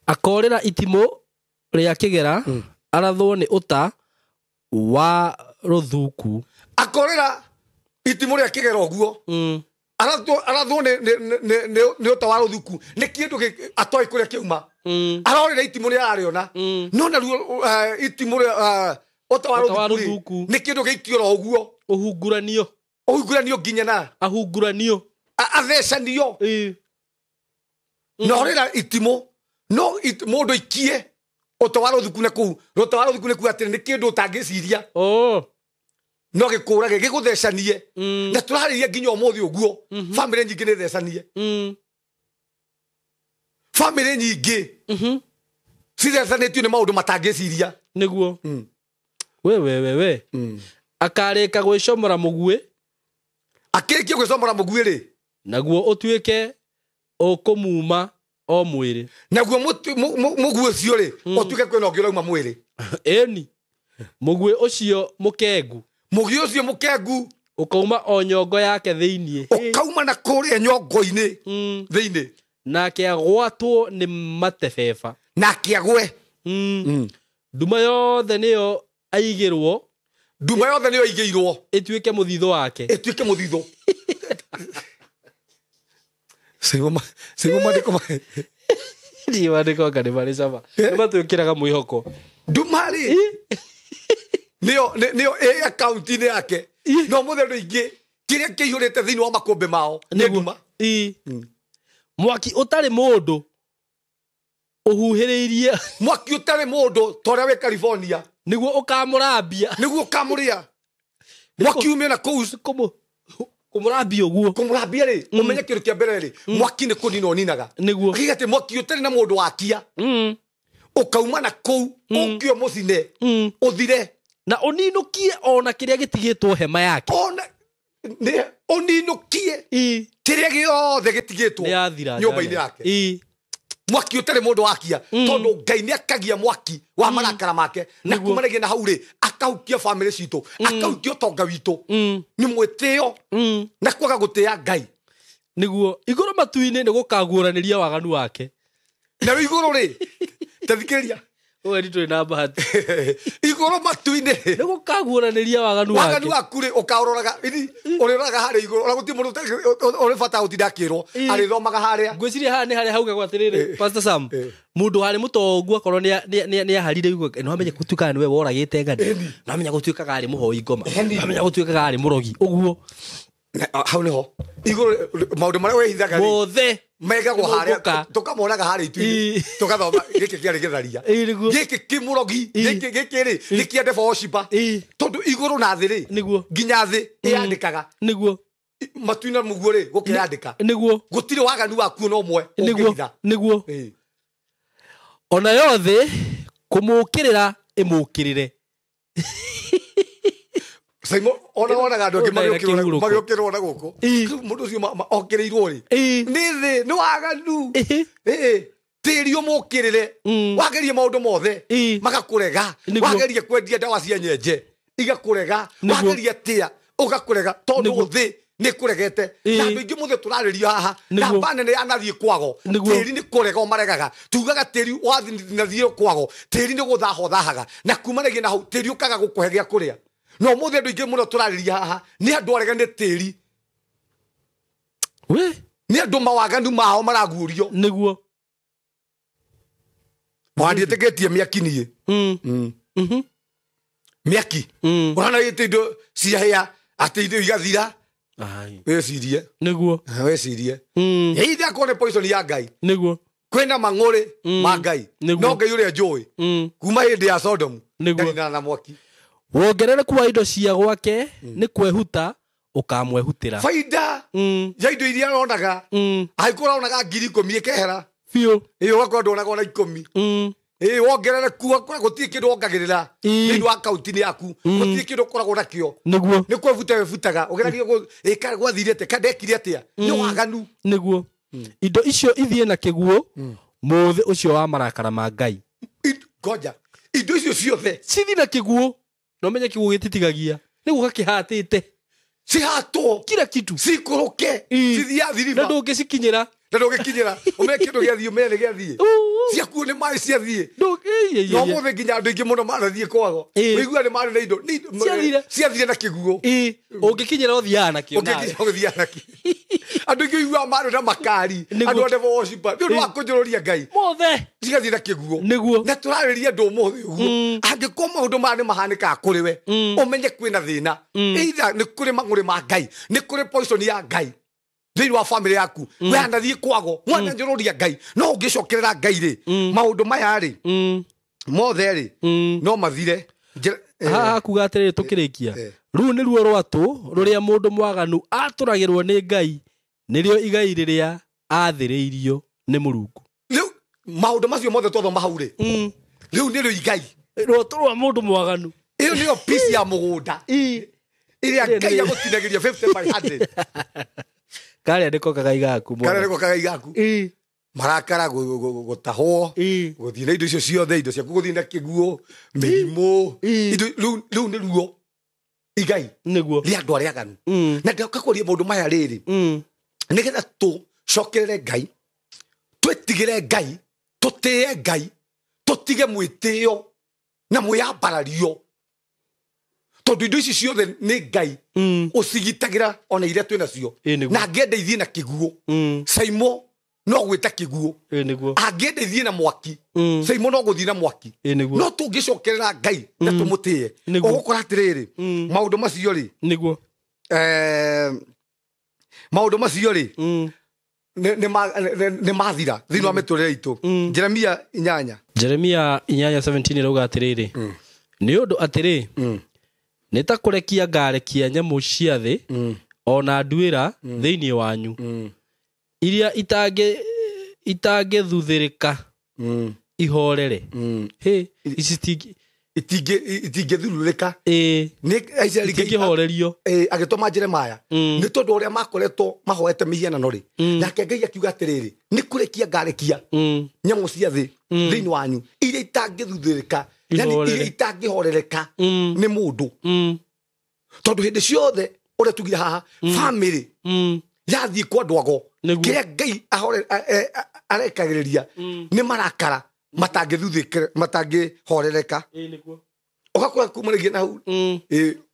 Akorĩra itimũ rĩa kĩgera, arathwo nĩ ũta wa rũthuku. Akorĩra itimũ rĩa kĩgera ũguo, arathwo nĩ ũta wa rũthuku. Nĩ kĩndũ atoĩ kũrĩa kĩauma. Arorĩra itimũ rĩa ararĩona, no naruo itimũ rĩa ũta wa rũthuku nĩ kĩndũ gĩikio oro ũguo. Ũhunguranio. Ũhunguranio nginya na ahunguranio, athecanio. Norĩra itimũ no mũndũ ikie ũta wa rũthuku na kũu. Rũta wa rũthuku nĩ kuga atĩrĩ nĩ kĩndũ ũtangĩciria, no gĩkũrage gĩgũthecanie. Na tũrarĩria nginya ũmũthĩ ũguo, bamĩrĩ nyingĩ nĩ thecanie. Bamĩrĩ nyingĩ cithecanĩtio nĩ maũndũ matangĩciria. Nĩguo. We akarĩka gwĩcomora mũguĩ. Akĩrĩkia gwĩcomora mũguĩ rĩ, naguo ũtuĩke ũkũmuma o mwĩrĩ. Naguo mũguĩ ũcio rĩ, ũtuĩke kwĩna ũngĩ ũrauma mwĩrĩ. Ĩni. Mũguĩ ũcio mũkengu. Mũguĩ ũcio mũkengu ũkauma o nyongo yake thĩinĩ. Ũkauma na kũrĩa nyongo-inĩ thĩinĩ. Nake agwatwo nĩ matebeba. Nake agwe. Nduma yothe nĩyo aigĩrwo. Nduma yothe nĩyo aigĩirwo. Ĩtuĩke mũthithũ wake. Ĩtuĩke mũthithũ. Simo mandĩko Ndiĩ mandĩko anga nĩ marĩ cama. Nĩ matwĩkĩraga mwĩhoko. Nduma rĩ nĩyo ĩ akaunti-inĩ yake. No mũthĩ andũ aingĩ kĩrĩa kĩihũrĩte thĩinĩ wa makũmbĩ mao nĩ nduma. Mwaki ũtarĩ mũndũ ũhuhĩrĩirie. Mwaki ũtarĩ mũndũ ta ũrĩa wĩ California. Nĩguo ũkamũrambia. Nĩguo ũkamũrĩa. Mwaki ume na kũu kũmũrambia ũguo. Kũmũrambia rĩ, ũmenye kĩndũ kĩa mbere rĩ, mwaki nĩ kũnina ũninaga. Nĩguo. Akiuga atĩ mwaki ũtarĩ na mũndũ wakia, ũkauma na kũu, ũkio mũcine, ũthire. Na ũninũkie ona kĩrĩa gĩtigĩtwo hema yake. Ona nĩ ũninũkie kĩrĩa gĩothe gĩtigĩtwo nyũmba-inĩ yake. Mwaki ũtarĩ mũndũ wakia, tondũ Ngai nĩ akagia mwaki wa marakara make, na kumanagia na hau rĩ, akahukia bamĩrĩ citũ, akahukia ũtonga witũ. Nĩ mwĩtĩo na kwaga gũtĩĩa Ngai. Nĩguo igũrũ matu-inĩ nĩ gũkaguũranĩria waganu wake. Na igũrũ rĩ, tathikĩrĩria. Ũwe nĩ tũrĩ na bahati. Igũrũ matu-inĩ nĩ gũkaguũranĩria waganu wake. Waganu waku rĩ, ũkaũroraga, ũrĩroraga harĩa igũrũ, ona gũtirĩ mũndũ ũrĩ bata gũtinda akĩrwo, arĩthomaga harĩa. Ngwĩciria haha nĩ harĩa haugagwo atĩrĩrĩ, Pastor Sam, mũndũ warĩ mũtongu akorwo nĩ aharire igũrũ, no amenye gũtuĩkaga nĩwe woragĩte ng'ani, no amenye gũtuĩkaga arĩ mũhoi ngoma, no amenye gũtuĩkaga arĩ mũrogi, ũguo. Hau nĩho igũrũ maũndũ marĩa wehithaga rĩ, mothe megagwo harĩa, tũkamonaga harĩa itu-inĩ, tũgathoma gĩkĩ kĩarĩ gĩtharia, gĩkĩ kĩmũrogi, gĩkĩ rĩ nĩ kĩa devil worshiper. Tondũ igũrũ na thĩ rĩ, nginya thĩ ĩyandĩkaga. Nĩguo. Matu-inĩ mũguo rĩ, gũkĩyandĩka. Nĩguo. Gũtirĩ waganu wakuo na ũmwe ũngĩhitha. Nĩguo. Ona yo thĩ kũmũkĩrĩra ĩmũkĩrĩre. Saimo ona wonaga andũ angĩ magĩũkĩrwo na gũkũ. Mũndũ ũcio okĩrĩirwo rĩ, nĩ thĩ, nĩ waganu. Tĩri ũmũkĩrĩre, wagerie maũndũ mothe magakũrega, wagerie kwendia ndawa cia nyenje igakũrega, wagerie tĩa ũgakũrega, tondũ thĩ nĩ kũregete. Na andũ aingĩ mũthĩ tũrarĩrio haha, namba nene yanathiĩ kwago, tĩri nĩ kũrega ũmaregaga. Tugaga tĩri wathiĩ kwago, tĩri nĩ gũthaha ũthahaga, na kumanagia na hau tĩri ũkaga gũkũhe gĩa kũrĩa. No mũthĩ andũ aingĩ mũno tũrarĩria haha nĩ andũ arega nĩ tĩri. We nĩ andũ mawaganu mao maraguũrio. Nĩguo. Mwandiĩtĩkĩtie mĩaki niĩ. Mĩaki. Ũrona ĩte indo ciahĩa atĩ indo igathira. Wĩcirie. Nĩguo. Wĩcirie. Ĩithe akorwo nĩ poison ya Ngai. Nĩguo. Kwĩna mang'ũrĩ ma Ngai. No Ngai ũrĩa njũĩ. Kuma hĩndĩ ya Sodom. Ndarinaga na mwaki. Wongerereku wa indo cia gwake nĩ kwehuta ũkamwehutĩra. Baida ya indo iria aronaga, angĩkorwo aronaga 10,000 ĩkehera biũ, ĩyo ũgakorwo ndonaga ona 10. Wongerereku gũtirĩ kĩndũ wongagĩrĩra thĩinĩ wa akaunti-inĩ yaku, gũtirĩ kĩndũ ũkoragwo nakĩo. Nĩguo. Nĩ kwebuta webutaga ũgeragia gwathire atĩa, ka ndekire atĩa, nĩ waganu. Nĩguo. Indo icio ithiĩ na kĩguũ mũthĩ ũcio wa marakara ma Ngai. Ngoja, indo icio ciothe cithiĩ na kĩguũ, na ũmenye kĩguũ gĩtitigagia, nĩ gũka kĩhatĩte, cihatwo kila kitu, cikũrũke, cithiĩ athiriba, na ndũngĩcikinyĩra, na ndũngĩkinyĩra, ũmenye kĩndũ gĩathiĩ, ũmenye nĩ gĩathiĩ, ciakuo nĩ maĩ ciathiĩ. No mũthĩ nginya andũ aingĩ mũno manathiĩ kwago, ũigua nĩ marĩ na indo ciathire na kĩguũ. Ũngĩkinyĩra ũthiaga nakĩo. Ũngĩkinyĩra ũthiaga nakĩo. Andũ aingĩ ũiguaga marĩ na makari, andũ a devil worshiper, nĩ ũndũ wa kũnjũrũria Ngai mothe, cigathiĩ na kĩguũ. Nĩguo. Na tũrarĩria andũ ũmũthĩ ũguo, angĩkorwo maũndũ maya nĩ mahanĩkaga kũrĩ we, ũmenye kwĩna thĩna, either nĩ kũrĩ mang'ũrĩ ma Ngai, nĩ kũrĩ poison ya Ngai thĩinĩ wa family yaku, we anathiĩ kwago, mwananjũrũria Ngai, no ũngĩcokerera Ngai rĩ, maũndũ maya rĩ mothe rĩ no mathire. Haha kuga atĩrĩrĩ tũkĩrĩkia, rũu nĩruo rwatũ rũrĩa mũndũ mwaganu atũragĩrwo nĩ Ngai, nĩrĩo igai rĩrĩa athĩrĩirio nĩ Mũrungu. Rĩu maũndũ macio mothe twathoma hau rĩ, rĩu nĩrĩo igai rwatũ rwa mũndũ mwaganu. Ĩyo nĩyo piece ya mũgũnda ĩrĩa Ngai agũtinagĩria 50 by 100. Karĩa nĩko kagai gaku. Karĩa nĩko kagai gaku. Marakara gũtahwo, gũthiĩ na indo icio ciothe, indo ciaku gũthiĩ na kĩguũ, mĩrimũ, rĩu nĩruo igai rĩa andũ arĩa aganu. Na ndoka kũria maũndũ maya rĩrĩ, nĩgetha tũcokerere Ngai, twĩtigĩre Ngai, tũtĩe Ngai, tũtige mwĩtĩo na mwĩyambarario, tondũ indo ici ciothe nĩ Ngai ũcigitagĩra ona iria twĩ nacio. Na angĩenda ithiĩ na kĩguũ, Saimo no gwĩta kĩguũ, angĩenda ithiĩ na mwaki, Saimo no gũthiĩ na mwaki. No tũngĩcokerera Ngai na tũmũtĩe, ũgũkora atĩrĩrĩ, maũndũ macio rĩ, nĩguo, maũndũ macio rĩ nĩ mathira thĩinĩ wa mĩtũrĩre itũ. Jeremia 8, Jeremia 8:17 ĩrauga atĩrĩrĩ, nĩ ũndũ atĩrĩ, nĩ ta kũrekia ngarekia nyamũ cia thĩ ona nduĩra thĩinĩ wanyu, iria itangĩthuthĩrĩka ihorere. Hĩ, ici itingĩthururĩka, itingĩhorerio. Agĩtũma Jeremaya nĩ tondũ ũrĩa makoretwo mahoete mĩhianano rĩ, nake Ngai akiuga atĩrĩrĩ, nĩ kũrekia ngarekia nyamũ cia thĩ thĩinĩ wanyu iria itangĩthuthĩrĩka, yani iria itangĩhorereka nĩ mũndũ. Tondũ hĩndĩ ciothe ũrĩa tugire haha, family yathiĩ kwa andũ ago, kĩrĩa Ngai arekagĩrĩria nĩ marakara matangĩhorereka. Ũgakora kumanagia na hau,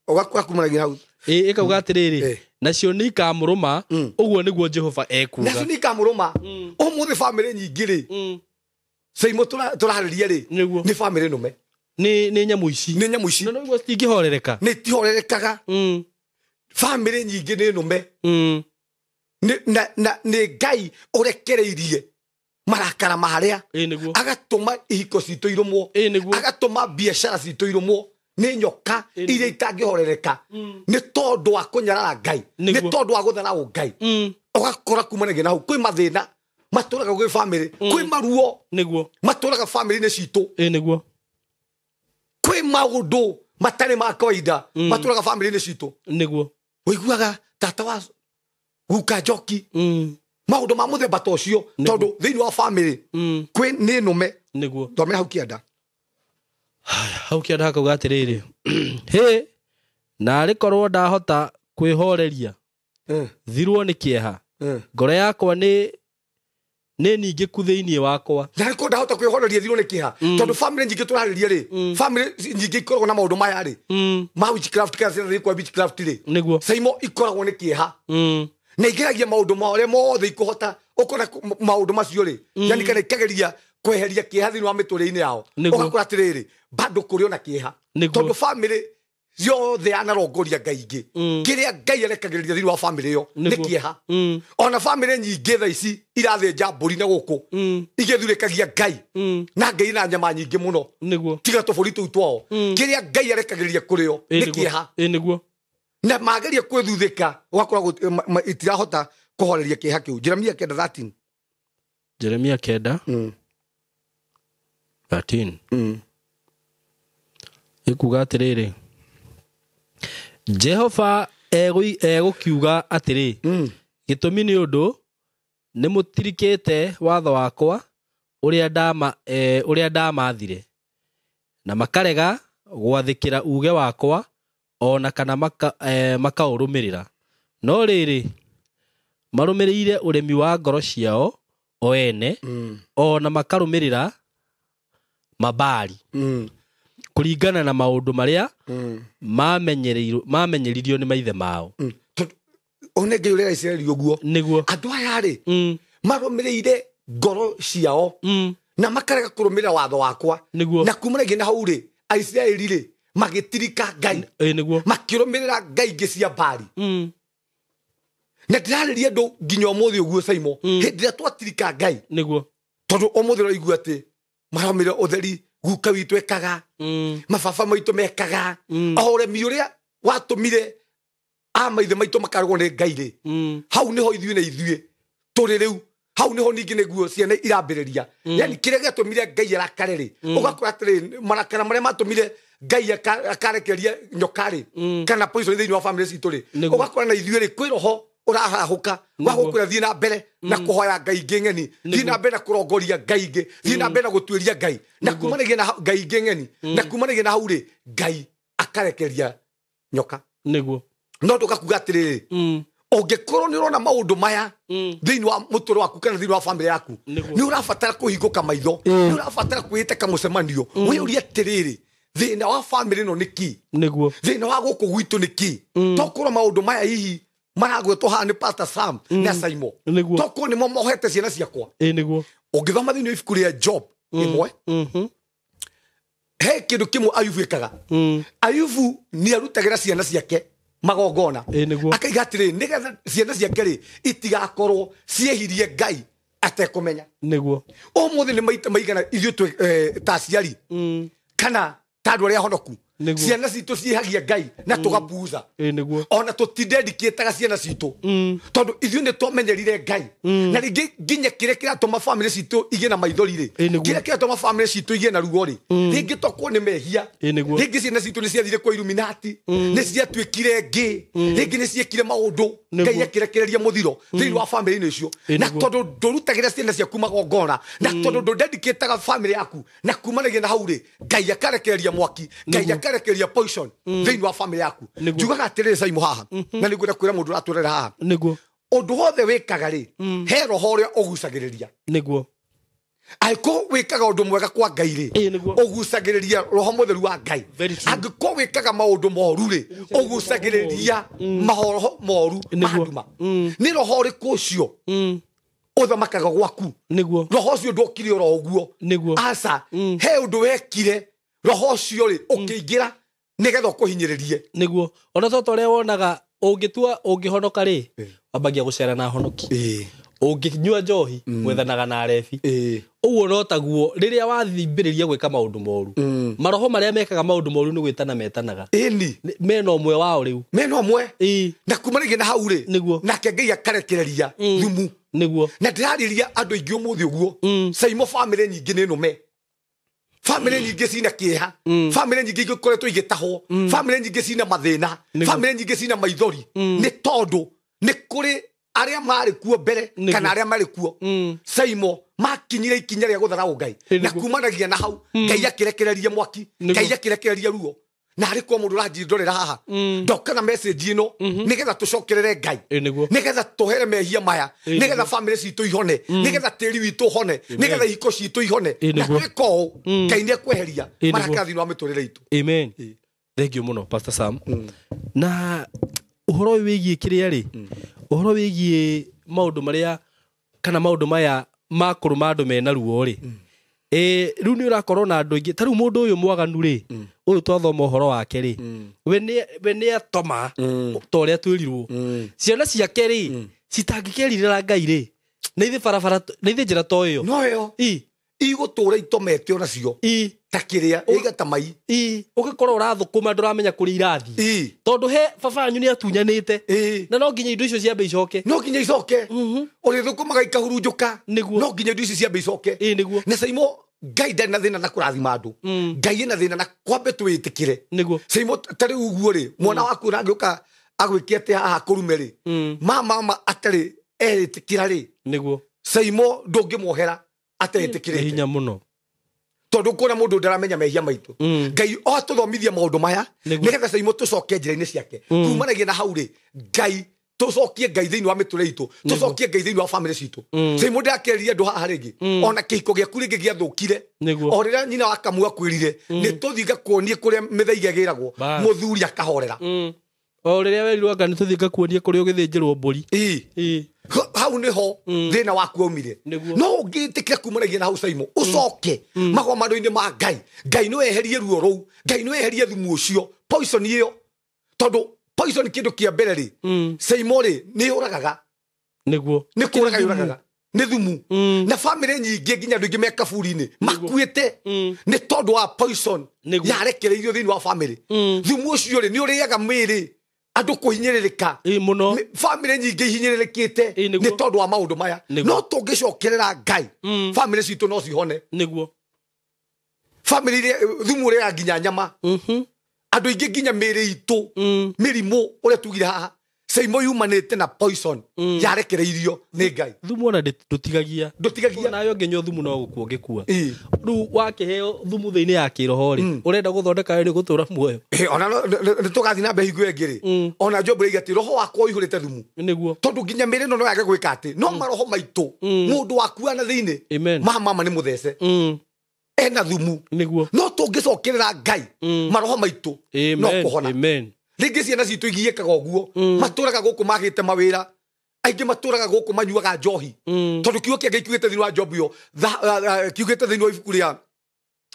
ũgakora kumanagia na hau. Ĩkauga atĩrĩrĩ, nacio nĩ ikamũrũma, ũguo nĩguo Jehova ekuuga. Nacio nĩ ikamũrũma. Ũmũthĩ family nyingĩ rĩ, Saimo tũrarĩria rĩ, nĩ family nũme, nĩ nyamũ ici, nĩ nyamũ ici, no nĩguo citingĩhorereka, nĩ itihorerekaga. Family nyingĩ nĩ nũme, nĩ Ngai ũrekereirie marakara marĩa, agatũma ihiko citũ irũmwo, agatũma biacara citũ irũmwo nĩ nyoka iria itangĩhorereka, nĩ tondũ wa kũnyarara Ngai, nĩ tondũ wa gũtharaũ Ngai. Ũgakora kumanagia na hau kwĩ mathĩna matũraga gwĩ family, kwĩ maruo matũraga family-inĩ citũ, kwĩ maũndũ matarĩ ma kawaida matũraga family-inĩ citũ. Nĩguo. Ũiguaga tata wa guka njoki, maũndũ ma mũthemba ta ũcio, tondũ thĩinĩ wa family kwĩ nĩ nũme. Nĩguo. Thomera hau kĩanda. Hau kĩanda hakauga atĩrĩrĩ, hĩ, narĩ korwo ndahota kwĩhoreria, thirwo nĩ kĩeha, ngoro yakwa nĩ ningĩku thĩinĩ wakwa. Narĩ korwo ndahota kwĩhoreria thirwo nĩ kĩeha, tondũ family nyingĩ tũrarĩria rĩ, family nyingĩ ikoragwo na maũndũ maya rĩ, ma witchcraft kana ciathiĩ kwa witchcraft rĩ, Saimo ikoragwo nĩ kĩeha, na igeragia maũndũ marĩa mothe ikũhota, ũkona maũndũ macio rĩ, yani kana ikageria kweheria kĩeha thĩinĩ wa mĩtũrĩre-inĩ yao. Ũgakora atĩrĩrĩ, bado kũrĩ ona kĩeha, tondũ family ciothe yanarongoria Ngai ingĩ, kĩrĩa Ngai arekagĩrĩria thĩinĩ wa family ĩyo nĩ kĩeha. Ona family nyingĩ thaa ici irathĩnja mbũri na gũkũ, igĩthurĩkagia Ngai, na Ngai na nyama nyingĩ mũno, tiga tũbũri tũu twao, kĩrĩa Ngai arekagĩrĩria kũrĩ o nĩ kĩeha. Na mageria kwĩthuthĩka, ũgakora itirahota kũhoreria kĩeha kĩu. Jeremia 9:13. Jeremia 9 13. Ĩkuga atĩrĩrĩ, Jehova egũkiuga atĩrĩ, gĩtũmi nĩ ũndũ nĩ mũtirikĩte watho wakwa ũrĩa ndamathire, na makarega gwathĩkĩra uge wakwa ona kana makaũrũmĩrĩra. No rĩrĩ, marũmĩrĩire ũremi wa ngoro ciao o ene, ona makarũmĩrĩra mabari kũringana na maũndũ marĩa mamenyeririo nĩ maithe mao. One Ngai ũrĩa Isiraeli ũguo. Nĩguo. Andũ aya rĩ, marũmĩrĩire ngoro ciao na makarega kũrũmĩrĩra watho wakwa. Nĩguo. Na kumanagia na hau rĩ, Aisiraeli rĩ magĩtirika Ngai. Nĩguo. Makĩrũmĩrĩra ngai ingĩ cia Baali. Na ndĩrarĩria andũ nginya ũmũthĩ ũguo Saimo, hĩndĩ ĩrĩa twatirika Ngai. Nĩguo. Tondũ ũmũthĩ ũraigua atĩ maromĩrĩra ũtheri guka witũ ekaga, mababa maitũ mekaga, o ũremi ũrĩa watũmire a maithe maitũ makarũgwo nĩ Ngai rĩ, hau nĩho ithuĩ na ithuĩ tũrĩ rĩu. Hau nĩho ningĩ nĩguo ciana irambĩrĩria. Yani kĩrĩa gĩatũmire Ngai arakare rĩ, ũgakora atĩrĩ marakara marĩa matũmire Ngai akarekeria nyoka rĩ, kana poison thĩinĩ wa family citũ rĩ, ũgakora na ithuĩ rĩ kwĩ roho ũrahahũka wa gũkwĩra thiĩ na mbere na kũhoya Ngai ingĩ ng'eni, thiĩ na mbere na kũrongoria Ngai ingĩ, thiĩ na mbere na gũtuĩria Ngai, na kumanagia na Ngai ingĩ ng'eni, na kumanagia na hau rĩ Ngai akarekeria nyoka. Nĩguo. No ndũgakuga atĩrĩrĩ, ũngĩkorwo nĩ ũrona maũndũ maya thĩinĩ wa mũtũrĩre waku kana thĩinĩ wa family yaku, nĩ ũrabatara kũhingũka maitho, nĩ ũrabatara kwĩĩtĩka mũcemanio, wĩyũrie atĩrĩrĩ, thĩna wa family ĩno nĩ kĩ? Nĩguo. Thĩna wa gũkũ gwitũ nĩ kĩ? Tokorwo maũndũ maya hihi maragwetwo haha nĩ Pastor Sam na Saimo, tokorwo nĩmo mohete ciana ciakwa. Nĩguo. Ũngĩthoma thĩinĩ wa ibuku rĩa Job ĩmwe, he kĩndũ kĩmwe Ayubu ĩkaga. Ayubu nĩ arutagĩra ciana ciake magongona, akaiga atĩrĩ nĩgetha ciana ciake rĩ itigakorwo ciehirie Ngai atekũmenya. Nĩguo. Ũmũthĩ nĩ maita maigana ithuĩ ta aciari kana ta andũ arĩa honoku, ciana citũ ciĩhagia Ngai na tũgapuuza. Nĩguo. Ona tũtidedicataga ciana citũ, tondũ ithuĩ nĩ twamenyerire Ngai. Na rĩngĩ nginya kĩrĩa kĩratũma family citũ igĩe na maithori rĩ, kĩrĩa kĩratũma family citũ igĩe na ruo rĩ, rĩngĩ tokorwo nĩ mehia, rĩngĩ ciana citũ nĩ ciathire kwa Illuminati, nĩ ciatuĩkire ngĩ, rĩngĩ nĩ ciekire maũndũ Ngai akĩrekereria mũthiro thĩinĩ wa family-inĩ icio. Na tondũ ndũrutagĩra ciana ciaku magongona, na tondũ ndũdedicataga family yaku, na kumanagia na hau rĩ Ngai akarekereria mwaki, Ngai akarekereria poison thĩinĩ wa family yaku. Njugaga atĩrĩrĩ Saimo haha, na nĩngwenda kwĩra mũndũ ũratũrera haha, Nĩguo. ũndũ wothe wĩkaga rĩ, he roho ũrĩa ũgucagĩrĩria. Nĩguo. Angĩkorwo wĩkaga ũndũ mwega kwa Ngai rĩ, ũgucagĩrĩria roho mũtheru wa Ngai. Angĩkorwo wĩkaga maũndũ moru rĩ, ũgucagĩrĩria maroho moru ma nduma. Nĩ roho ũrĩkũ ũcio ũthamakaga gwaku? Nĩguo. Roho ũcio ndũkire oro ũguo. Nĩguo. Aca, he ũndũ wekire roho ũcio rĩ ũkĩingĩra nĩgetha ũkũhinyĩrĩrie. Nĩguo. Ona toto ũrĩa wonaga ũngĩtua ũngĩhonoka rĩ, wambagia gũcera na honoki. Ũngĩnyua njohi gwethanaga na arebi. Ũguo no taguo rĩrĩa wathimbĩrĩria gwĩka maũndũ moru, maroho marĩa mekaga maũndũ moru nĩ gwĩtana metanaga. Ĩni. Mena ũmwe wao rĩu. Mena ũmwe. Na kumanagia na hau rĩ, Nĩguo. nake Ngai akarekereria thumu. Nĩguo. Na ndĩrarĩria andũ aingĩ ũmũthĩ ũguo, Saimo family nyingĩ nĩ nũme, family nyingĩ cina kĩeha, family nyingĩ ikoretwo igĩtahwo, family nyingĩ cina mathĩna, family nyingĩ cina maithori, nĩ tondũ nĩ kũrĩ arĩa marĩ kuo mbere kana arĩa marĩ kuo Saimo makinyire ikinya rĩa gũtharau Ngai, na kumanagia na hau Ngai akĩrekereria mwaki, Ngai akĩrekereria ruo. Na harĩ kwa mũndũ ũranjindorera haha, ndoka na message ĩno nĩgetha tũcokerere Ngai, nĩgetha tũhere mehia maya, nĩgetha family citũ ihone, nĩgetha tĩri witũ ũhone, nĩgetha ihiko citũ ihone. Na twĩka ũũ Ngai nĩ ekweheria marakara thĩinĩ wa mĩtũrĩre itũ. Amen. Thank you mũno Pastor Sam. Na ũhoro ũyũ wĩgiĩ kĩrĩa rĩ, ũhoro wĩgiĩ maũndũ marĩa kana maũndũ maya ma kũrũma andũ mena ruo rĩ, rĩu nĩ ũrakorwo na andũ aingĩ. Ta rĩu mũndũ ũyũ mwaganu rĩ, ũyũ twathoma ũhoro wake rĩ, we nĩ atoma ta ũrĩa twĩrirwo. Ciana ciake rĩ citangĩkerira Ngai rĩ, nĩ ithe barabara, nĩ ithe njĩra to ĩyo. No ĩyo. Igũtũra itomete onacio. Ta kĩrĩa, iga ta mai. Ũgĩkorwo ũrathũkũma ndũramenya kũrĩa irathiĩ. Tondũ he baba wanyu nĩ atunyanĩte. Na no nginya indo icio ciambe icoke. No nginya icoke. Ũrĩthũkũmaga ikahurunjũka. Nĩguo. No nginya indo icio ciambe icoke. Nĩguo. Na Saimo Ngai ndarĩ na thĩna na kũrathima andũ. Ngai ena thĩna na kwambe twĩtĩkĩre. Nĩguo. Saimo ta rĩu ũguo rĩ, mwana waku ũrangĩũka agwĩke atĩ haha kũrume rĩ, mama atarĩ eĩtĩkĩra rĩ, Nĩguo. Saimo ndũngĩmuohera ateĩtĩkĩrĩte. Nĩ hinya mũno. Tondũ kuona mũndũ ndaramenya mehia maitũ. Ngai o atũthomithia maũndũ maya nĩgetha Saimo tũcoke njĩra-inĩ ciake. Kumanagia na hau rĩ, Ngai tũcokie Ngai thĩinĩ wa mĩtũrĩre itũ, tũcokie Ngai thĩinĩ wa famĩlĩ citũ. Saimo ndĩrakĩrĩria andũ haha rĩngĩ, ona kĩhiko gĩaku rĩngĩ gĩathũkire. O rĩrĩa nyina wa Kamau akwĩrire, nĩ tũthiĩ ngakuonie kũrĩa mĩthaiga ĩgĩragwo, mũthuri akahorera. O rĩrĩa werirwo anga nĩ tũthiĩ ngakuonie kũrĩa ũgĩthĩnjĩrwo mbũri. Hau nĩho thĩna waku waumire. No ũngĩtĩkĩra kumanagia na hau Saimo, ũcoke magomano-inĩ ma Ngai. Ngai no eherie ruo rũu, Ngai no eherie thumu ũcio, poison ĩyo. Tondũ poison kĩndũ kĩa mbere rĩ, Saimo rĩ, nĩ yũragaga. Nĩguo. Nĩ kũraga yũragaga. Nĩ thumu. Na famĩlĩ nyingĩ nginya andũ aingĩ me kaburi-inĩ makuĩte nĩ tondũ wa poison yarekereirio thĩinĩ wa famĩlĩ. Thumu ũcio rĩ, nĩ ũrĩaga mĩĩrĩ andũ kũhinyĩrĩrĩka. Mũno. Famĩlĩ nyingĩ ihinyĩrĩrĩkĩte nĩ tondũ wa maũndũ maya. No tũngĩcokerera Ngai, famĩlĩ citũ no cihone. Nĩguo. Famĩlĩ thumu ũrĩaga nginya nyama. Andũ aingĩ nginya mĩĩrĩ itũ, mĩrimũ ũrĩa tugire haha, Saimo yumanĩte na poison yarekereirio nĩ Ngai. Thumu ona ndũtigagia. Ndũtigagia. Nawe ũngĩnyua thumu no gũkua ũngĩkua. Rĩu wakĩheo thumu thĩinĩ ya kĩroho rĩ, ũrenda gũthondeka nĩ gũtũra muoyo. Ona nĩ tũgathiĩ na mbere hingo ĩngĩ rĩ, ona Job rĩiga atĩ roho wakwa ũihũrĩte thumu. Nĩguo. Tondũ nginya mĩĩrĩ ĩno no yage gwĩka atĩ, no maroho maitũ, mũndũ wakua na thĩinĩ, mama nĩ mũthece. Ena thumu. Nĩguo. No tũngĩcokerera Ngai, maroho maitũ no kũhona. Amen. Rĩngĩ ciana citũ igiĩkaga ũguo, matũraga gũkũ magĩte mawĩra, aingĩ matũraga gũkũ manyuaga njohi. Tondũ kiugo kĩa Ngai kiugĩte thĩinĩ wa Job ĩyo, kiugĩte thĩinĩ wa ibuku rĩa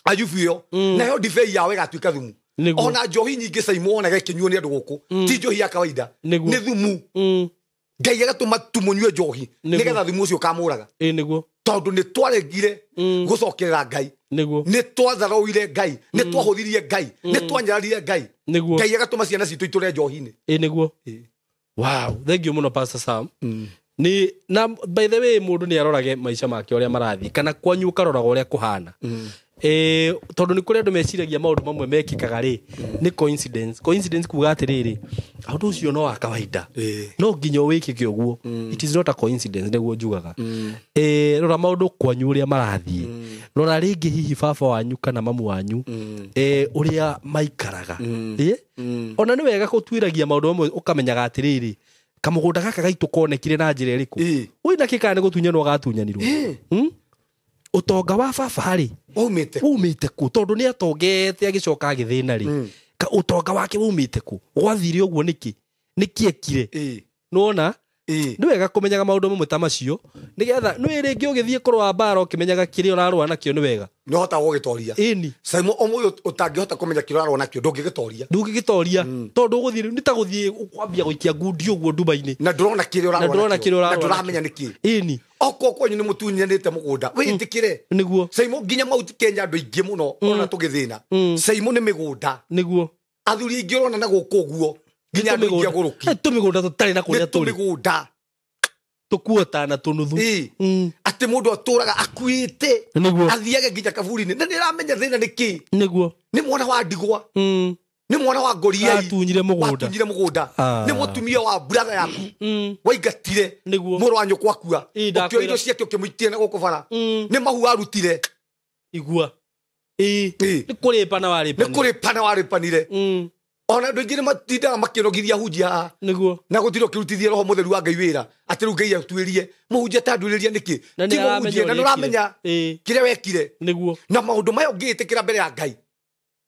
Ayubu ĩyo, nayo ndibei yao ĩgatuĩka thumu. Ona njohi nyingĩ Saimo wonaga ĩkĩnyuo nĩ andũ gũkũ, ti njohi ya kawaida, nĩ thumu. Ngai agatũma tũmũnyue njohi nĩgetha thumu ũcio ũkamũraga. Nĩguo. Tondũ nĩ twaregire gũcokerera Ngai. Nĩguo. Nĩ twatharũire Ngai, nĩ twahũthirie Ngai, nĩ twanyararire Ngai. Nĩguo. Ngai agatũma ciana citũ itũre njohi-inĩ. Nĩguo. Wow, thank you mũno Pastor Sam. Ni na by the way mũndũ nĩ arorage maica make ũrĩa marathiĩ kana kwanyu ũkaroraga ũrĩa kũhana. Tondũ nĩ kũrĩ andũ meciragia maũndũ mamwe mekĩkaga rĩ, nĩ coincidence. Coincidence kuga atĩrĩrĩ, ũndũ ũcio no wa kawaida. No nginya wĩkĩke ũguo. It is not a coincidence nĩguo njugaga. Rora maũndũ kwanyu ũrĩa marathiĩ. Rora rĩngĩ hihi baba wanyu kana mamu wanyu, ũrĩa maikaraga. Ona nĩ wega gũtuĩragia maũndũ mamwe ũkamenyaga atĩrĩrĩ, kamũgũnda gaka gaitũ konekire na njĩra ĩrĩkũ. Wĩna kĩ kana nĩ gũtunyanwo gatunyanirwo. Ũtonga wa baba rĩ, umĩte kũ? Tondũ nĩ atongete agĩcoka agĩthĩna rĩ, ũtonga wake umĩte kũ? Gwathire ũguo nĩkĩ? Nĩkĩ ekire? Nĩwona? Nĩ wega kũmenyaga maũndũ mamwe ta macio nĩgetha nĩ rĩngĩ ũgĩthiĩ kũrũa mbara ũkĩmenyaga kĩrĩa ũrarũa nakĩo nĩ wega. Nĩ ũhotaga gũgĩtoria. Ĩni. Saimo ũmũthĩ ũtangĩhota kũmenya kĩrĩa ũrarũa nakĩo ndũngĩgĩtoria. Ndũngĩgĩtoria. Tondũ ũgũthiĩ nĩ ta gũthiĩ kwambia gũikia ngundi ũguo nduma-inĩ. Na ndũrona kĩrĩa ũrarũa nakĩo. Na ndũramenya nĩkĩ. Ĩni. Okorwo kwanyu nĩ mũtunyanĩte mũgũnda, wĩtĩkĩre. Nĩguo. Saimo nginya Mount Kenya andũ aingĩ mũno ona tũgĩthĩna. Saimo nĩ mĩgũnda. Nĩguo. Athuri aingĩ ũrona na gũkũ ũguo nginya andũ aingĩ agũrũki. Tũmĩgũnda tũtarĩ na kũrĩa tũrĩ. Tũmĩgũnda. Tũkuota na tũnuthu. Atĩ mũndũ atũraga akuĩte. Nĩguo. Athiage nginya kaburi-inĩ. Na nĩramenya thĩna nĩ kĩ. Nĩguo. Nĩ mwana wa ndigwa. Nĩ mwana wa ngoriai. Atunyire mũgũnda. Watunyire mũgũnda. Nĩ mũtumia wa brother yaku. Waingatire. Nĩguo. Mũrũ wa nyũkwa akua. Ũkĩoya indo ciake ũkĩmũitia na gũkũ bara. Nĩ mahu arutire. Igua. Nĩ kũrĩpana warĩpanire. Nĩ kũrĩpana warĩpanire. Ona andũ aingĩ nĩ matindaga makĩnogithia hunjia haha. Nĩguo. Na gũtirĩ ũkĩrutithia roho mũtheru wa Ngai wĩra atĩ rĩu Ngai atuĩrie mũhunjia ta nduĩrĩria nĩkĩ. Ti mũhunjia na nĩũramenya kĩrĩa wekire. Nĩguo. Na maũndũ maya ũngĩĩtĩkĩra mbere ya Ngai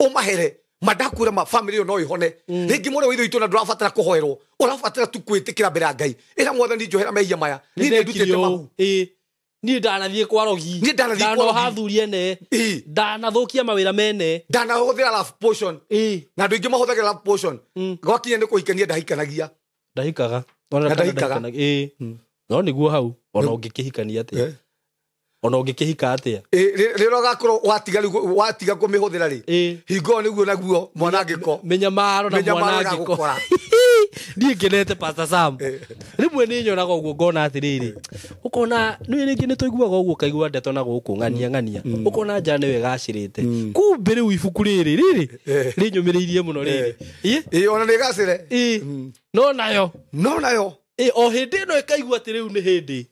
ũmahere mandakwĩra ma famĩlĩ ĩyo no ĩhone. Rĩngĩ mwana wa ithe witũ na ndũrabatara kũhoerwo, ũrabatara tu kwĩtĩkĩra mbere ya Ngai. Ĩra Mwathani njohera mehia maya. Niĩ nĩndutĩte mahu. Niĩ ndanathiĩ kwa rogi. Niĩ ndanathiĩ kwa rogi. Ndanoha athuri ene. Ndanathũkia mawĩra mene. Ndanahũthĩra love potion. Na andũ aingĩ mahũthagĩra love potion. Gwakinya nĩ kũhikania ndahikanagia. Ndahikaga. Na ndahikaga. No nĩguo hau ona ũngĩkĩhikania atĩa. Ona ũngĩkĩhika atĩa rĩrĩa ũgakorwo watiga kũmĩhũthĩra rĩ hingo nĩguo naguo mwanangĩko mĩnyamaro na mwanangĩko. Niĩ ngenete Pastor Sam rĩmwe nĩ nyonaga ũguo ngona atĩrĩrĩ ũkona nĩ rĩngĩ nĩ tũiguaga ũguo kaigua ndeto na gũkũ ng'ania ng'ania ũkona nja nĩwe ĩgacĩrĩte kumbe rĩu ibuku rĩrĩ rĩrĩ rĩnyũmĩrĩirie mũno rĩrĩ ĩ ona nĩ ĩgacĩre no nayo o hĩndĩ ĩno ĩkaigua atĩ rĩu nĩ hĩndĩ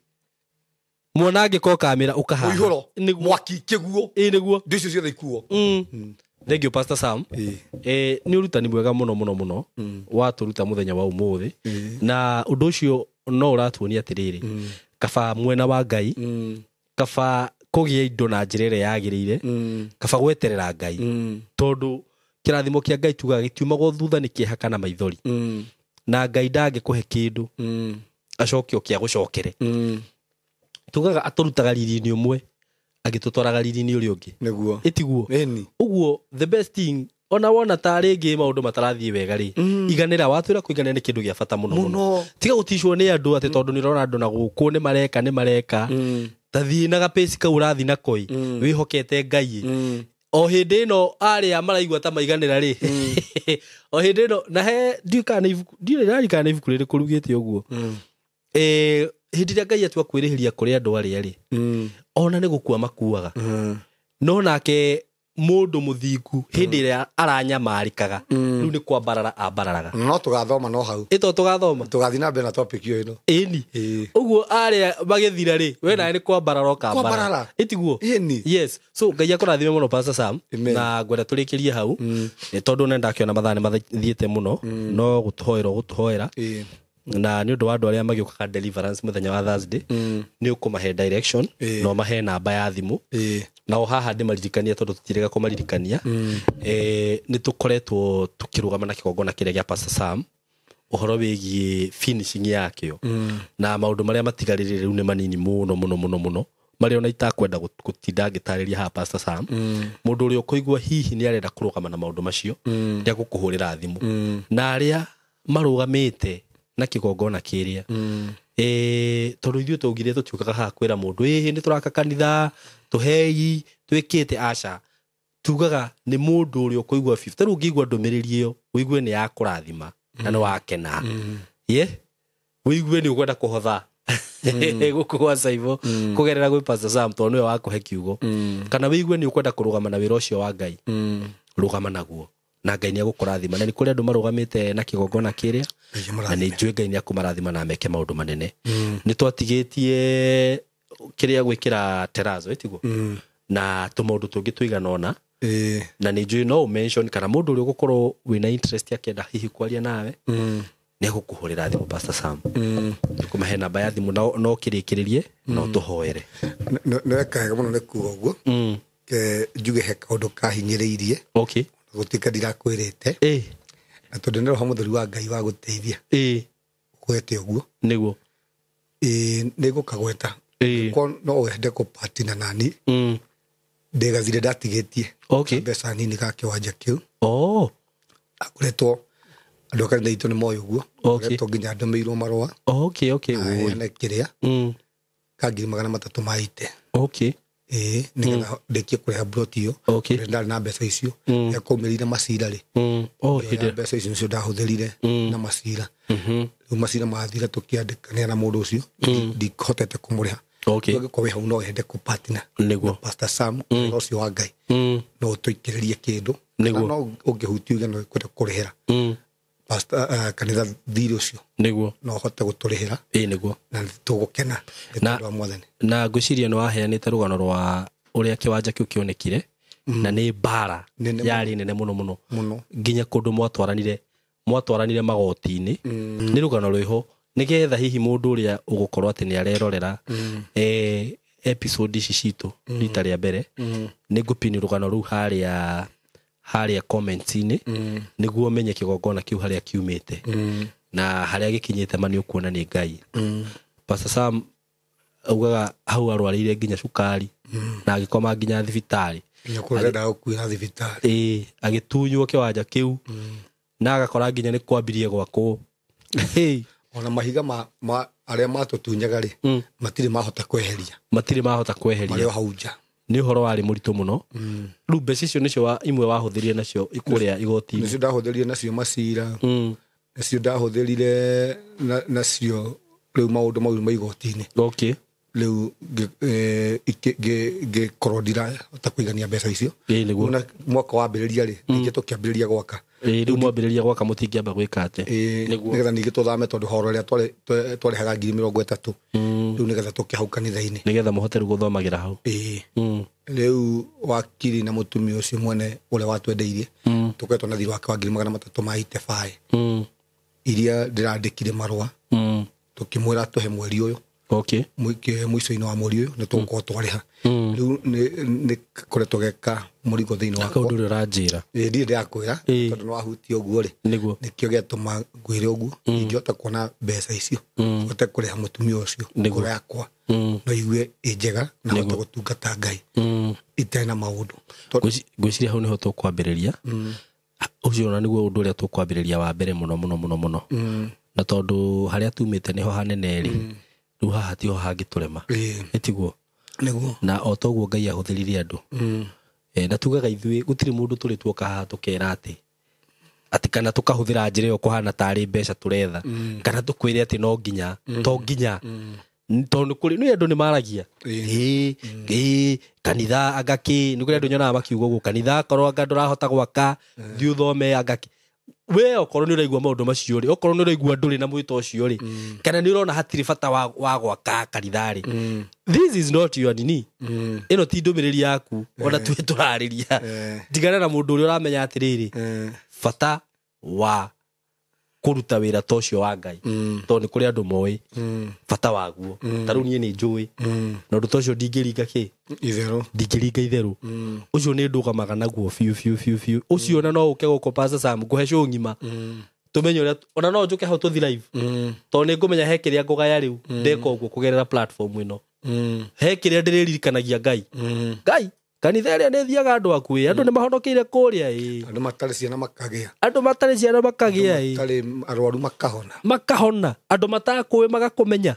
mwanangĩko ũkamĩra ũkahaha mũihũro mwaki kĩguo nĩguo indo icio ciothe ikuo. Thank you Pastor Sam. Nĩ ũrutani mwega mũno mũno mũno watũruta mũthenya wa ũmũthĩ na ũndũ ũcio no ũratuonia atĩrĩrĩ kaba mwena wa Ngai kaba kũgĩa indo na njĩra ĩrĩa yagĩrĩire kaba gweterera Ngai tondũ kĩrathimo kĩa Ngai tugaga gĩtiumagwo thutha nĩ kĩeha kana maithori na Ngai ndangĩkũhe kĩndũ acoke oke agũcokere. Tugaga atũrutaga riri-inĩ ũmwe agĩtũtwaraga riri-inĩ ũrĩa ũngĩ nĩguo ĩtiguo ũguo the best thing ona wona ta rĩngĩ maũndũ matarathiĩ wega rĩ iganĩra watwĩra kũiganĩra nĩ kĩndũ gĩa bata mũno mũno tiga gũticwo nĩ andũ atĩ tondũ nĩ ũrona andũ na gũkũ nĩ mareka nĩ mareka ta thiĩ na gapĩci kau ũrathiĩ nako wĩhokete Ngai o hĩndĩ ĩno arĩa maraigua ta maiganĩra rĩ o hĩndĩ ĩno na he ndiũĩ kana nĩ ibuku ndirĩ ndirikana nĩ ibuku rĩrĩkũ rugĩte ũguo hĩndĩ ĩrĩa Ngai atua kwĩrĩhĩria kũrĩ andũ arĩa rĩ ona nĩ gũkua makuaga no nake mũndũ mũthingu hĩndĩ ĩrĩa aranyamarĩkaga rĩu nĩ kwambarara ambararaga no tũgathoma no hau ĩto tũgathoma tũgathiĩ na mbere na topic ĩyo ĩno ĩni ũguo arĩa magĩthira rĩ we nawe nĩ kwambarara ũkambarara ĩtiguo yes so Ngai akũrathime mũno Pastor Sam na ngwenda tũrĩkĩrie hau tondũ nĩ ndakĩona mathaa nĩ mathiĩte mũno no gũtũhoera gũtũhoera na nĩ ũndũ wa andũ arĩa magĩũkaga deliverance mũthenya wa Thursday nĩ ũkũmahe direction no mahe namba ya thimũ na o haha ndĩmaririkania tondũ tũtirega kũmaririkania nĩ tũkoretwo tũkĩrũgama na kĩgongona kĩrĩa gĩa Pastor Sam ũhoro wĩgiĩ finishing yakĩo na maũndũ marĩa matigarĩrĩ rĩu nĩ manini mũno mũno mũno mũno marĩa ona itakwenda gũtinda ngĩtarĩria haha Pastor Sam mũndũ ũrĩa ũkũigua hihi nĩ arenda kũrũgama na maũndũ macio nĩ agũkũhũrĩra thimũ na arĩa marũgamĩte na kĩgongona kĩrĩa tondũ ithuĩ twaugire tũtiũkaga haha kwĩra mũndũ ĩhĩ nĩ tũraka kanitha tũhei twĩkĩte aca tugaga nĩ mũndũ ũrĩa ũkũigua biũ ta rĩu ũngĩigua ndũmĩrĩri ĩyo ũigue nĩ ya kũrathima na nĩ wakena ye ũigue nĩ ũkwenda kũhotha gũkũ gwa Saibo kũgerera gwĩ Pastor Sam tondũ nĩwe wakũhe kiugo kana ũigue nĩ ũkwenda kũrũgama na wĩra ũcio wa Ngai rũgama naguo na Ngai nĩ agũkũrathima na nĩ kũrĩ andũ marũgamĩte na kĩgongona kĩrĩa na nĩ njũĩ Ngai nĩ akũmarathima na meke maũndũ manene nĩ twatigĩtie kĩrĩa gwĩkĩra terazo ĩtiguo na tũmaũndũ tũngĩ tũigana ũna na nĩ njũĩ no mention kana mũndũ ũrĩa ũgũkorwo wĩna interest akĩenda hihi kwaria nawe nĩ agũkũhũrĩra thimũ Pastor Sam nĩkũmahe namba ya thimũ no kĩrĩkĩrĩrie no tũhoere nĩ weka wega mũno nĩ kuga ũguo njuge he kaũndũ kahinyĩrĩirie okay gũtuĩka ndirakwĩrĩte na tondũ nĩ roho mũtheru wa Ngai wa gũteithia ũgwete ũguo nĩguo nĩ ngũkagweta no wende kũpatina nani ndĩgathire ndatigĩtie mbeca nini ga kĩwanja kĩu akoretwo andũ a kanitha itũ nĩ moĩ ũguo akoretwo nginya ndũmĩirwo marũa ane kĩrĩa ka 300,000 ma ite nĩgetha ndĩkie kũrĩha mburoti ĩyo ndarĩ na mbeca icio yakũmĩrire macira rĩ mbeca icio nĩcio ndahũthĩrire na macira rĩu macira mathira tũkĩandĩkanĩra na mũndũ ũcio ndihotete kũmũrĩha ũngĩkorwo wĩ hau no wende kũpatina nĩguo Pastor Sam ũhoro ũcio wa Ngai no ũtũikĩrĩrie kĩndũ no ũngĩhutia uge no ũkwenda kũrĩhĩra Pastor kanitha thirĩ ũcio nĩguo no ũhote gũtũrĩhĩra nĩguo na tũgũkena nĩ tondũ wa Mwathani na ngwĩciria nĩ waheanĩte rũgano rwa ũrĩa kĩwanja kĩu kĩonekire na nĩ mbara yarĩ nene mũno mũno mũno nginya kũndũ mwatwaranire magoti-inĩ nĩ rũgano rwĩho nĩgetha hihi mũndũ ũrĩa ũgũkorwo atĩ nĩ arerorera episode ici citũ rita rĩa mbere nĩ ngũpini rũgano rũu harĩa comments-inĩ nĩguo menye kĩgongona kĩu harĩa kiumĩte na harĩa gĩkinyĩte ma nĩ ũkuona nĩ Ngai Pastor Sam augaga hau arwarĩire nginya cukari na agĩkoma nginya thibitarĩ nginya kũrenda gũkuĩra thibitarĩ agĩtunywo kĩwanja kĩu na agakora nginya nĩ kwambirie gwakwo Ona mahiga ma arĩa matũtunyaga rĩ, matirĩ mahota kweheria. Matirĩ mahota kweheria. Marĩ o hau nja. Nĩ ũhoro warĩ mũritũ mũno. Rĩu mbeca icio nĩcio imwe wahũthĩrire nacio kũrĩa igoti-inĩ. Nĩcio ndahũthĩrire nacio macira. Nĩcio ndahũthĩrire nacio rĩu maũndũ mau ma igoti-inĩ. Okay. Rĩu ngĩkorwo ndirahota kũigania mbeca icio. Nĩguo. Mwaka wambĩrĩria rĩ, ningĩ tũkĩambĩrĩria gwaka. Rĩu mwambĩrĩria gwaka mũtingĩamba gwĩka atĩa? Nĩgetha ningĩ tũthame tondũ horo ĩrĩa twarĩhaga 30,000. Rĩu nĩgetha tũke hau kanitha-inĩ. Nĩgetha mũhote rĩu gũthomagĩra hau. Rĩu wakiri na mũtumia ũcio mwene ũrĩa watwendeirie, tũkoretwo na thirĩ wake wa 385,000. Iria ndĩrandĩkire marũa. Tũkĩmwĩra tũhe mweri ũyũ. Okay. Mũico-inĩ wa mweri ũyũ nĩ tũgũkorwo twarĩha. Rĩu nĩ koretwo geka mũrigo thĩinĩ wakwa. Kaũndũ ũrĩa ũranjĩra. Ndirĩ ndĩrakwĩra tondũ nĩ wahutia ũguo rĩ. Nĩguo. Nĩkĩo gĩatũma ngwĩre ũguo. Ingĩhota kuona mbeca icio, hote kũrĩha mũtumia ũcio ngoro yakwa. No igue ĩ njega na hote gũtungata Ngai. Itarĩ na maũndũ. Ngwĩciria hau nĩho tũkwambĩrĩria. Ũcio ona nĩguo ũndũ ũrĩa tũkwambĩrĩria wa mbere mũno mũno mũno mũno. Na tondũ harĩa tumĩte nĩho hanene rĩ. Rĩu haha tiho hangĩtũrema. Ĩtiguo. Nĩguo. Na o toguo Ngai ahũthĩrire andũ. Na tugaga ithuĩ gũtirĩ mũndũ tũrĩ tuoka haha tũkera atĩ kana tũkahũthĩra njĩra ĩyo kũhana tarĩ mbeca tũretha. Kana tũkwĩre atĩ no nginya, to nginya. Tondũ kũrĩ nĩ andũ nĩ maragia. Kanitha anga kĩ, nĩ kũrĩ andũ nyonaga makiuga ũguo, kanitha akorwo anga ndũrahota gwaka, thiĩ ũthome anga kĩ. We okorwo nĩ ũraigua maũndũ macio rĩ, okorwo nĩ ũraigua ndũrĩ na mwĩto ũcio rĩ, kana nĩ ũrona hatirĩ bata wa gwaka kanitha rĩ, this is not your nini. Ĩno ti ndũmĩrĩri yaku, ona tuĩ tũrarĩria. Tigana na mũndũ ũrĩa ũramenya atĩrĩrĩ, bata wa kũruta wĩra ta ũcio wa Ngai. Tondũ nĩ kũrĩ andũ moĩ bata waguo. Ta rĩu niĩ nĩ njũĩ. Na ũndũ ta ũcio ndingĩringa kĩ? Itherũ. Ndingĩringa itherũ. Ũcio nĩ ndũgamaga naguo biũ biũ biũ biũ. Ũcio ona no ũke gũkũ Pastor Sam ngũhe show ng'ima. Tũmenye ũrĩa ona no njũke hau tũthi live. Tondũ nĩ ngũmenya he kĩrĩa ngũgaya rĩu ndeka ũguo kũgerera platform ĩno. He kĩrĩa ndĩrĩririkanagia Ngai. Ngai kanitha ĩrĩa nĩ thiaga andũ aku ĩ, andũ nĩ mahonokeire kũrĩa ĩ. Andũ matarĩ ciana makagĩa. Andũ matarĩ ciana makagĩa ĩ. Matarĩ arwaru makahona. Makahona. Andũ matakũĩ magakũmenya.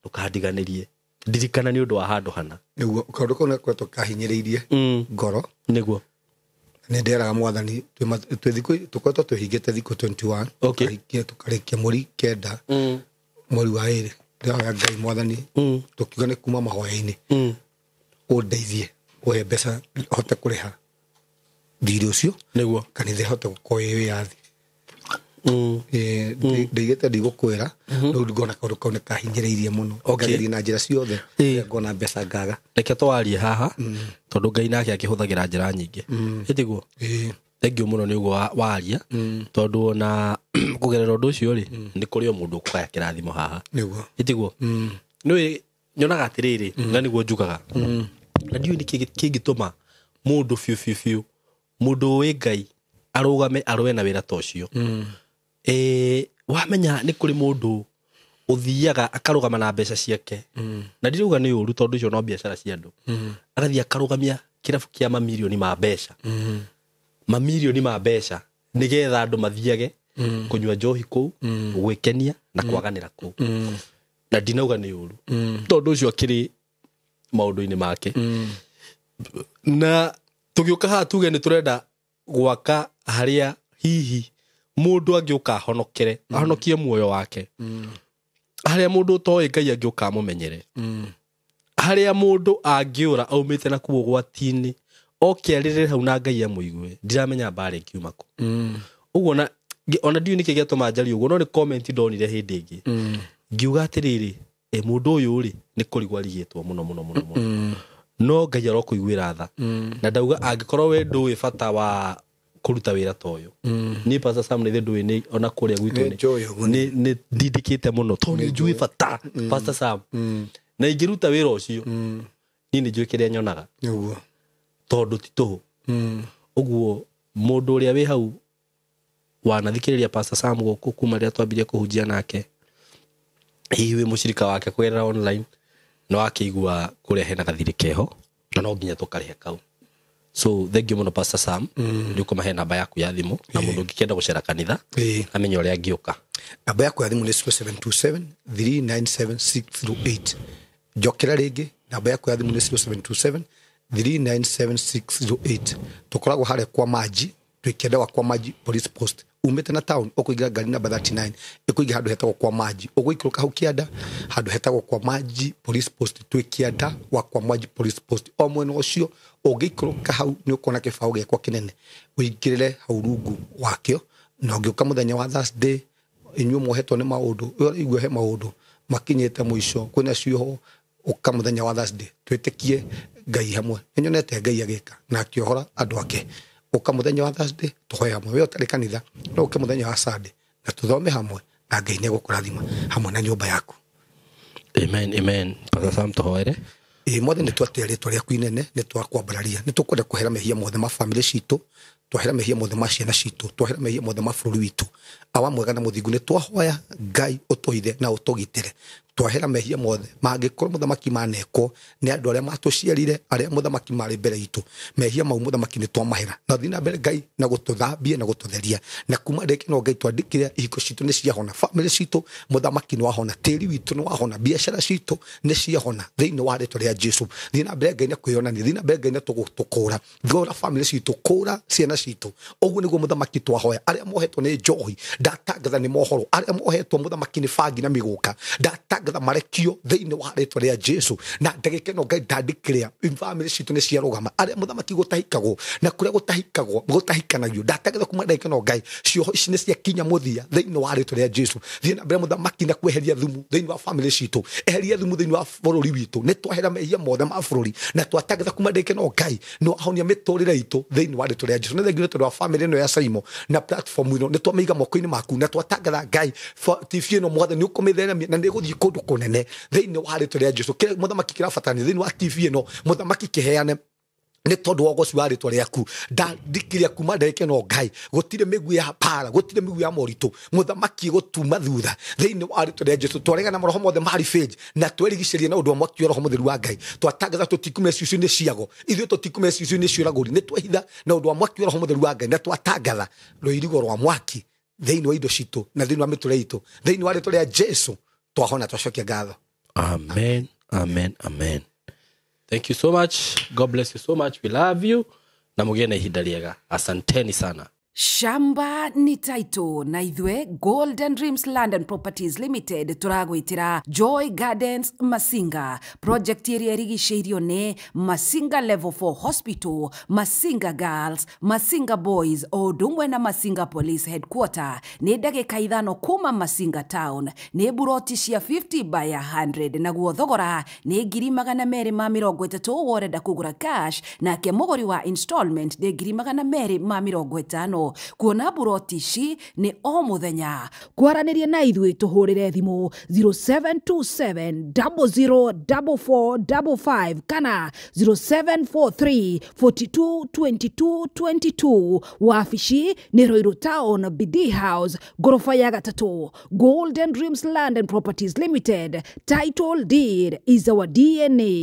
Ndũkandiganĩrie. Ndirikana nĩ ũndũ wa handũ hana. Nĩguo, kaũndũ kau nĩ koretwo kahinyĩrĩirie ngoro. Nĩguo. Nĩ nderaga mwathani twĩ thikũ tũkoretwo twĩhingĩte thikũ 21. Okay. Tũkarĩkia mweri 9. Mweri wa 2. Ndĩrahoya Ngai mwathani tũkiuga nĩ kuma mahoya-inĩ. Ũndeithie ũhe mbeca hote kũrĩha thirĩ ũcio. Nĩguo. Kanitha ĩhote gũkorwo ĩ wĩyathi. Ndaigĩte ndigũkwĩra, rĩu ngona kaũndũ kau nĩ kahinyĩrĩirie mũno. Ngageria na njĩra ciothe, ngona mbeca ngaga. Reke twarie haha, tondũ Ngai nake akĩhũthagĩra njĩra nyingĩ. Ĩtiguo? Thengiũ mũno nĩ ũguo waria, tondũ ona kũgerera ũndũ ũcio rĩ, nĩ kũrĩ o mũndũ ũkũgaya kĩrathimo haha. Nĩguo. Ĩtiguo? Nĩũĩ nyonaga atĩrĩrĩ, na nĩguo njugaga. Na ndiũĩ nĩkĩ kĩngĩtũma mũndũ biũ biũ biũ, mũndũ ũĩ Ngai arũgame arũe na wĩra ta ũcio. Wamenya nĩ kũrĩ mũndũ ũthiaga akarũgama na mbeca ciake. Na ndirauga nĩ ũru tondũ icio no biacara cia andũ. Agathiĩ akarũgamia kĩrabu kĩa mamirioni ma mbeca. Mamirioni ma mbeca nĩgetha andũ mathiage kũnyua njohi kũu, gwĩkenia na kwaganĩra kũu. Na ndinauga nĩ ũru. Tondũ ũcio akĩrĩ maũndũ-inĩ make. Na tũgĩũka haha tuge nĩ tũrenda gwaka harĩa hihi mũndũ angĩũka ahonokere, ahonokie muoyo wake. Harĩa mũndũ ũtoĩ Ngai angĩũka amũmenyere. Harĩa mũndũ angĩũra aumĩte na kũu ũgwati-inĩ, oke arĩrĩre hau na Ngai amũigue. Ndiramenya mbara ĩngiuma kũ. Ũguo ona ndiũĩ nĩkĩ gĩatũma njarie ũguo, no nĩ comment ndonire hĩndĩ ĩngĩ. Ngiuga atĩrĩrĩ, mũndũ ũyũ rĩ, nĩ kũrigwo arigĩtwo mũno mũno mũno mũno. No Ngai arokũiguĩra tha. Na ndauga angĩkorwo we ndũĩ bata wa kũruta wĩra ta ũyũ. Niĩ Pastor Sam nĩ ndũĩ nĩ ona kũrĩa gwitũ nĩ ndindĩkĩte mũno tondũ nĩ njũĩ bata Pastor Sam. Na ingĩruta wĩra ũcio, niĩ nĩ njũĩ kĩrĩa nyonaga. Nĩguo. Tondũ ti tũhũ. Ũguo mũndũ ũrĩa wĩ hau wanathikĩrĩria Pastor Sam gũkũ kuma rĩrĩa twambirie kũhunjia nake, hihi wĩ mũcirika wake kũgerera online, no akĩigua kũrĩa hena gathirĩ keho, na no nginya tũkarĩhe kau. So thank you mũno Pastor Sam, nĩ ũkũmahe namba yaku ya thimũ, na mũndũ ũngĩkĩenda gũcera kanitha, amenye ũrĩa angĩũka. Namba yakwa ya thimũ nĩ 0727 397608. Njokera rĩngĩ, namba yakwa ya thimũ nĩ 0727 397608. Tũkoragwo harĩa kwa Maji, twĩ kĩanda wa kwa Maji Police Post. Umĩte na town ũkũingĩra ngari namba 39 ĩkũingĩra handũ hetagwo kwa Maji, ũgũikũrũka hau kĩanda handũ hetagwo kwa Maji Police Post, twĩ kĩanda wa kwa Maji Police Post. O mwena ũcio ũngĩikũrũka hau nĩ ũkuona kĩbaũ gĩakwa kĩnene, ũingĩrĩre hau rungu wakĩo. Na ũngĩũka mũthenya wa Thursday, inyuĩ mwohetwo nĩ maũndũ, ũraigua he maũndũ makinyĩte mũico, kwĩna cioho, ũka mũthenya wa Thursday twĩtĩkie Ngai hamwe. Nĩnyonete Ngai agĩka na akĩohora andũ ake. Ũka mũthenya wa Thursday tũhoe hamwe. We ũtarĩ kanitha no ũke mũthenya wa Sunday na tũthome hamwe, na Ngai nĩegũkũrathima hamwe na nyũmba yaku. Amen, amen. Pastor Sam, tũhoere. Ĩĩ mothe nĩ twatĩa rĩtwa rĩaku inene, nĩ twakwambararia, nĩ tũkwenda kũhera mehia mothe ma bamĩrĩ citũ, twahera mehia mothe ma ciana citũ, twahera mehia mothe ma bũrũri witũ. Awa mwega na mũthingu, nĩ twahoya Ngai ũtũhithe na ũtũgitĩre. Twahera mehia mothe mangĩkorwo mũthamaki manekwo nĩ andũ arĩa matũciarire, arĩa mũthamaki marĩ mbere itũ, mehia mau mũthamaki nĩ twamahera. Na thiĩ na mbere Ngai na gũtũthambia na gũtũtheria, na kuma ndĩke no Ngai twandĩkire ihiko citũ nĩ ciahona, bamĩrĩ citũ mũthamaki nĩ wahona, tĩri witũ nĩ wahona, biacara citũ nĩ ciahona thĩinĩ wa rĩtwa rĩa Jesu. Thiĩ na mbere Ngai na kwĩyonania, thiĩ na mbere Ngai na tũkũra, thora bamĩrĩ citũ, kũra ciana citũ. Ũguo nĩguo mũthamaki twahoya. Arĩa mohetwo nĩ njohi ndatangatha nĩ mohoro, arĩa mohetwo mũthamaki nĩ bangi na mĩgũka ndatangatha marekio thĩinĩ wa rĩtwa rĩa Jesu. Na ndagĩka ĩno Ngai ndandĩkĩrĩa bamĩrĩ citũ nĩ ciarũgama, arĩa mũthamaki gũtahikagwo na kũrĩa gũtahikagwo gũtahikanagio, ndatangatha kuma ndagĩka ĩno Ngai cioho ici nĩ ciakinya mũthia thĩinĩ wa rĩtwa rĩa Jesu. Thiĩ na mbere mũthamaki na kweheria thumu thĩinĩ wa bamĩrĩ citũ, eheria thumu thĩinĩ wa bũrũri witũ. Nĩ twahera mehia mothe ma bũrũri na twatangatha kuma ndagĩka ĩno Ngai nĩ wahonia mĩtũrĩre itũ thĩinĩ wa rĩtwa rĩa Jesu. Nĩ thengiũ nĩ tondũ wa bamĩrĩ ĩno ya Saimo na platform ĩno, nĩ twamĩiga moko-inĩ maku na twatangatha Ngai TV ĩno mothe nĩ ũkũmĩtheremia na nĩ ĩgũthiĩ kũndũ kũnene thĩinĩ wa rĩtwa rĩa Jesu. Kĩrĩa mũthamaki kĩrabatarania thĩinĩ wa TV ĩno, mũthamaki kĩheane nĩ tondũ wa ũgoci wa rĩtwa rĩaku. Ndandĩkĩria kuma ndagĩka ĩno Ngai gũtirĩ mĩguĩ ya para, gũtirĩ mĩguĩ ya moritũ mũthamaki gũtuma thutha thĩinĩ wa rĩtwa rĩa Jesu. Twaregana maroho mothe ma revenge na twerigicĩria na ũndũ wa mwaki wa roho mũtheru wa Ngai. Twatangatha tũtikumĩra ciucio-inĩ ciago, ithuĩ tũtikumĩra ciucio-inĩ cia ũragũri, nĩ twehitha na ũndũ wa mwaki wa roho mũtheru wa Ngai na twatangatha rũirigo rwa mwaki thĩinĩ wa indo citũ na thĩinĩ wa mĩtũrĩre itũ thĩinĩ wa rĩtwa rĩa Jesu. Twahona, twacokia ngatho. Amen, amen, amen. Thank you so much. God bless you so much. We love you. Na mũgĩe na ihinda rĩega. Asanteni sana. Shamba ni title na ithwe Golden Dreams Land and Properties Limited turagwitira Joy Gardens Masinga project ĩrĩa ĩrigicĩirio nĩ Masinga Level 4 Hospital, Masinga Girls, Masinga Boys o ũndũ ũmwe na Masinga Police Headquarter. Nĩ ndagĩka 5 kuma Masinga Town. Nĩ buroti cia 50 by 100 naguo thogora nĩ 230,000 worenda kũgũra cash, nake mũgũri wa installment nĩ 250,000. Kuona buroti ici nĩ o mũthenya. Kwaranĩria na ithuĩ tũhũrĩre thimũ 0727 004455 kana 0743 42 22 22. Wabici nĩ Ruiru Town, BD House, ngoroba ya 3. Golden Dreams Land and Properties Limited. Title deed is our DNA.